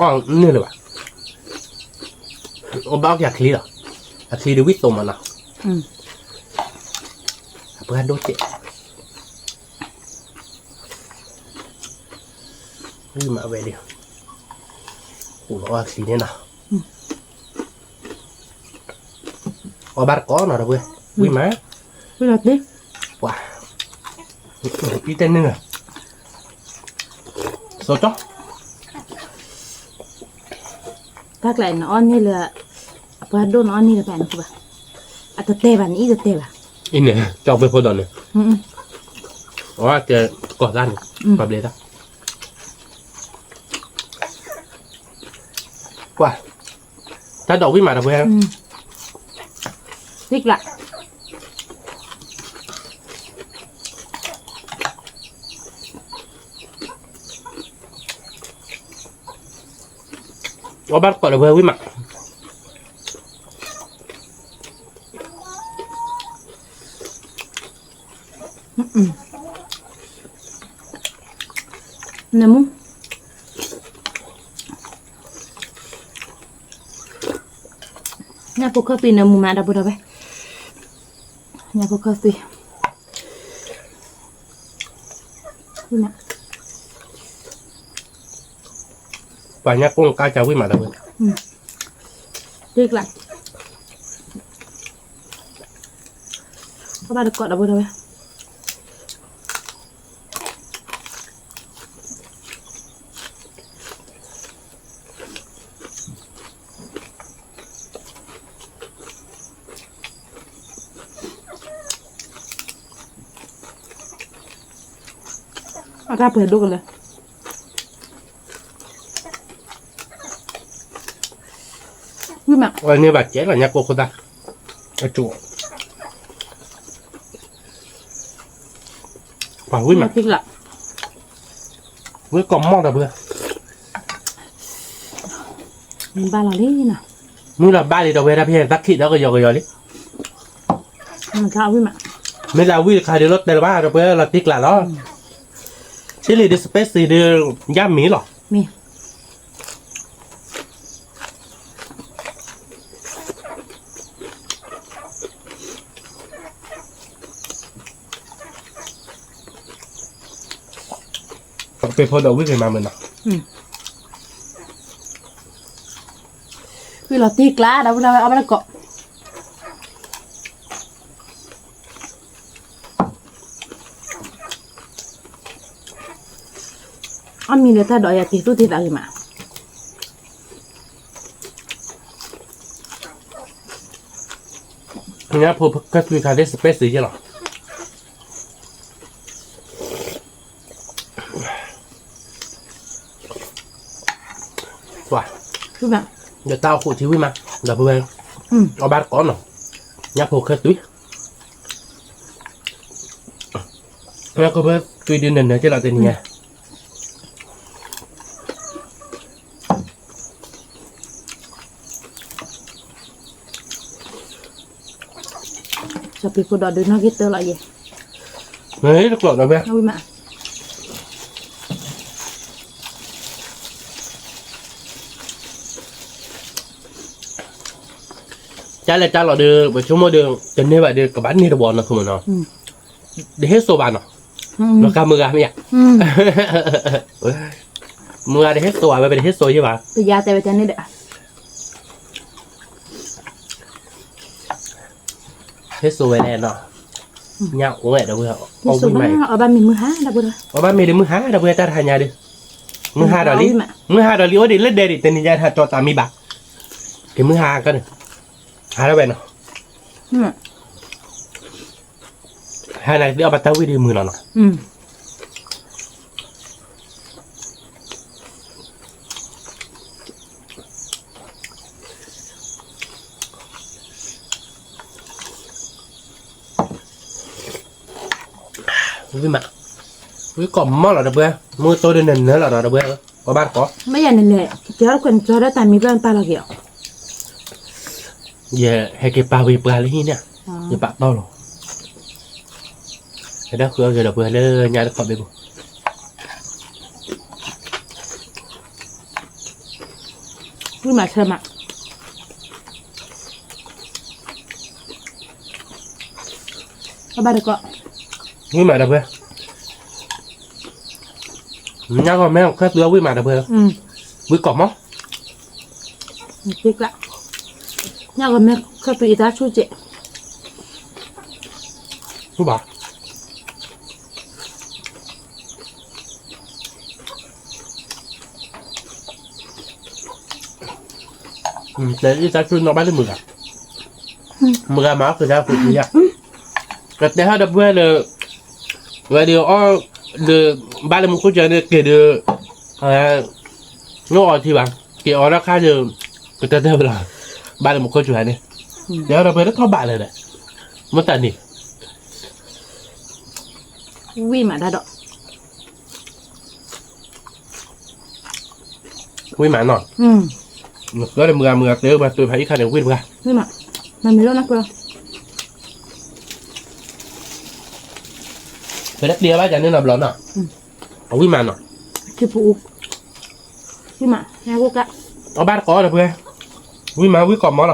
အီၣ်န့ၢ်လၢၤဘၣ်, အိၣ်ဘၣ်အီၣ်က့ၤအချံလီၤ, အချံဒီးဝံၣ်သိးမးနီၤ, အပှၢ်ဒိၣ်ကဲး ဝံၤမးဝဲဒၣ်, အိၣ်လီၤအီၣ်ချံန့ၣ်နီၤ, အီၣ်ဘၣ်တကိးနီၤဒီပုၢ်ဝဲၢ်, ဝံၤမး, ဝံၤလီၤတ့ၢ်, ပှၤ, အံၤတဲန့ၣ်, စီၤကၠီ တၢ်ကျါအံၤ နအီၣ်န့ၢ်လၢ အပှၢ်ဒိၣ် နအီၣ်န့ၢ်လၢဖဲနကဘၣ်, အတတဲဘၣ်န့ၣ် အံၤတတဲဘၣ်, အံၤန့ၣ် ကၠီဖဲဖိဒီးန့ၣ်, အဝဲကဲကီၢ်သၣ်န့ၣ်, ပှၤဘျ့သၣ်, ပှၤ, တၢ်ဒိးဝံၣ်မးဒီပုၢ်ဝဲၢ်, တံၢ်ကျါ အီၣ်ဘၣ်တကိးဒီပုၢ်ဝဲၢ်ဝံၤမး, နမူ, ညၣ်ဖိခၢၣ်သွံနမူမးဒီပုၢ်ဝဲၢ်, ညၣ်ဖိခၢၣ်သွံ ပှၤညၣ်ကိၢ်ကါကၢ်ဝံၣ်မးဒီပုၢ်ဝဲၢ်, တံၢ်ကျါ, အီၣ်ဘၣ်တကိးဒီပုၢ်ဝဲၢ် အတၢ်ပှဲၤဒိၣ်ကလဲာ်, ဝံၤမး, ဝဲန့ၢ်ဘၣ်ကဲလီၤ ညၣ်ကိၢ်ခိၣ်သၣ်, အကၠိ, ပှၤဝံၤမး, ဝံၤကိးမီၢ်ဒီပုၢ်ဝဲၢ်, ဘၣ်လီၤလံနီၤ, မုၢ်လီၤဘၣ်လံဒီပုၢ်ဝဲၢ် တၢ်ဖဲတၢ်ခံးဒီးကယီကယီလံ, မ့ၢ်လၢဝံၣ်တခါဒီးလီၤတဲာ်လၢၤဘၣ် ဒီပုၢ်ဝဲၢ်လီၤတံၢ်ကျါလီၤ, ဆ့လံာ်ဒီး spicy ဒီး ယၢ်မံၤလီၤ, မ့ၢ် ပှၤကပ့ၤဖိဒီးဝံၣ်က့ၤမးမုာ်နီၤ, ဝံၣ်လီၤတံၢ်ကျါ ဒီပုၢ်ဝဲၢ် အီၣ်ဘၣ်တကိး အီၣ်မံၤလၢတၢ်ဒိးယၤတံၤသူၣ်တံၤသးဂ့ၤမး, ညၣ်ဖိခၢၣ်သွံခါသ့ၣ် spicy ယဲၢ်လီၤ, ယတၢ်အိၣ်ဃိးထံဝံၣ်မး ဒီပုၢ်ဝဲၢ်, အီၣ်ဘၣ်တကိးနီၤ, ညၣ်ဖိခၢၣ်သွံ ညၣ်ဖိခၢၣ်သွံဒုးနၢၤနၢၤက့လီၤတနံၤညါ, စီၤပ့းဖိဒီးဒုးနီၣ်ဂံၢ်တၢလီၤယဲ, တကျိးဒီးဝဲ, ဝံၤမး အ ကလဲၤကလီၤဒီး ပဆိကမိၣ်ဒီး တန့ၢ်ဘၣ်ဒီး ကဘၣ်န့ၢ်တဘျီနီၤ မ့ၢ်နီၤ, တဟ့ၣ်စိဘၣ်နီၤ, လီၤကမုၢ်ဂၤမ့ၢ်ဧါ, မုၢ်ဂၤတဟ့ၣ်စိဘၣ်ဝဲ ပတဟ့ၣ်စိယဲၢ်ဘၣ်, ပယါတဲဝဲတန့ၢ်ဒီး ဟ့ၣ်စိဝဲလဲၣ်နီၤ, ညၣ်အိၣ်ဝဲဒီပုၢ်ဝဲၢ်, အီၣ်ဝံၣ်မး, အီၣ်ဘၣ်မ့ၤမုၢ်ဟါဒီပုၢ်ဝဲၢ်, အီၣ်ဘၣ်မ့ၤဒီးမုၢ်ဟါဒီပုၢ်ဝဲၢ် တၢ်တဟါညါဒီး, မုၢ်ဟါဒီးလံ, မုၢ်ဟါဒီးလံ အိၣ်ဒံးလၢဒဲးဒံး တနံၤညါတဟါကၠီတၢ်မံဘၣ်, က့ၤမုၢ်ဟါကဒီး, ဟါဒီးဝဲနီၤ, ဟါနၤကသ့ၣ်အီၣ်ဘၣ်တၢ်ဝံၣ်ဒီးမုၢ်လီၤနီၤ. ဝံၣ်မး, ဝံၣ်ကိးမီၢ်လီၤဒီပုၢ်ဝဲၢ်, မုၢ်တိၢ်ဒ်နနၢလီၤဒီပုၢ်ဝဲၢ်, ပဘၣ်တကိး, မ့ၢ်ယၤန့ၣ်လဲၣ်, ကဲထီၣ်ခွဲးနကၠီဒီးတၢ်မံဘၣ်ပာ်လီၤက့ၤအီၤ, ယဟဲက့ၤပာ်ဝံၤပှၤလၢဟံၣ်န့ၣ်, ယပာ်တီၢ်လီၤ, ဟဲဒၣ်ဃုအီၣ်က့ၤဒီပုၢ်ဝဲၢ်လၢညါတခီဘ့ၣ်ပူၤ ဝံၣ်မးဆၢမး, အဘၣ်တကိး, ဝံၣ်မးဒီပုၢ်ဝဲၢ်, ညါဂီၤမ့ၢ်ခဲသုဝံၣ်မးဒီပုၢ်ဝဲၢ်, ဝံၣ်ကိးမီၢ်, ညါဂီၤမ့ၢ်ခဲသုအံၤတၢ်ဆူၣ်စဲး, ဆူၣ်ဘၣ် တဲအံၤတၢ်ဆူၣ်နီၢ်ဘၣ်လၢမုၢ်ဂၤ, မုၢ်ဂၤမၤအီၣ်က့ၤတၢ်ဃုာ်ယါ, ကတဲဟီၣ်ဒီပုၢ်ဝဲၢ်လၢ, ဝဲဒီးအီၣ်, ဒီး, ဘၣ်လၢမူခိၣ်စူၤန့ၣ်က့ၤဒီး, နီၢ်အီထံဘၣ်, က့ၤအီထီၣ်ခါဒီး, ကတၢၢ်တၢၢ်ဝဲလီၤ, ဘၣ်လၢမူခိၣ်စူၤန့ၣ်, တဲဟီၣ်ဒီပုၢ်ဝဲၢ်လၢထီၣ်ဘးလၢၤဒီး, မ့ၢ်တၢ်န့ၣ် ဝံၣ်မးဒၣ်ဒီး ဝံၣ်မးနီၤ, မုၢ်ဂၤမုၢ်ဂၤတဲပှၤတဲဖးအံၤခါန့ၣ် ဝံၣ်တပှၤ, မ့ၢ်လီၤနၢ်ပၢၢ်, ပတၢ်တ့အီၣ်ဘၣ်ယၤန့ၣ်နီတဘျီနီၤ, အဝံၣ်မးနီၤ, ဝံၣ်မး, အီၣ်ဘၣ်တကိးဒီပုၢ်ဝဲၢ်, ဝံၣ်မးဝံၣ်ကိးမီၢ်လီၤ,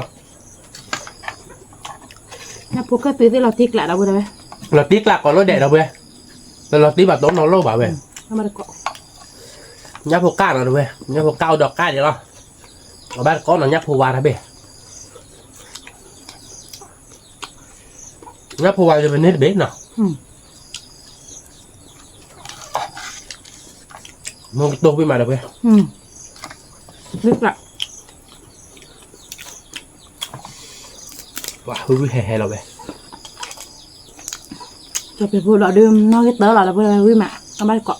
ညၣ်ဖိကၢၢ်သွံသ့ၣ်လီၤတံၢ်ကျးဒီပုၢ်ဝဲၢ်, လီၤတံၢ်ကျးကိးလီၤဒဲးဒီပုၢ်ဝဲၢ်, လီၤတံၢ်ဘၣ်တအိၣ်နီတလီၢ်ဘၣ်ဝဲ, ညၣ်ဖိကၢ်နီၤတဝဲၢ်, ညၣ်ဖိကၢ်အိၣ်ဒီးကၢ်ဒံးလီၤ, အဘၣ်တကိးနီၤ ညၣ်ဖိဝါတဘ့ၣ်, ညၣ်ဖိဝါယပန့ၢ်တဘ့ၣ်နီၤ, မ့ၢ်ကတိၢ်ဝံၣ်မးဒီပုၢ်ဝဲၢ်, ဝံၣ်ဟဲဟဲလီၤဝဲ, ကၠီၤပ့ၤဖိဒီးဒုးနီၣ်ဂံၢ်တၢလီၤဒီပုၢ်ဝဲၢ် ဝံၣ်မး အဘၣ်တကိး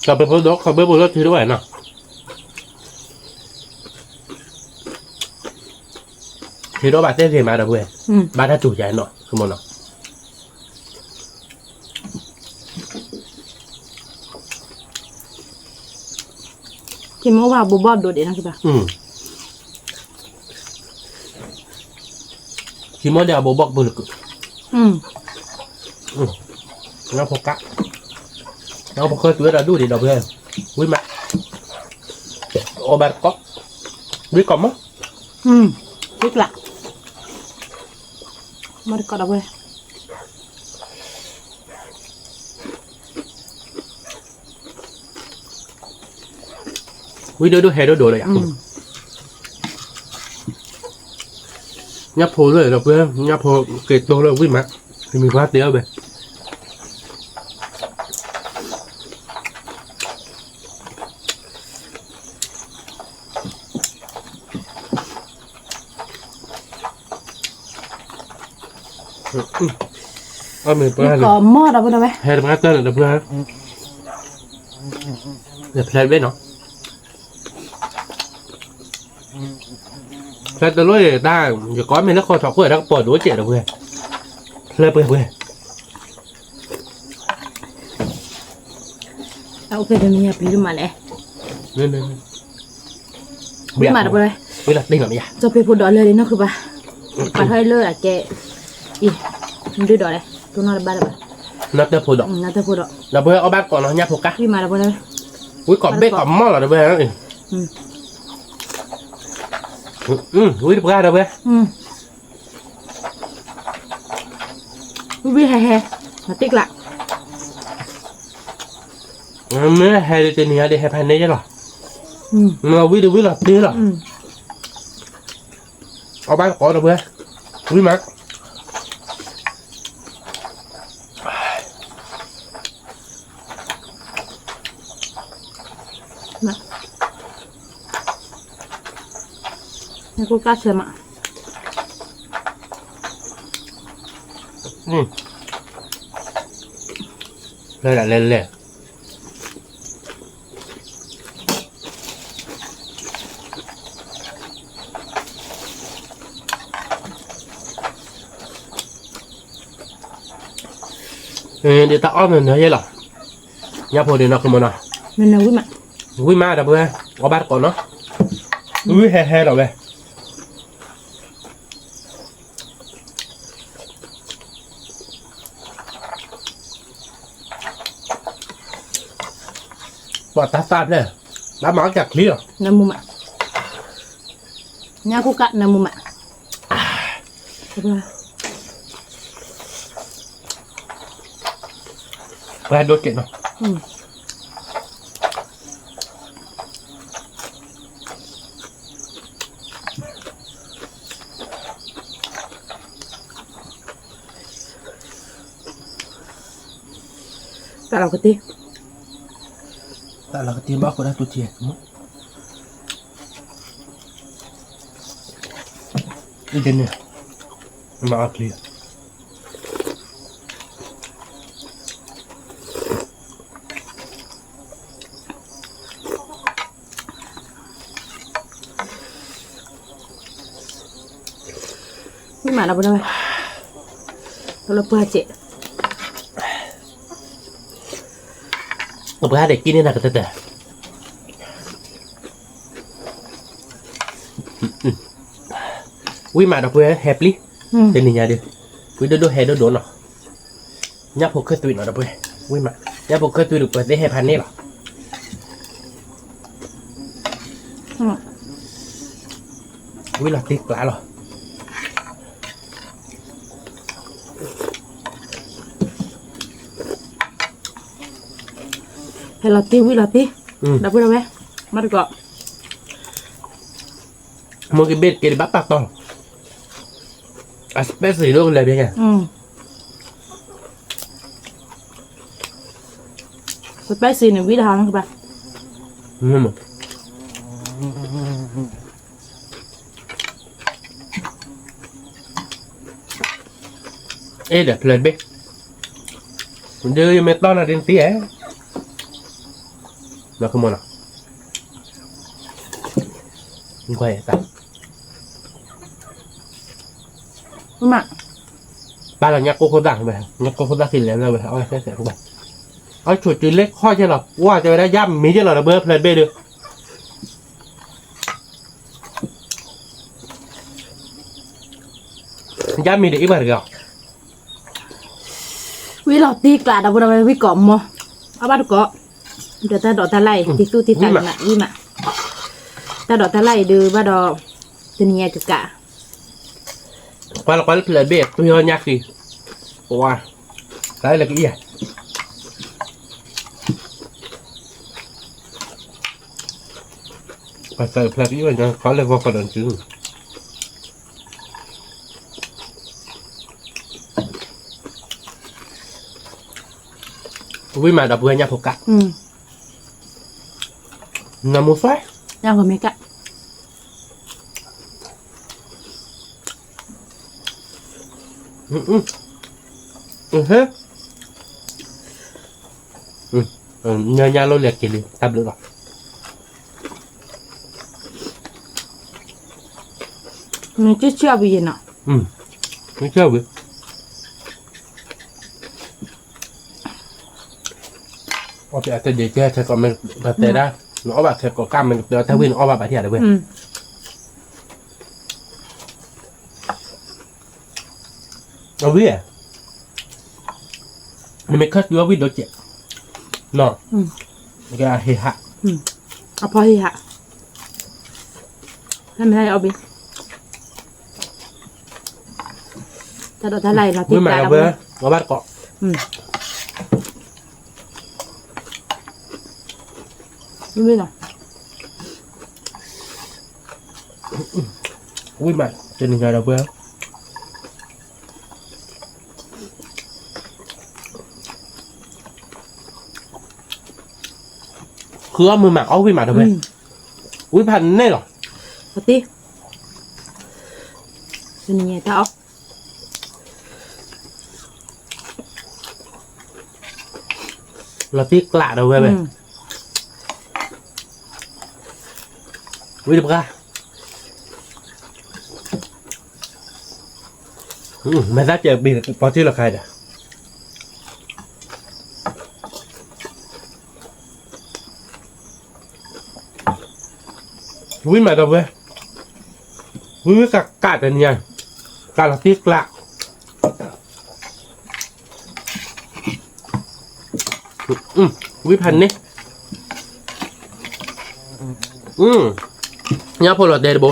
ကၠီၤပ့ၤဖိဒီး ကၠီၤပ့ၤဖိလၢထံဒိၣ်ဝဲနီၤ, ထံဒိၣ်ဘၣ်တဲဂ့ၤမးဒီပုၢ်ဝဲၢ်, ဘၣ်တၢ်တူၢ်ယါနီၤ ဆိကမိၣ်နီၤ. ထံမိၢ်ဝဲအဘိးဘီၣ်ဒိၣ်ဒံးနီၤ, ထံမိၢ်ဒံးအဘိးဘီၣ်ကပူၤလၢကုၢ်, ညၣ်ဖိကၢ်, ညၣ်ဖိကၢ်တုၤဝဲဒီးဒူၣ်ဒံးဒီပုၢ်ဝဲၢ်, ဝံၣ်မး, အီၣ်ဘၣ်တကိး, ဝံၣ်ကိးမီၢ်, ဝံၣ်ကျး, မ့ၢ်တကိးဒီပုၢ်ဝဲၢ် ဝံၣ်ဒိၣ်ဒိၣ်ဟဲဒိၣ်ဒိၣ်လၢယၤ, ညၣ်ဖိလၢဒီပုၢ်ဝဲၢ်, ညၣ်ဖိက့ၤတိၢ်လၢဝံၣ်မး, မံၤပှၢ်တဲအီၣ်ဘဲ အမ့ၢ်ပှၤန့ၣ်, ဟဲတပှၢ်တၢၢ်န့ၣ်ဒီပုၢ်ဝဲၢ်, ဖျဲးတဘ့ၣ်နီၤ, ဖျဲးတလိၣ်တၢ်, ယကိးမ့ၢ်လၢဃီထီၣ်ခိၣ်တၢ်ကပီၤဒိၣ်စဲးဒီပုၢ်ဝဲၢ်, ဖျဲးပှဲၤပှဲၤ အအိၣ်ဖဲတမံၤပျံၤဒိၣ်မးလဲၣ်, မ့ၢ်မ့ၢ်မ့ၢ်, ဝံၤမးဒီပုၢ်ဝဲၢ်, ဝံၤလီၤတ့ၢ်နီၤမ့ၢ်ယါ, စီၤပ့းဖိဒီးလၢာ်လံနီၢ်ခုဘၣ်, ပာ်ထီၣ်လၢအကဲ, အံၤ, ဒုးဒီးလဲၣ်, တိၢ်နီၣ်တဘၣ်လၢၤဘၣ်, နီၢ်တၢၢ်ဖိဒီး, နီၢ်တၢၢ်ဖိဒီး, ဒီပုၢ်ဝဲၢ်အီၣ်ဘၣ်တကိးနီၤ ညၣ်ဖိကၣ်, ဝံၤမးဒီပုၢ်ဝဲၢ်, ဝံၤကိးဘ့ၣ်ကိးမီၢ်လီၤဒီပုၢ်ဝဲၢ်, ဝံၤတပှၢ်ဒီပုၢ်ဝဲၢ် ဝံၤဟဲဟဲ, မတ့ကျး, မ့ၢ်ဟဲဒ်တနံၤညါဒ်ဟဲဖဲန့ၣ်ယဲလီၤ, မ့ၢ်ဝံၤတဝံၤလီၤတ့ၢ်လီၤ, အီၣ်ဘၣ်တကိးဒီပုၢ်ဝဲၢ်, ဝံၤမး နကိးကၢ်ဆဲးမး, လဲၤဒၣ်လဲၤလဲၤ, ဒ်တၢ်အီၣ်နၤနၤယဲလီၤ, ညၣ်ဖိဒ်နီၢ်ကမီၤနီၤ, ဝံၤမးဒီပုၢ်ဝဲၢ်, အီၣ်ဘၣ်တကိးနီၤ, ဝံၤဟဲဟဲလီၤဝဲ ပှၤတၢ်သၣ်ဖျဲၣ်, ဘၣ်မၤအီၣ်ကချံလီၤ, နမူမး, ညၣ်ကိးကၢ်နမူမး, ပှၤဒိၣ်ကဲးနီၤ တၢ်လီၤကတ့ၢ်, တၢ်လီၤကတ့ၢ်ဘၣ်ဃိဒၣ်တူၢ်ထံ, ဒ်န့ၣ်, မၤအီၣ်ချံ ဝံၤမးဒီပုၢ်ဝဲၢ်, တလီၤပှၢ်စဲး, ပှၢ်ဒဲးကံၣ်န့ၢ်နၤကတၢၢ်တၢၢ်, ဝံၤမးဒီပုၢ်ဝဲၢ်ဟဲပျံၤ, တနံၤညါဒီး, ဝံၤဒိၣ်ဒိၣ်ဟဲဒိၣ်ဒိၣ်နီၤ, ညၣ်ဖိခၢၣ်သွံနီၤဒီပုၢ်ဝဲၢ်, ဝံၤမး, ညၣ်ဖိခၢၣ်သွံဒီးပှၤသ့ၣ်ဟဲဖးန့ၣ်လီၤ, ဝံၤလီၤတ့ကျးလီၤ. ဟဲလီၤတ့ဝံၤလီၤတ့, ဒီပုၢ်ဝဲၢ်, မ့ၢ်တကိး, မိၢ်က့ၤဘ့ၣ်တက့ၤတဘၣ်ပာ်တီၢ်, အ spicy ဒိၣ်ကလဲာ်ဘ့ၣ်, spicy န့ၣ်ဝံၤတဟါကဘၣ် အဲၣ်ဒိးဖျၢၣ်ဘ့ၣ်, ဒ်ယမ့ၢ်တီၢ်နၤဒ်နတံၢ်ဧါ, လီၤခမနီၤ, ကွၢ်ယတၢ်, မ့ၢ်, ပာ်လီၤညၣ်ကိၢ်ခိၣ်သၣ်ဝဲ, ညၣ်ကိၢ်ခိၣ်သၣ်ခံလဲၤလၢဝဲ, အီၣ်ဆဲးဆဲးဝဲ, အီၣ်ဆိးတုၤလၢခီၣ်ကဲလီၤ, ကွၢ်တဲဝဲဒၣ်ယါမ့ၢ်ကဲလီၤဒီးဘၢဖျၢၣ်ဘ့ၣ်ဒီး ယါမ့ၢ်ဒ်အံၤဘၣ်တဂ့ၤအီၤ, ဝံၤလီၤတံၢ်ကျးဒီး ပဝဲဒၣ်ဝဲဝံၤကိးမီၤ, အဘၣ်တကိး, ဒီးတၢ်ဒိးတၢ်လၢ်အံၤ တံၤသူၣ်တံၤသးကနးဝံၤမး, တၢ်ဒိးတၢ်လၢ်အံၤဒုးဘၣ်ဒီး, တနံၤညါကကး, ကွၢ်လၢကွၢ်လၢဖျၢၣ်ဘ့ၣ် တွံၢ်အီၣ်ညၣ်ဃံ, ပဝါ, တၢ်လၢကအံၤဧါ ပှၤသးဖျါတံၢ်ဝဲညါ ခီလၢဂီၤခီဒီးစု, ဝံၤမးဒီးပဝဲညၣ်ဖိကၣ်, နမိၢ်သွဲ, ညၣ်ဖိမ့ၢ်ကၣ်, ညါညါလိၣ်လဲၤက့ၤလံ တၢ်ဘျုးလီၤ, နကဆၢဝံၤယနီၤ, နကဆၢဝံၤ, အီၣ်ဖဲအတဒ့ကဲထဲကီးမ့ၢ်ပတဲဒၣ်, နအီၣ်ဘၣ်ခဲကိးကၢ် မ့ၢ်ကတၢၢ်တၢ်ဝံၣ် နအီၣ်ဘၣ်ဘၣ်ထံၣ်ဧါ ဒီပုၢ်ဝဲၢ်, အဝံၣ်ဧါ, နမ့ၢ်ခၢၣ်သံအီၣ်ဝံၣ်ဒိၣ်စဲး, ဟ့ၣ်ဟး, အဖီဟ့ၣ်ဟး, တၢ်မ့ၢ်ဟဲအီၣ်ဘ့ၣ်, တၢ်ဒိးတၢ်လၢ်အံၤလီၤတံၢ်ကျးဒီပုၢ်ဝဲၢ်, အီၣ်ဘၣ်တကိး, ဝံၣ်မး, တနံၤညါဒီပုၢ်ဝဲၢ်, ဃုအီၣ်မုာ်မး အီၣ်ဝံၣ်မးဒီပုၢ်ဝဲၢ်, ဝံၣ်ဖးန့ၣ်လီၤ, တံၢ်, တနံၤညါတၢ်အီၣ် လီၤတံၢ်ကျးဒီပုၢ်ဝဲၢ်, ဝံၣ်တပှၢ်, မ့ၢ်သးကဲးဘ့ၣ်ပီၤတံၢ်လီၤခါဒီး, ဝံၣ်မးဒီပုၢ်ဝဲၢ်, ဝံၣ်ဝံၣ်ကးကးတနံၤညါ, ကးလီၤတံၢ်ကျး, ဝံၣ်ဖးန့ၣ်, ညၣ်ဖိလီၤတဲာ်တဘိ,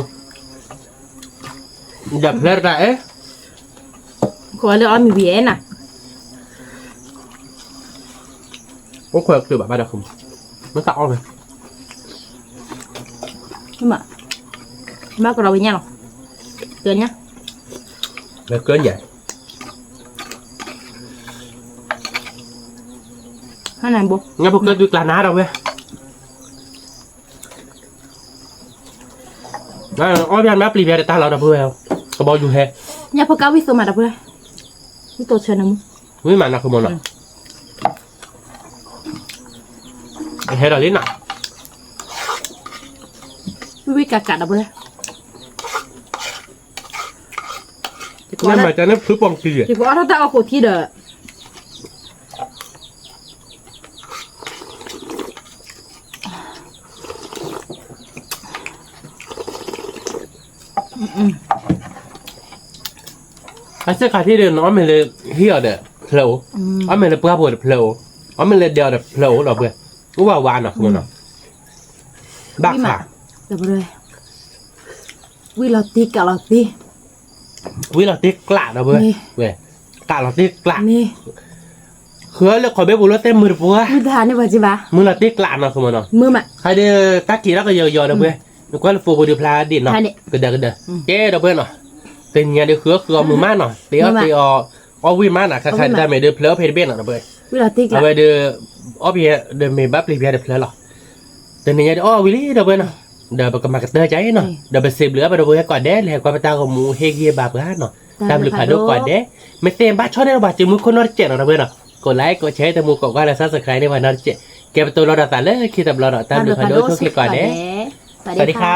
ဒီးဖျၢၣ်တၢ်အဲၣ်, ကိးလၢအီၣ်မ့ၤဝံၤအဲၣ်နၤ, အိၣ်ခွဲးကတၢၢ်ဘၣ်ဘၣ်ဒီး, မ့ၢ်သးအီၣ်ဝဲ, မ့ၢ်, ဘၣ်ကရီဝံၤညၣ်လီၤ, ကၢညၣ်, ကၢညၣ်, ညၣ်ဖိကၢၢ်တုၤကျးနၤဒီပုၢ်ဝဲၢ် အီၣ်ဘၣ်မ့ၢ်ပျံၤဘၣ်တၢ်လီၤဒီပုၢ်ဝဲၢ်, ကဘီယူၤဟဲ, ညၣ်ဖိကၢ်ဝံၣ်သိမးဒီပုၢ်ဝဲၢ်, ဝံၣ်သိဆၢနမူ, ဝံၣ်မးနၤဃုမီၤနီၤ, ဟဲဒီးလံနီၤ, ဝံၣ်ဝံၣ်ကးကးဒီပုၢ်ဝဲၢ်, မ့ၢ်မၤကန့ၣ်ဖုပီၣ်ကံၤ, ယကအီၣ်ထီၣ်တၢ်အီၣ်ကိးထံဒီး အစ့ၢ်ခါထံၣ်ဒီး နအီၣ်မ့ၤလၢဟံၣ်အီၤဒီးဖျၢၣ်အိၣ်, အီၣ်မ့ၤလၢပှၢ်ပူၤဒီးဖျၢၣ်အိၣ်, အီၣ်မ့ၤလၢဒဲအီၤဒီးဖျၢၣ်အိၣ်ဒီပုၢ်ဝဲၢ်, အိၣ်ဝးဝးနီၤဃုမီၤနီၤ, ဘၣ်ဃး, ဝံၣ်လီၤတံၢ်ကျးလီၤတံၢ်, ဝံၣ်လီၤတံၢ်ကျးဒီပုၢ်ဝဲၢ်, ကျးလီၤတံၢ်ကျး, ဃုအီၣ်လၢခီၣ်ဘ့ၣ်ပူၤလၢသ့ၣ်မုာ်တပှၢ်, မုာ်လီၤတံၢ်ကျးနီၤဃုမီၤနီၤ, ဟဲဒီးတၢ်က့ၤထီၣ်ကယီၤကယီၤဒီပုၢ်ဝဲၢ်, နကွၢ်လၢဖိပူၤဒီးဖျါဒံးနီၤ, ကဒၢကဒၢ, ကဲဒီပုၢ်ဝဲၢ်နီၤ, တနံၤညါဒီးဃုအီၣ်ဃုအီမုာ်မးနီၤ, တ့အီၣ်တ့အီ, အီၣ်ဝံၣ်မးနီၤ, ခါခါဒၣ်မ့ၢ်ဒီးဖျၢၣ်အီၣ်ဖဲတဘ့ၣ်နီၤဒီပုၢ်ဝဲၢ်, အဝဲဒီး, အီၣ်ဖဲဒီးမ့ၢ်ဘၣ်ပျံၤဖဲဒီးဖျၢၣ်လီၤ, တနံၤညါဒီးအီၣ်ဝံၤလံဒီပုၢ်ဝဲၢ်နီၤ, ဒီးပကမၤကတၢၢ်ကါအံၤနီၤ, ဒီးပစံးဘျုးအါပဒီပုၢ်ဝဲၢ်ကိးဂၤဒဲး လၢဟဲကွၢ်ပတၢ်ဂီၤမူဟ့ၣ်ဂံၢ်ဘါပှၤနီၤ, တၢ်ဘျုးဖးဒိၣ်ကိးဂၤဒဲး, မ့ၢ်သ့ဘၣ်ဆီၣ်န့ၢ်ဒီးပှၤစုမုၢ်ခိၣ်နီတစဲးနီၤဒီပုၢ်ဝဲၢ်နီၤ, ကိးlikeကိးshareတမူကိးကွၢ်လၢ subscribe န့ၢ်ပှၤနီတစဲး, ကဲပတိၢ်လီၤဒီးသးလၢခံတဘျီဒီး တၢ်ဘျုးဖးဒိၣ်ဆိၣ်ဂ့ၤကိးဂၤဒဲး, စဝၤစဒံခါ